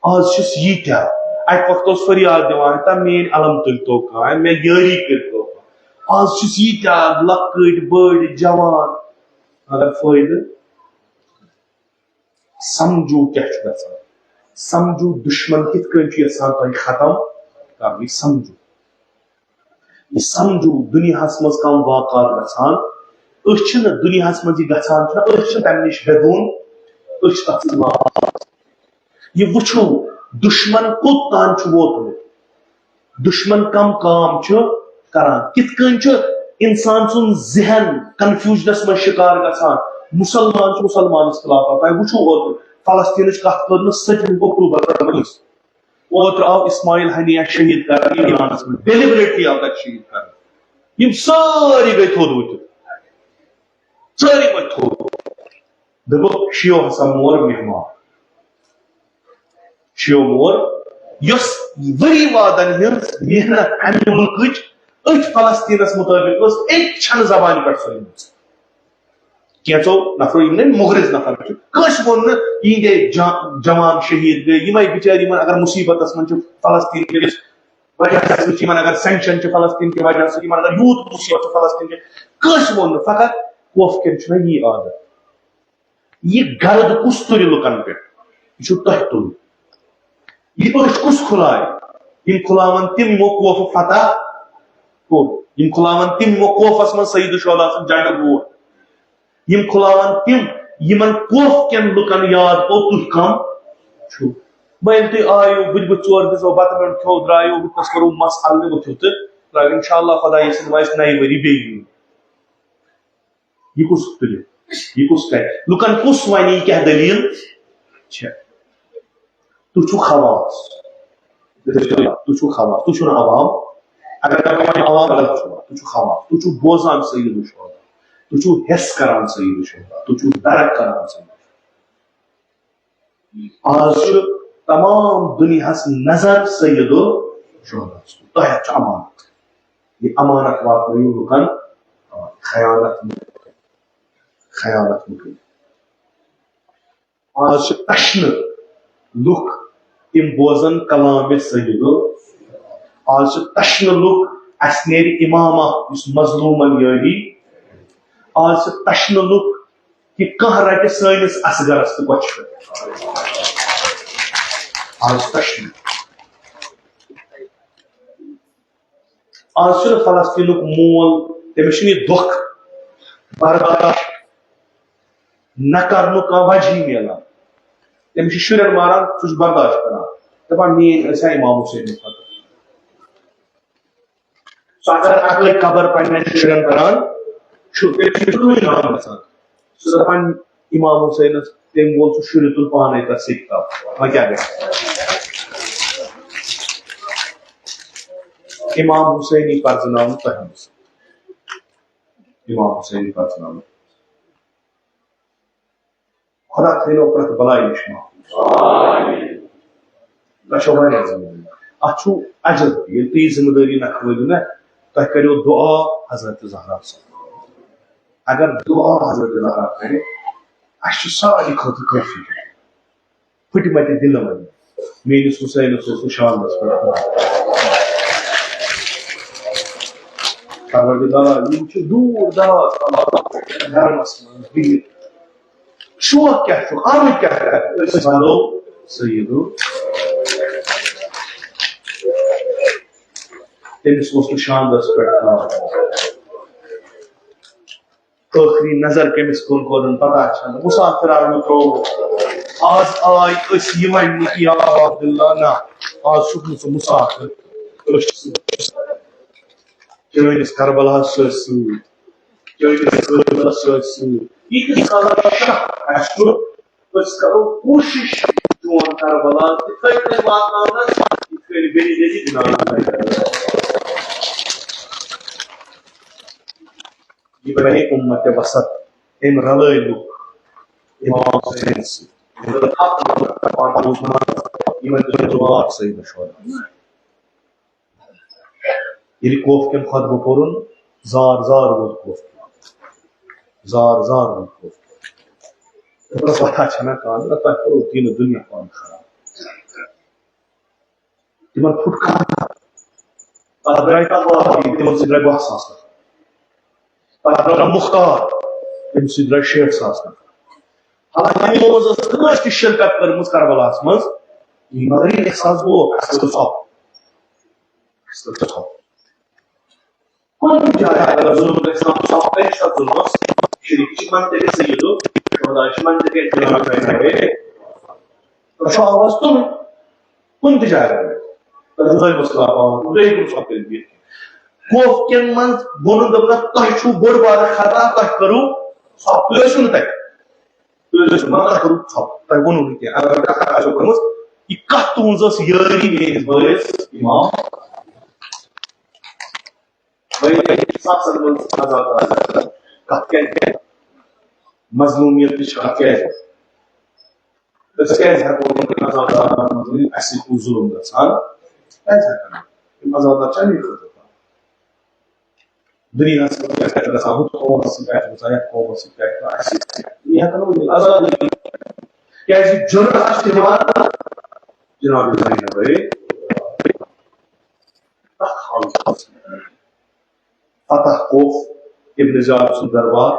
آز چھِس ییٖتیٛاہ۔ اَکہِ وقتہٕ اوس فریاد دِوان، "ہتا میٛٲنۍ علم تُلۍ تو کانٛہہ، مےٚ یٲری کٔرۍ تو کانٛہہ۔" آز چھِس ییٖتیٛاہ لۄکٕٹۍ، بٔڑۍ، جوان۔ مگر فٲیدٕ؟ سمجھو کیٛاہ چھُ گژھان۔ سمجھو دُشمن کِتھ کٔنۍ چھُ یژھان تۄہہِ ختم کرُن۔ یہِ سمجھو۔ یہِ سمجھو دُنیاہس منٛز کم واقعات گژھان۔ أسۍ چھِنہٕ دُنیاہس منٛز یہِ گژھان چھُنہ، أسۍ چھِ تمہِ نِش بے دون، أسۍ چھِ تتھ سۭتۍ لاز۔ یہِ وٕچھو دُشمن کوٚت تام چھُ ووتمُت۔ دُشمن کم کام چھُ کران، کِتھ کٔنۍ چھُ انسان سُنٛد ذہن کنفیوژنس منٛز شکار گژھان۔ مُسلمان چھُ مُسلمانس خلاف آسان۔ تۄہہِ وٕچھو اوترٕ فلسطینٕچ کتھ کٔر نہٕ سٔتمہِ اکتوبر پٮ۪ٹھ۔ اوترٕ آو اسماعیل ہنیہ شہید کرنہٕ ایرانس منٛز، ڈیلیبریٹلی آو تتہِ شہید کرنہٕ۔ یِم سٲری گٔے تھوٚد ؤتھِتھ، سٲری ؤتھۍ تھوٚد۔ دوٚپُکھ، "شِیو ہسا مور مہمان۔" شِیو مور، یۄس ؤری وادن ہٕنٛز محنت امہِ مُلکٕچ أتھۍ فلسطینس مُطٲبِق ٲس، أکۍ چھنہٕ زبانہِ پٮ۪ٹھ سۄ أنمٕژ۔ کینٛژو نفرو، یِم نہٕ مُغرض نفر چھِ، کٲنٛسہِ ووٚن نہٕ، یِہنٛدے جا-، جوان شہید گٔے، یِمے بِچٲرۍ، یِمن اگر مُصیبتس منٛز چھِ فلسطین کِس وجہ سۭتۍ، یِمن اگر سینکشن چھِ فلسطین کہِ وجہ سۭتۍ، یِمن اگر یوٗت مُصیبت چھُ فلسطین کہِ، کٲنٛسہِ ووٚن نہٕ، فقط کوفہٕ کٮ۪ن چھُنہ یی عادت۔ یہِ گرد کُس تُلہِ لُکن پٮ۪ٹھ؟ یہِ چھُ تۄہہِ تُلُن۔ یہِ أچھ کُس کھُلایہِ؟ یِم کھُلاون تِم، یِمو کوفہٕ فتح کوٚر۔ یِم کھُلاون تِم، یِمو کوفس منٛز سید الشہدا سُنٛد جنڈٕ ووت۔ یِم کھُلاون تِم، یِمن کوفہٕ کٮ۪ن لُکن یاد پیوٚو، تُہۍ کم چھِو۔ وۄنۍ ییٚلہِ تُہۍ آیِو، بہٕ تہِ بہٕ ژور دِژو بتہٕ میوٚنٛڈ کھیوٚو، درٛایِو، بہٕ تس کوٚروٕ مس الہٕ، ؤتھِو تہٕ درٛایِو۔ انشاءاللہ خۄدا یژھِن وۄنۍ آسہِ نَیہِ ؤری بیٚیہِ یُن۔ یہِ کُس تُلہِ؟ یہِ کُس کرِ؟ لُکن کُس ونہِ یہِ کیٛاہ دٔلیٖل چھےٚ؟ تُہۍ چھِو خواص۔ تُہۍ چھِو خواص، تُہۍ چھِو نہٕ عوام۔ اگر تُہۍ وۄنۍ عوام غلط چھِو، تُہۍ چھِو خواص، تُہۍ چھِو بوزان سید الشہدا، تُہۍ چھِو حس کران سید الشہدا، تُہۍ چھِو درک کران سید الشہدا۔ آز چھُ تمام دُنیاہس نظر سید الشہداہس کُن۔ تۄہہِ اَتھ چھُ امانت۔ یہِ امانت واتنٲیِو لُکن، خیانت مہٕ کٔرِو۔ خیانت مہٕ کٔرِو۔ آز چھِ تشنہٕ لُکھ، تِم بوزن کلام سید۔ آز چھِ تشنہٕ لُکھ، اَسہِ نیرِ امام اکھ یُس مظلومن یٲری۔ آز چھِ تشنہٕ لُکھ، کہِ کانٛہہ رٹہِ سٲنِس اصغرس تہٕ کۄچھِ پٮ۪ٹھ۔ آز چھِ تشنہٕ۔ آز چھُنہٕ فلسطینُک مول، تٔمِس چھُنہٕ یہِ دۄکھ برداشت نہ کرنُک کانٛہہ وجہٕے میلان۔ تٔمِس چھِ شُرٮ۪ن ماران، سُہ چھُ برداشت کران، دپان، "میٲنۍ ٲسۍ ہا امام حسین خٲطرٕ۔" سُہ اگر اکٲے قبر پننٮ۪ن شُرٮ۪ن کران چھُ، تیٚلہِ چھُ کٕہٕنۍ غم گژھان۔ سُہ دپان، امام حسینس تٔمۍ وول سُہ شُرِ تُل پانے تتھ سیٚکہِ تل۔ وۄنۍ کیٛاہ گژھِ؟ امام حسینی پرزناونہٕ تۄہہِ منٛز۔ امام حسینی پرزناونہٕ۔ خۄدا تھٲینو پرٛٮ۪تھ بلایہِ نِش محفوٗظ۔ تۄہہِ چھو واریاہ ذمہٕ دٲری۔ اتھ چھُو اجر تہِ۔ ییٚلہِ تُہۍ یہِ ذمہٕ دٲری نکھٕ وٲلِو نا، تۄہہِ کریو دُعا حضرت زہرا صٲب۔ اگر دعا حضرت اللہ کرِ، اَسہِ چھُ سارے خٲطرٕ کٲفی۔ پھٕٹمتہِ دِلہٕ ونہِ، میٲنِس حسینس اوس نہٕ شانس پٮ۪ٹھ کانٛہہ۔ پروردگار، یِم چھِ دوٗر دراز علاقہٕ پٮ۪ٹھ گرمس منٛز بِہِتھ۔ شوق کیٛاہ چھُ؟ آمٕتۍ کیٛاہ کرنہِ؟ أسۍ ونو سیدو۔ تٔمِس اوس نہٕ شانس پٮ۪ٹھ کانٛہہ۔ ٲخری نظر کٔمِس کُن کوٚرُن، پتہ چھنہٕ۔ مسافر آو نہٕ ترٛووُن۔ آز آے أسۍ یہِ وننہِ کہِ یا عبداللہ، نہ، آز چھُکھ نہٕ ژٕ مسافر۔ أسۍ چھِ چٲنِس کربلاہس سۭتۍ سۭتۍ، چٲنِس قٲبلس سۭتۍ سۭتۍ۔ ییٖتِس کالس شک اَسہِ چھُ، أسۍ کرو کوٗشِش چون کربلا تِتھَے کٔنۍ واتناونس، یِتھ کٔنۍ بیٚیہِ ییٚتہِ جناب۔ یہِ بنے اُمتِ وسط، أمۍ رلٲے لُکھ اِمام حسینس سۭتۍ۔ یِمن دیُت جواب سیدنا شہدا۔ ییٚلہِ کوفہٕ کٮ۪ن خطبہٕ پوٚرُن، زار زار ووت کوفہٕ کٮ۪ن۔ زار زار ووت کوفہٕ کٮ۪ن۔ دوٚپنس، وۄتھا چھنہ کانٛہہ، دوٚپنس، تۄہہِ کوٚروٕ دیٖنہٕ دُنیا پانہٕ خراب۔ تِمن پھُٹ کانٛہہ۔ تتھ درٛاے تقوی، تِمن سۭتۍ درٛاے باہ ساس نفر۔ تتھ درٛاو مختار، تٔمِس سۭتۍ درٛاے شیٹھ ساس نفر۔ حالانکہ یِمو منٛز ٲس کٲنٛسہِ تہِ شرکت کٔرمٕژ کربلاہس منٛز، مگر یہِ احساس گوٚو، اَسہِ کٔر ژھۄپ۔ اَسہِ کٔر ژھۄپ۔ کُنہِ جایہِ اگر ظلم گژھِ نا، ژھۄپ کَرِ سا ظلمس؟ شریٖک چھِ منطقِ سیدو شہدا، چھِ منطقِ جناب۔ تۄہہِ چھُ آواز تُلُن۔ کُنہِ تہِ جایہِ اگر تۄہہِ ظٲلمس خلاف آواز تُلُن، تُہۍ ہیٚکِو نہٕ ژھۄپ کٔرِتھ بِہِتھ۔ کوفہٕ کٮ۪ن منٛز ووٚنُن، دوٚپنکھ، تۄہہِ چھُو بٔڑ بارٕ خطا، تۄہہِ کٔرٕو ژھۄپ، تُہۍ ٲسِو نہٕ تَتہِ۔ تُہۍ ٲسِو، مگر تۄہہِ کوٚروٕ ژھۄپ، تۄہہِ ووٚنوٕ نہٕ کینٛہہ۔ اگر کتھ آسیو کٔرمٕژ، یہِ کتھ تُہنٛز ٲس یٲری میٲنِس بٲیِس اِمام؟ بٲیِس سخت منٛز عذاب آسان۔ کتھ کیٛازِ؟ مظلومیت تہِ چھِ کتھ کیٛازِ؟ أسۍ کیٛازِ ہٮ۪کو نہٕ عذاب منٛز ؤنِتھ، اَسہِ سۭتۍ کُس ظُلُم گژھان؟ کیٛازِ ہٮ۪کو نہٕ؟ یِم عذاب چھِ اَمی خٲطرٕ۔ دُنیاہَس منٛز کیٛاہ چھُ گژھان، ہُتھ قومَس سۭتۍ کیٛاہ چھُ گژھان، یَتھ قومَس سۭتۍ کیٛاہ چھُ گژھان، اَسہِ سۭتۍ۔ یہِ ہٮ۪کو نہٕ ؤنِتھ، عذاب۔ کیٛازِ جُرأت چھِ دِوان جناب زینب۔ تَتھ حالتَس منٛز فتح کوف ابن زیاد سُنٛد دربار۔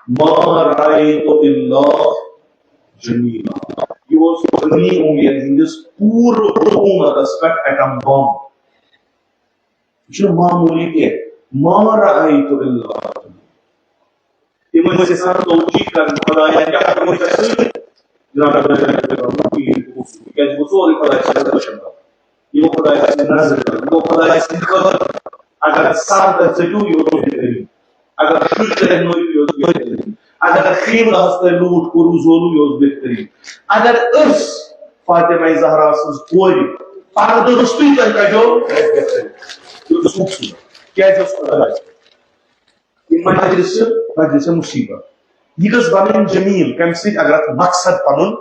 ما رأیت الا جمیلا۔ یہِ اوس بنی امیہ ہٕنٛدِس پوٗرٕ حکوٗمتس پٮ۪ٹھ ایٹم بم۔ یہِ چھُنہٕ معموٗلی کینٛہہ۔ ما رأیت الا۔ تِم ٲسۍ یژھان توجیہ کرٕنۍ، خدایا، کیٛاہ کرو أسۍ ژےٚ سۭتۍ؟ جناب، تِکیٛازِ گوٚو سورُے خداے سٕنٛدِ رٔچھن تل۔ یہِ گوٚو خداے سٕنٛدِ نظرِ تل، یہِ گوٚو خداے سٕنٛدِ خٲطرٕ۔ اگر سر تۄہہِ ژٔٹِو، یہِ اوس بہتریٖن۔ اگر شُرۍ تۄہہِ مٲرِو، یہِ اوس بہتریٖن۔ اگر خیمہٕ گاہس تۄہہِ لوٗٹھ کوٚروٕ، زولوٕ، یہِ اوس بہتریٖن۔ اگر أسۍ فاطمہ زہرا سٕنٛز کورِ پردٕ روٚستُے تۄہہِ کڑیو، یہِ اوس بہتریٖن۔ یہِ اوس خوٗبصوٗرت۔ کیٛازِ اوس خداے؟ یہِ مجلس چھِ مجلس مصیبت۔ یہِ گٔژھ بنٕنۍ جمیل، کمہِ سۭتۍ؟ اگر اتھ مقصد پنُن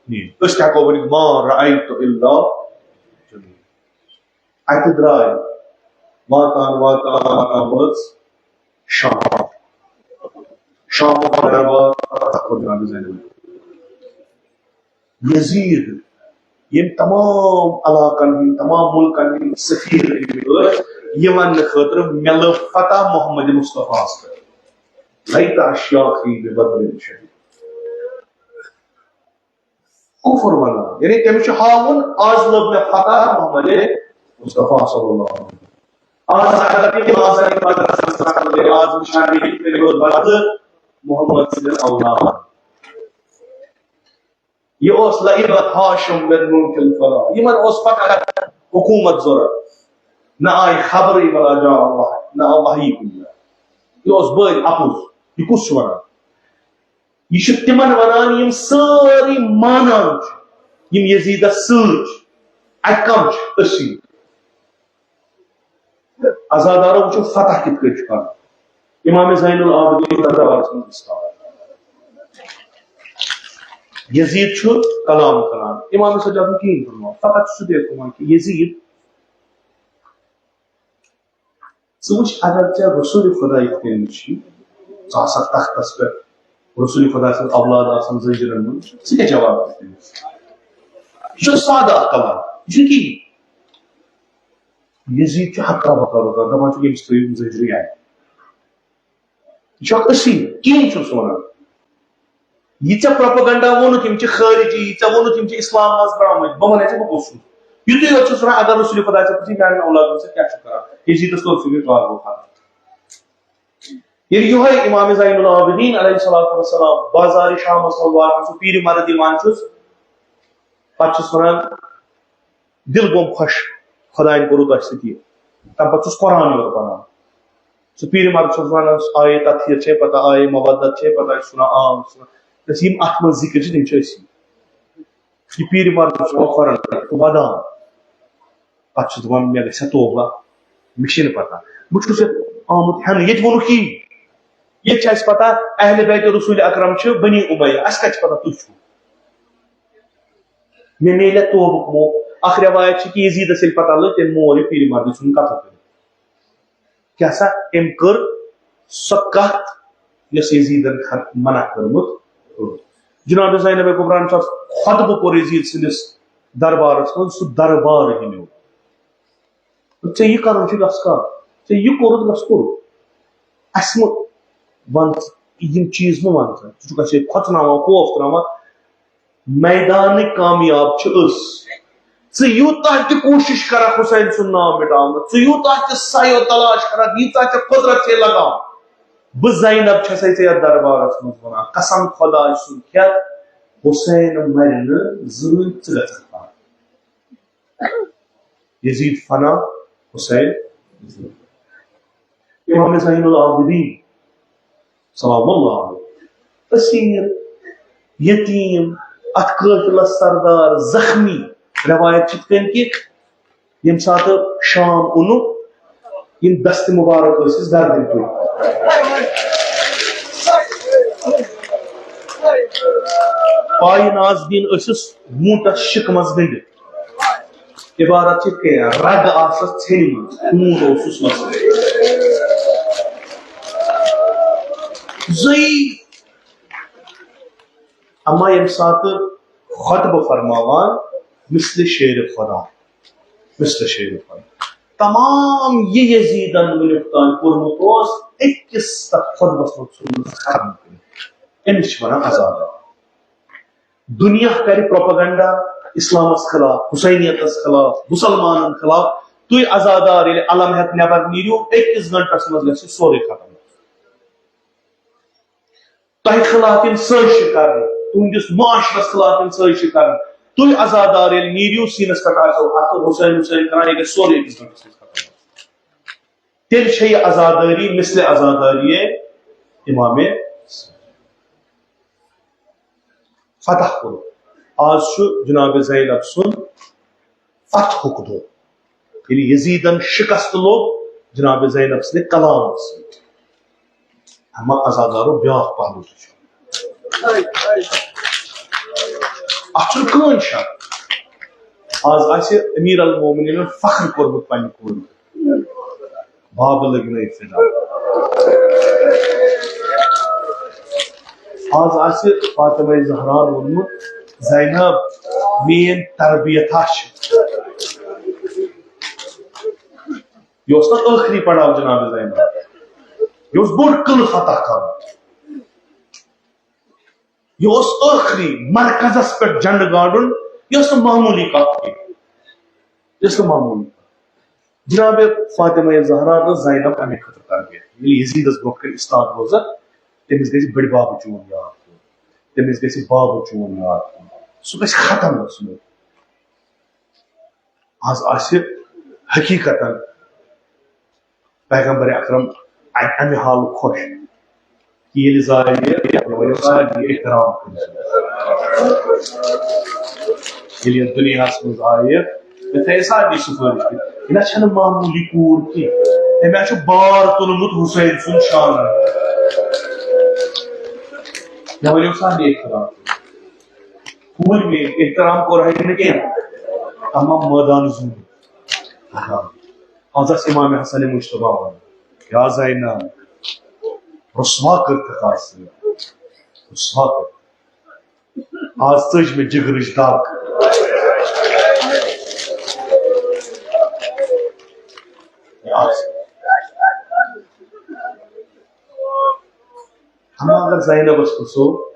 نِیہِ۔ أسۍ تہِ ہٮ۪کو ؤنِتھ، ما رأیت الا جمیل۔ اتہِ درٛاے واتان واتان واتان وٲژ شام۔ شامُک دربار تتھ کوٚر جناب زینب۔ یزید، یِم تمام علاقن ہٕنٛدۍ، تمام مُلکن ہٕنٛدۍ سفیر أنۍمٕتۍ ٲسۍ، یہِ وننہٕ خٲطرٕ، مےٚ لٔب فتح محمد مصطفیٰ ہس پٮ۪ٹھ۔ لیت اشیاخی ببدر شدید۔ کفر ونان، یعنی تٔمِس چھُ ہاوُن، از لٔب مےٚ فتح محمد مصطفیٰ صلی اللہ علیہ وسلم۔ از اگر تِم آسن، از وٕچھان مےٚ یہِ کِتھ کٔنۍ روٗد بدلہٕ محمد سٕنٛدٮ۪ن اولادن۔ یہِ اوس لعبت ہاشم بن ملک الفلا۔ یِمن اوس فقط حکوٗمت ضروٗرت۔ نہ آیہِ خبرٕے ولا جاء وحی، نہ آو وحی کُنہِ جایہِ۔ یہِ اوس بٔلۍ اَپُز۔ یہِ کُس چھُ وَنان؟ یہِ چھُ تِمن وَنان، یِم سٲری مانان چھِ، یِم یزیدس سۭتۍ چھِ۔ اَتہِ کَم چھِ؟ أسی۔ عزادارو وٕچھو فتح کِتھ کٔنۍ چھُ کرُن۔ امام زین العابدین دربارس منٛز استاد۔ یزید چھُ کلام کران، امام سجاد نہٕ کِہیٖنۍ فرمان، فقط چھُ سُہ بیٚیہِ فرمان کہِ یزید ژٕ وٕچھ، اگر ژےٚ رسول خدا یِتھ کٔنۍ وٕچھی، ژٕ آسکھ تختس پٮ۪ٹھ، رسول خدا سٕنٛز اولاد آسن زنجیرن منٛز، ژٕ کیٛاہ جواب دِکھ تٔمِس؟ یہِ چھُ سادٕ اکھ کلام، یہِ چھُنہٕ کِہیٖنۍ۔ یزید چھُ حقا بقا روزان، دپان چھُ، ییٚمِس ترٲیِو زنجیرٕے آیہِ۔ یہِ چھُ اکھ اصیل، کِہیٖنۍ چھُنہٕ سُہ ونان۔ یہِ ژےٚ پروپیگنڈا ووٚنُتھ، یِم چھِ خارجی، یہِ ژےٚ ووٚنُتھ، یِم چھِ اسلام منٛز درٛامٕتۍ، بہٕ وَنَے ژےٚ، بہٕ کُس چھُس۔ یُتُے یوت چھُس وَنان، اگر رسول خدا ژےٚ پرٛژھی، میٛانٮ۪ن اولادَن سۭتۍ کیٛاہ چھُ کران؟ یزیدَس توٚر فِکرِ، کار گوٚو خراب۔ ییٚلہِ یِہوٚے امام زین العابدین علیہ الصلوۃ والسلام بازارِ شامَس منٛز واتان چھُ، پیٖرِ مرد یِوان چھُس، پَتہٕ چھُس وَنان، دِل گوٚم خۄش، خۄدایَن کوٚروٕ تۄہہِ سۭتۍ یہِ۔ تَمہِ پَتہٕ چھُس قرآن یورٕ پَران۔ سُہ پیٖرِ مرد چھُس وَنان، آیے تطہیر چھے پَتہ، آیے مودت چھے پَتہ، یہِ چھُ وَنان عام، یہِ چھُ وَنان، یۄس یِم اَتھ منٛز ذِکِر چھِ، تِم چھِ أسی۔ یہِ پیٖرِ مرد چھُ وَنان قرآن، ودان۔ پَتہٕ چھُس دَپان، مےٚ گژھِ ہا توبہ، مےٚ چھِنہٕ پَتہ۔ بہٕ چھُس یَتھ آمُت ہٮ۪نہٕ، ییٚتہِ ووٚنُکھ یی۔ ییٚتہِ چھِ اَسہِ پَتہ، اہلِ بیتِ رسول اکرم چھِ بنی امیہ، اَسہِ کَتہِ چھِ پَتہ تُہۍ چھِو؟ مےٚ میلہِ توبُک موقعہٕ۔ اکھ روایت چھِ کہِ یزیدس ییٚلہِ پتہ لٔج، تٔمۍ مور یہِ پیٖرِ مردٕ ژھُن قتل کٔرِتھ۔ کیٛاہ سا، أمۍ کٔر سۄ کتھ، یۄس یزیدن خ-، منع کٔرمٕژ ٲس۔ جناب زینب کبریٰ ہن چھُ اکھ خطبہٕ کوٚر یزید سٕنٛدِس دربارس منٛز، سُہ دربار ہیٚنیو۔ ژےٚ یہِ کرُن چھُ گژھٕ کر، ژےٚ یہِ کوٚرُتھ گژھٕ کوٚرُتھ۔ اسہِ مہٕ ون ژٕ، یِم چیٖز مہٕ ون ژٕ، ژٕ چھُکھ اسہِ ییٚتہِ کھۄژناوان، خوف تراوان۔ میدان کامیاب چھِ أسۍ۔ ژٕ یوٗتاہ تہِ کوٗشِش کرکھ حسین سُنٛد ناو مٹاونہٕ، ژٕ یوٗتاہ تہِ سعی و تلاش کرکھ، ییٖژاہ ژےٚ قدرت چھے لگان، بہٕ زینب چھسے ژےٚ یتھ دربارس منٛز ونان، قسم خداے سُنٛد کھٮ۪تھ، حسین مرِ نہٕ زٕہٕنۍ، ژٕ گژھکھ پانہٕ۔ یزید فنا، حسین۔ امام زین العابدین سلام اللہ علیہ، اسیر، یتیم، اتھ قٲفلس سردار، زخمی۔ روایت چھِ یِتھ کٔنۍ کہِ ییٚمہِ ساتہٕ شام اوٚنُکھ، یِم دستِ مبارک ٲسِس گردن پٮ۪ٹھ۔ پایہِ ناز دِنۍ ٲسِس ووٗنٹس شِکہٕ منٛز گٔنڈِتھ۔ عبارت چھِ یِتھ کٔنۍ، رگ آسس ژھیٚنہِ منٛز، خوٗن اوسُس وسان۔ زٕے۔ اما ییٚمہِ ساتہٕ خطبہٕ فرماوان، مثل شعر خدا، مثل شعر خدا۔ تمام یہِ یزیدن وُنیُک تام کوٚرمُت اوس، أکِس تتھ خطبس منٛز ژھُن نہٕ ختم کٔرِتھ۔ أمِس چھِ ونان عزادار۔ دُنیا کرِ پروپیگنڈا اسلامس خلاف، حسینیتس خلاف، مسلمانن خلاف۔ تُہۍ عزادار ییٚلہِ علم ہٮ۪تھ نٮ۪بر نیٖرِو، أکِس گنٹس منٛز گژھِ سورُے ختم۔ تۄہہِ خلاف یِن سٲزشہِ کرنہٕ، تُہنٛدِس معاشرس خلاف یِن سٲزشہِ کرنہٕ۔ تُہۍ عزادار ییٚلہِ نیٖرِو، سیٖنس پٮ۪ٹھ آسیو اَتھٕ، حسین حسین کران، یہِ گژھِ سورُے أکِس گنٹس منٛز ختم۔ تیٚلہِ چھےٚ یہِ عزادٲری مثلِ عزادٲری امام فتح کوٚرُکھ۔ آز چھُ جناب زینب سُنٛد فتحُک دۄہ۔ ییٚلہِ یزیدن شکست لوٚب جناب زینب سٕنٛدِ کلامہٕ سۭتۍ۔ اما عزادارو بیٛاکھ پہلو تہِ چھُ۔ اتھ چھُنہٕ کٕہٕنۍ شک۔ آز آسہِ امیر المومنینن فخر کوٚرمُت پننہِ کورِ۔ باب لٔگۍ نہٕ فِدا۔ آز آسہِ فاطمہ زہرا ووٚنمُت، زینب، میٲنۍ تربیت ہا چھِ۔ یہِ اوس نہ ٲخری پڑاو جناب زینب۔ یہِ اوس بوٚڑ قلعہٕ فتح کرُن۔ یہِ اوس ٲخری مرکزس پٮ۪ٹھ جنڈٕ گاڑُن، یہِ ٲس نہٕ معموٗلی کتھ کینٛہہ۔ یہِ ٲس نہٕ معموٗلی کتھ۔ جناب فاطمہ زہرا رٔژھ زینب امہِ خٲطرٕ تربیت۔ ییٚلہِ یزیدس برونٛہہ کنہِ استاد روزکھ، تٔمِس گژھِ بٔڑِ بابہٕ چون یاد پیوٚن، تٔمِس گژھِ بابہٕ چون یاد پیوٚن، سُہ گژھِ ختم گژھُن۔ آز آسہِ حقیقتاً پیغمبر اکرم ا-، امہِ حالُک خۄش۔ ییٚلہِ زایہِ، ییٚلہِ سارنٕے احترام کٔرِتھ۔ ییٚلہِ یَتھ دُنیاہَس منٛز آیہِ، مےٚ تھایے سارنٕے سفٲرِش کٔرِتھ۔ یہِ نہ چھَنہٕ معموٗلی کوٗر کینٛہہ۔ أمۍ ہا چھُ بار تُلمُت حسین سُنٛد شانہٕ۔ مےٚ ؤنِو سارنٕے احترام۔ کوٗرِ مےٚ احترام کوٚر ہے نہٕ کینٛہہ۔ تمام مٲدان زوٗن۔ آز آسہِ امام حسن مجتبیٰ وَنان۔ یا زینب، رسوا کٔرتھکھ آز ژٕ، رسوا کٔرتھکھ۔ آز ژٔج مےٚ جگرٕچ دگ۔ آز۔ اما اگر زینبس پرژھو،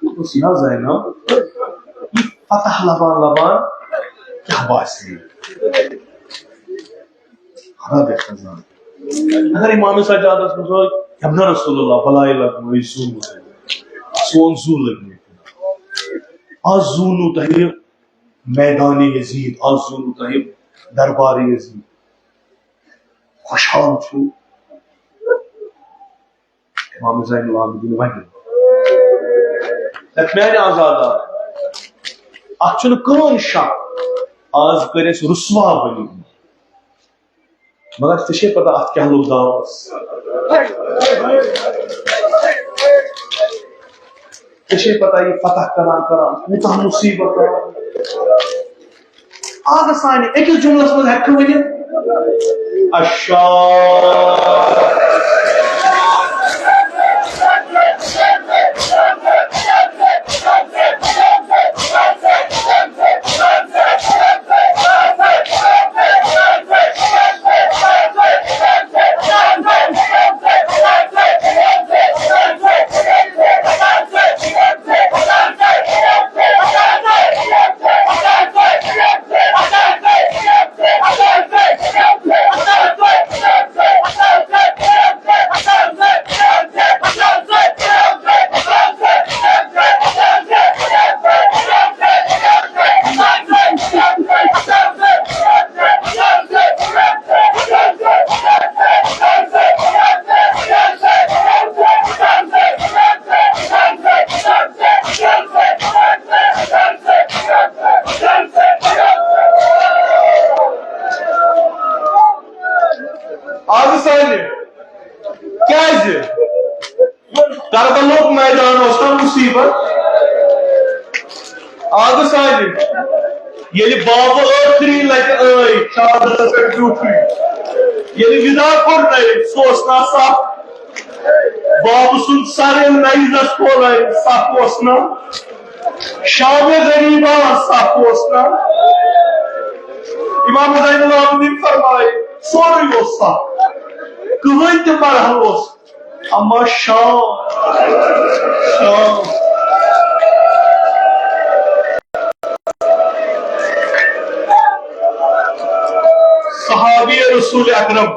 دوٚپُس، یا زینب، یہِ فتح لبان لبان کیٛاہ باسہِ؟ خدا بہتر زانہِ۔ اگر امام سجادس منٛز اوس، یمنا رسول اللہ بلایہِ لگوو، یہِ زوٗ لوٚگ۔ سون زوٗ لوٚگ مےٚ۔ آز زوٗ نہٕ تۄہہِ میدان یزید، آز زوٗ نہٕ تۄہہِ دربار یزید۔ خوشحال چھُ۔ امام زین العابدین ونہِ۔ دپ میانہِ آزادہ، اتھ چھُنہٕ کٕہٕنۍ شک، آز کٔرۍ اَسہِ رسوا بنی۔ مگر ژےٚ چھے پتہ اتھ کیٛاہ لوٚگ داوس؟ ژےٚ چھے پتہ یہِ فتح کران کران کوٗتاہ مصیبت آو؟ اگر سانہِ أکِس جملس منٛز ہٮ۪کہٕ ؤنِتھ، اشار۔ آز سالہِ کیازِ؟ کربلُک میدان اوس نا مصیبت۔ آز سالہِ ییٚلہِ بابہٕ ٲخری لٹہِ ٲے شہادتس پٮ۪ٹھ بیوٗٹھٕے، ییٚلہِ وِدا کوٚر نَے، سُہ اوس نا صف؟ بابہٕ سُنٛد سر ییٚلہِ نیزس کھولے، صف اوس نا؟ شام غریبا صف اوس نا؟ امام زین العابدین فرمائے، سورُے اوس صف، کٕہٕنۍ تہِ مرحلہٕ اوس، اما شام، شام۔ صحابی رسول اکرم،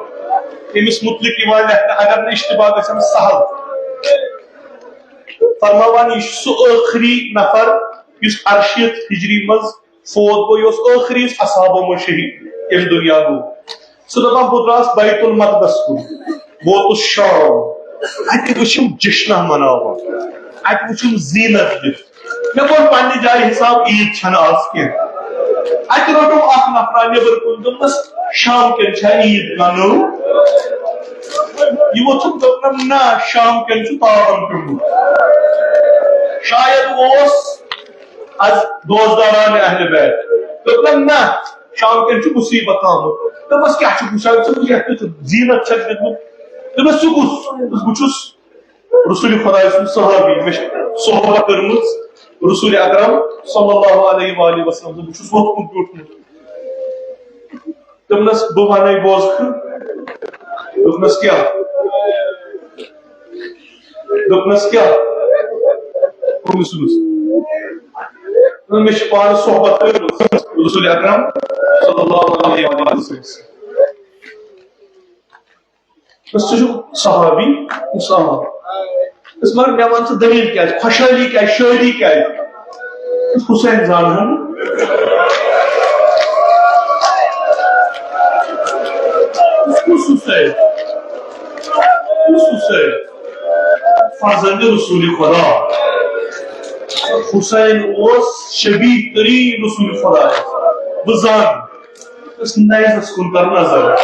أمِس مُتعلِق یِوان لیکھنہٕ، اگر نہٕ اشتباہ گژھن سہل۔ فرماوان، یہِ چھُ سُہ ٲخری نفر یُس ارشیٖتھ ہجری منٛز فوت گوٚو، یہِ اوس ٲخری یُس اصحابو منٛز شہید ییٚمہِ دُنیا گوٚو۔ سُہ دَپان، بہٕ درٛاس بیت المقدس کُن، ووتُس شام، اَتہِ وٕچھِم جشنہ مناوان، اَتہِ وٕچھِم زیٖنت دِتھ۔ مےٚ کوٚر پننہِ جایہِ حساب، عیٖد چھنہٕ آز کینٛہہ۔ اَتہِ روٚٹُم اکھ نفرا نیٚبرٕ کُن، دوٚپمَس، شام کٮ۪ن چھا عیٖد منٲو؟ یہِ ووٚتھُم، دوٚپنَم، نہ، شام کٮ۪ن چھُ تاون پیوٚمُت۔ شاید اوس از دوستداران اہل بیت۔ دوٚپنَم، نہ، شام کٮ۪ن چھُ مُصیبت آمُت۔ دوٚپمَس، کیٛاہ چھُکھ وٕچھان؟ ژٕ وٕچھ یَتھ کیُتھ زیٖنت چھَکھ دِژمٕژ۔ دوٚپمَس، ژٕ کُس؟ دوٚپمَس، بہٕ چھُس رسول خۄداے سُنٛد صحابی، مےٚ چھِ صحبت کٔرمٕژ رسول اکرم صلی اللہ علیہ وآلہ وسلم، تہٕ بہٕ چھُس ووٚتھمُت بیوٗٹھمُت۔ دوٚپنَس، بہٕ وَنَے، بوزکھٕ؟ دوٚپنَس، کیٛاہ؟ دوٚپنَس، کیٛاہ؟ کٔمِس؟ دوٚپنَس، مےٚ چھِ پانہٕ صحبت کٔرمٕژ رسول اکرم صلی اللہ علیہ وآلہ وسلم۔ بس، ژٕ چھُکھ صحابی؟ صحابی۔ بس، مگر مےٚ وَن ژٕ دٔلیٖل کیٛازِ؟ خۄشحٲلی کیٛازِ؟ شٲدی کیٛازِ؟ حسین زانہٕ ہن۔ کُس حسین؟ کُس حسین؟ فرزند رسول خدا۔ حسین اوس شبیہ ترین رسول خدا۔ بہٕ زانہٕ۔ أسۍ نیزس کُن کر نظر۔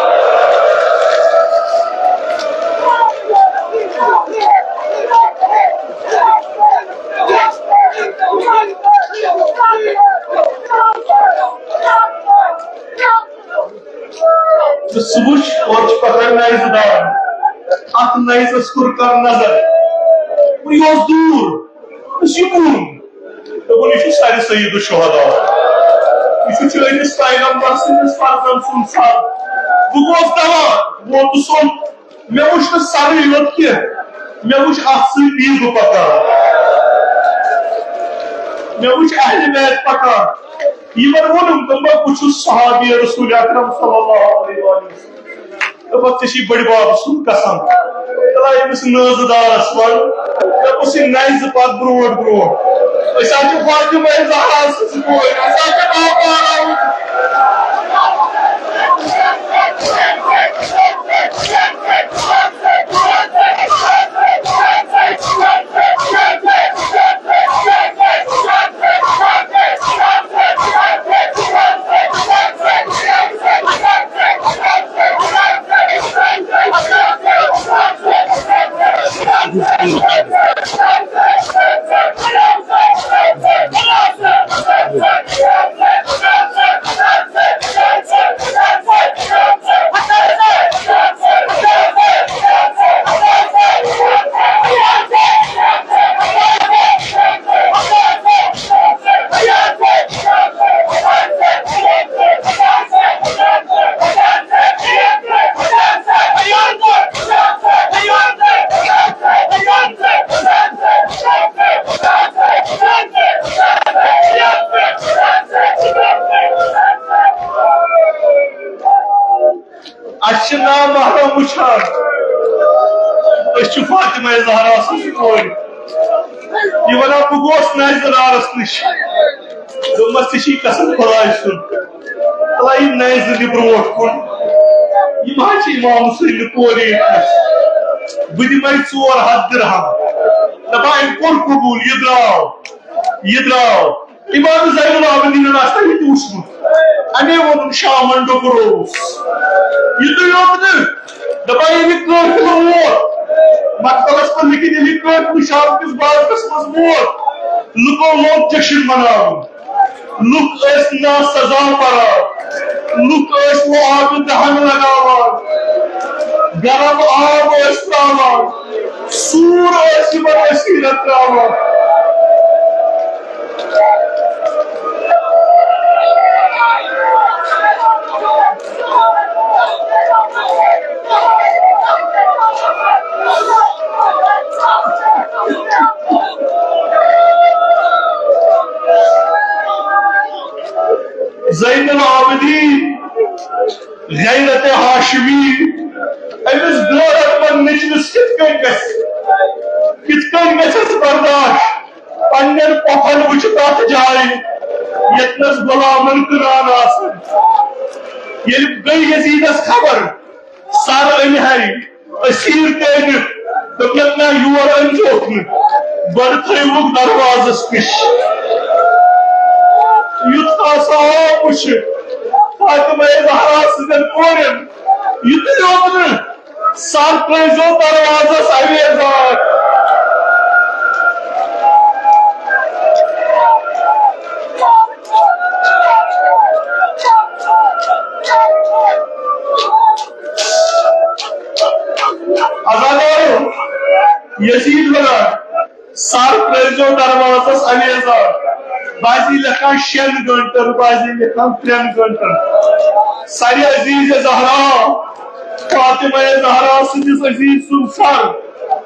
تہٕ سُہ وُچھ اورٕ چھِ پکان نیزٕ دار۔ اتھ نیزس کوٚر کر نظر۔ یہِ اوس دوٗر۔ دوٚپُس، "یہِ کُن؟" دوٚپُن، "یہِ چھُ سرِ سید الشہداء۔ یہِ چھُ چٲنِس پیغمبر سٕنٛدِس فرزند سُنٛد سر۔" بہٕ گوس دوان، ووتُس اوٚت۔ مےٚ وُچھ نہٕ سرٕے یوت کینٛہہ، مےٚ وُچھ اتھ سۭتۍ دیٖدٕ پکان، مےٚ وُچھ اہلِ بیت پکان۔ یِمن ووٚنُم، دوٚپمَکھ، "بہٕ چھُس صحابی رسول اکرم صلی اللہ علیہ وآلہ وسلم۔" دوٚپمَکھ، "ژےٚ چھُے بٔڈِ بب سُنٛد قسم۔" تہٕ أمِس نٲزٕ دارس وَن، مےٚ اوس یہِ نیزٕ پتہٕ برونٛٹھ برونٛٹھ۔ أسۍ حظ چھِ فاطمہ زہرا سٕنٛز کورِ، اَسہِ حظ چھِ باپار آمُت۔ اَسہِ چھِ نامحرم وٕچھان، أسۍ چھِ فاطمہ زہرا سٕنٛز کورِ۔ یہِ وَنان، بہٕ گوس نیزٕ دارَس نِش۔ دوٚپمَس، "ژےٚ چھی قسم خۄداے سُنٛد، تَلہ یہِ نیزٕ دِ برونٛٹھ کُن۔" یِم حظ چھِ اِمام حُسینہِ کورِ ییٚتہِ نَس۔ بہٕ دِمَے ژور ہَتھ دِرہَم۔ دَپان، أمۍ کوٚر قبوٗل، یہِ درٛاو، یہِ درٛاو۔ اِمام زین العابدیٖنَن آسہِ نہ یہِ تہِ وٕچھمُت۔ اَمے ووٚنُن شامَن ڈوٚکرووُس۔ یِتُے یوت نہٕ، دَپان، ییٚلہِ قٲفلہٕ ووت، مقتلَس منٛز لیٚکھِتھ، ییٚلہِ قٲفلہٕ شام کِس بازرَس منٛز ووت، لُکو لوگ جشن مَناوُن۔ لُکھ ٲسۍ ناسزا پَران، لُکھ ٲسۍ وۄنۍ آبہٕ دَہَن لَگاوان، گرم آب ٲسۍ ترٛاوان، سوٗر ٲسۍ یِمَن أسیٖرَن ترٛاوان۔ زین العابدین، غیرت ہاشمی، أمِس غٲرت منٛد نیٚچوِس کِتھ کٔنۍ گژھِ، کِتھ کٔنۍ گژھٮ۪س برداشت؟ پننٮ۪ن پۄپھن وٕچھِ تتھ جایہِ، ییٚتنس غلامن کٕنان آسن۔ ییٚلہِ گٔے یزیدس خبر، سر أنۍ ہے، اسیٖر تہِ أنِکھ، دوٚپنکھ، "نہ، یور أنۍزیوکھ نہٕ، گۄڈٕ تھٲیوُکھ دروازس نِش۔" یُتھ ہسا آو وٕچھِ فاطمہ زہرا سٕنٛدٮ۪ن کورٮ۪ن، یُتُے یوت نہٕ، سر ترٲیزیو دروازس اویزار۔ عزادارو، یزید ونان، سر ترٲیزیو دروازس اویزار۔ بعضی لیکھان شٮ۪ن گٲنٹن، بعضی لیکھان ترٛٮ۪ن گٲنٹن۔ سرِ عزیز زہرا، فاطمہ زہرا سٕنٛدِس عزیز سُنٛد سر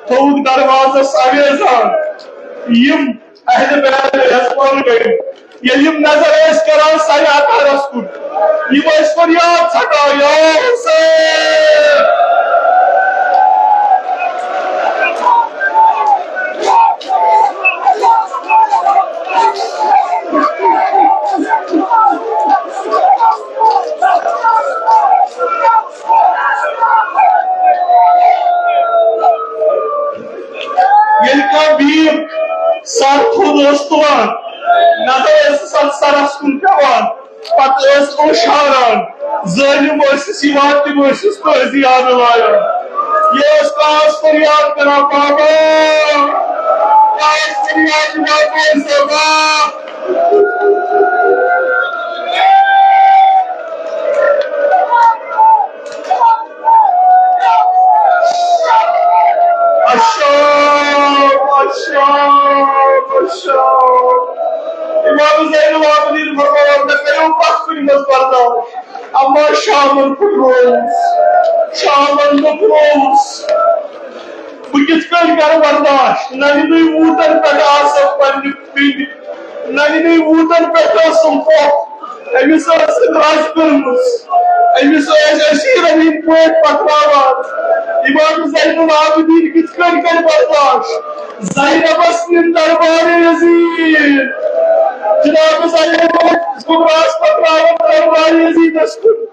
تھوٚوُکھ دروازس اویزار۔ یِم اہل بیت ٲسۍ پانہٕ گٔمٕتۍ۔ ییٚلہِ یِم نظر ٲسۍ کران سرِ اطہرس کُن، یِم ٲسۍ فریاد ژھٹان، "یا حسین!" ییٚلہِ کانٛہہ بیٖر سر تھوٚد اوس تُلان، نظر ٲسٕس اتھ سرس کُن پٮ۪وان، پتہٕ ٲسۍ اوٚش ہاران، ظٲلِم ٲسِس یِوان، تِم ٲسِس تٲزیانہٕ لایان۔ یہِ ٲس کاس فریاد کران، "بابا، کاس فریاد، بابا، بابا۔" شام، شام۔ امام زین العابدین فرماوان، مےٚ کٔرِو پرٛٮ۪تھ کُنہِ منٛز برداش، اما شامن پھُٹرووُس، شامن پھُٹرووُس۔ بہٕ کِتھ کٔنۍ کرٕ برداش؟ ننہِ نٕے ووٗتن پٮ۪ٹھ آسن پننہِ بیٚنہِ، ننہِ نٕے ووٗتن پٮ۪ٹھ ٲسٕم پۄپھ۔ أمِس ٲس راج کٔرمٕژ، أمِس ٲسۍ أسیٖرن ہٕنٛدۍ پٲٹھۍ پکناوان۔ امام زین العابدین کِتھ کٔنۍ کرِ برداش؟ زینبس نِن دربار یزید۔ جناب زینب کُبراہس پکناوان دربار یزیدس کُن۔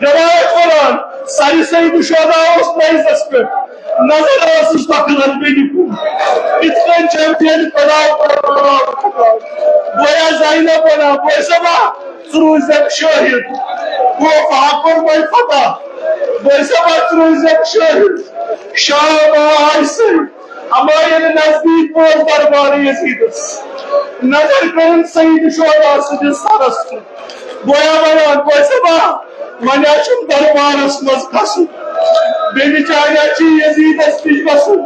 روایت ونان، سرِ سید شہدا اوس نیزس پٮ۪ٹھ، نظر ٲسٕس دۄکھلن بیٚنہِ کُن۔ یِتھ کٔنۍ چھم بیٚنہِ پناہ پناہ پناہ پناہ۔ گویا زینب ونان، بٲے صٲبا، ژٕ روٗززٮ۪کھ شٲہِد۔ گوٚو فاقُر بے فتح۔ بٲے صٲبا، ژٕ روٗززٮ۪کھ شٲہِد۔ شام آے سُے۔ اما ییٚلہِ نزدیٖک ووت دربار یزیدس، نظر کٔرٕن سید شہدا سٕنٛدِس سرس کُن۔ گویا ونان، بٲے صٲبا، وۄنۍ حظ چھُم دربارس منٛز کھسُن۔ بیٚنہِ چانہِ حظ چھِ یزیدس نِش گژھُن۔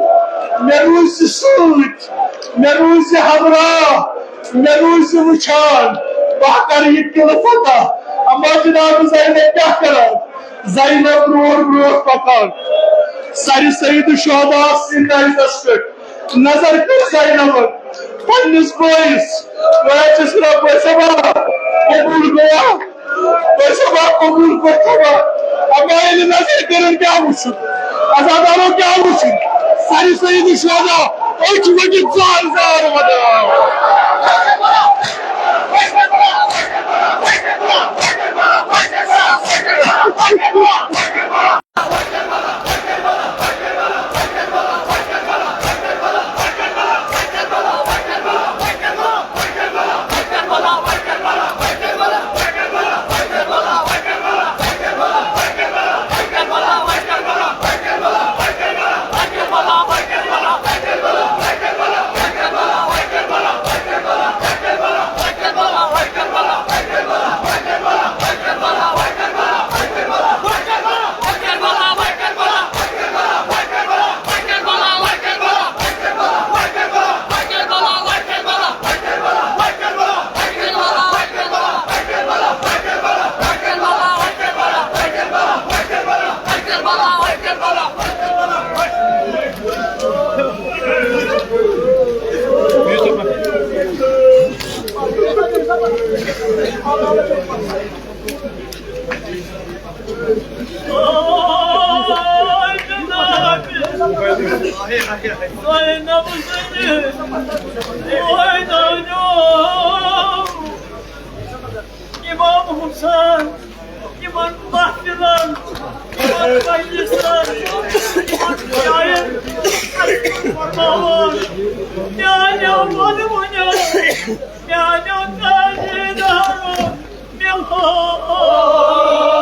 مےٚ روٗزِ سۭتۍ، مےٚ روٗزِ ہمراہ، مےٚ روٗزِ وٕچھان، بہٕ ہا کرٕ یہِ قلعہٕ فتح۔ اما جناب زینب کیٛاہ کران؟ زینب برونٛٹھ برونٛٹھ پکان، سرِ سید شہدا سٕنٛدِ نیزس پٮ۪ٹھ۔ نظر کٔر زینبن پننِس بٲیِس، بٲیِس چھِس ونان، بٲے صٲبا، قبوٗل گوٚوا؟ بٲے صٲبا، قبوٗل کوٚرتھا؟ اما ییٚلہِ نظر کٔرٕن، کیٛاہ وُچھُن؟ عزادارو، کیٛاہ وُچھُن؟ سرِ سید شہدا، أچھ ؤٹِتھ زار زار ودان۔ امام حسین، یِمن محفلن، یِمن مجلسن، یِمن جاین فرماوان، میانیو ونوُنیو، میانیو تاجدارو، مےٚ ہاو۔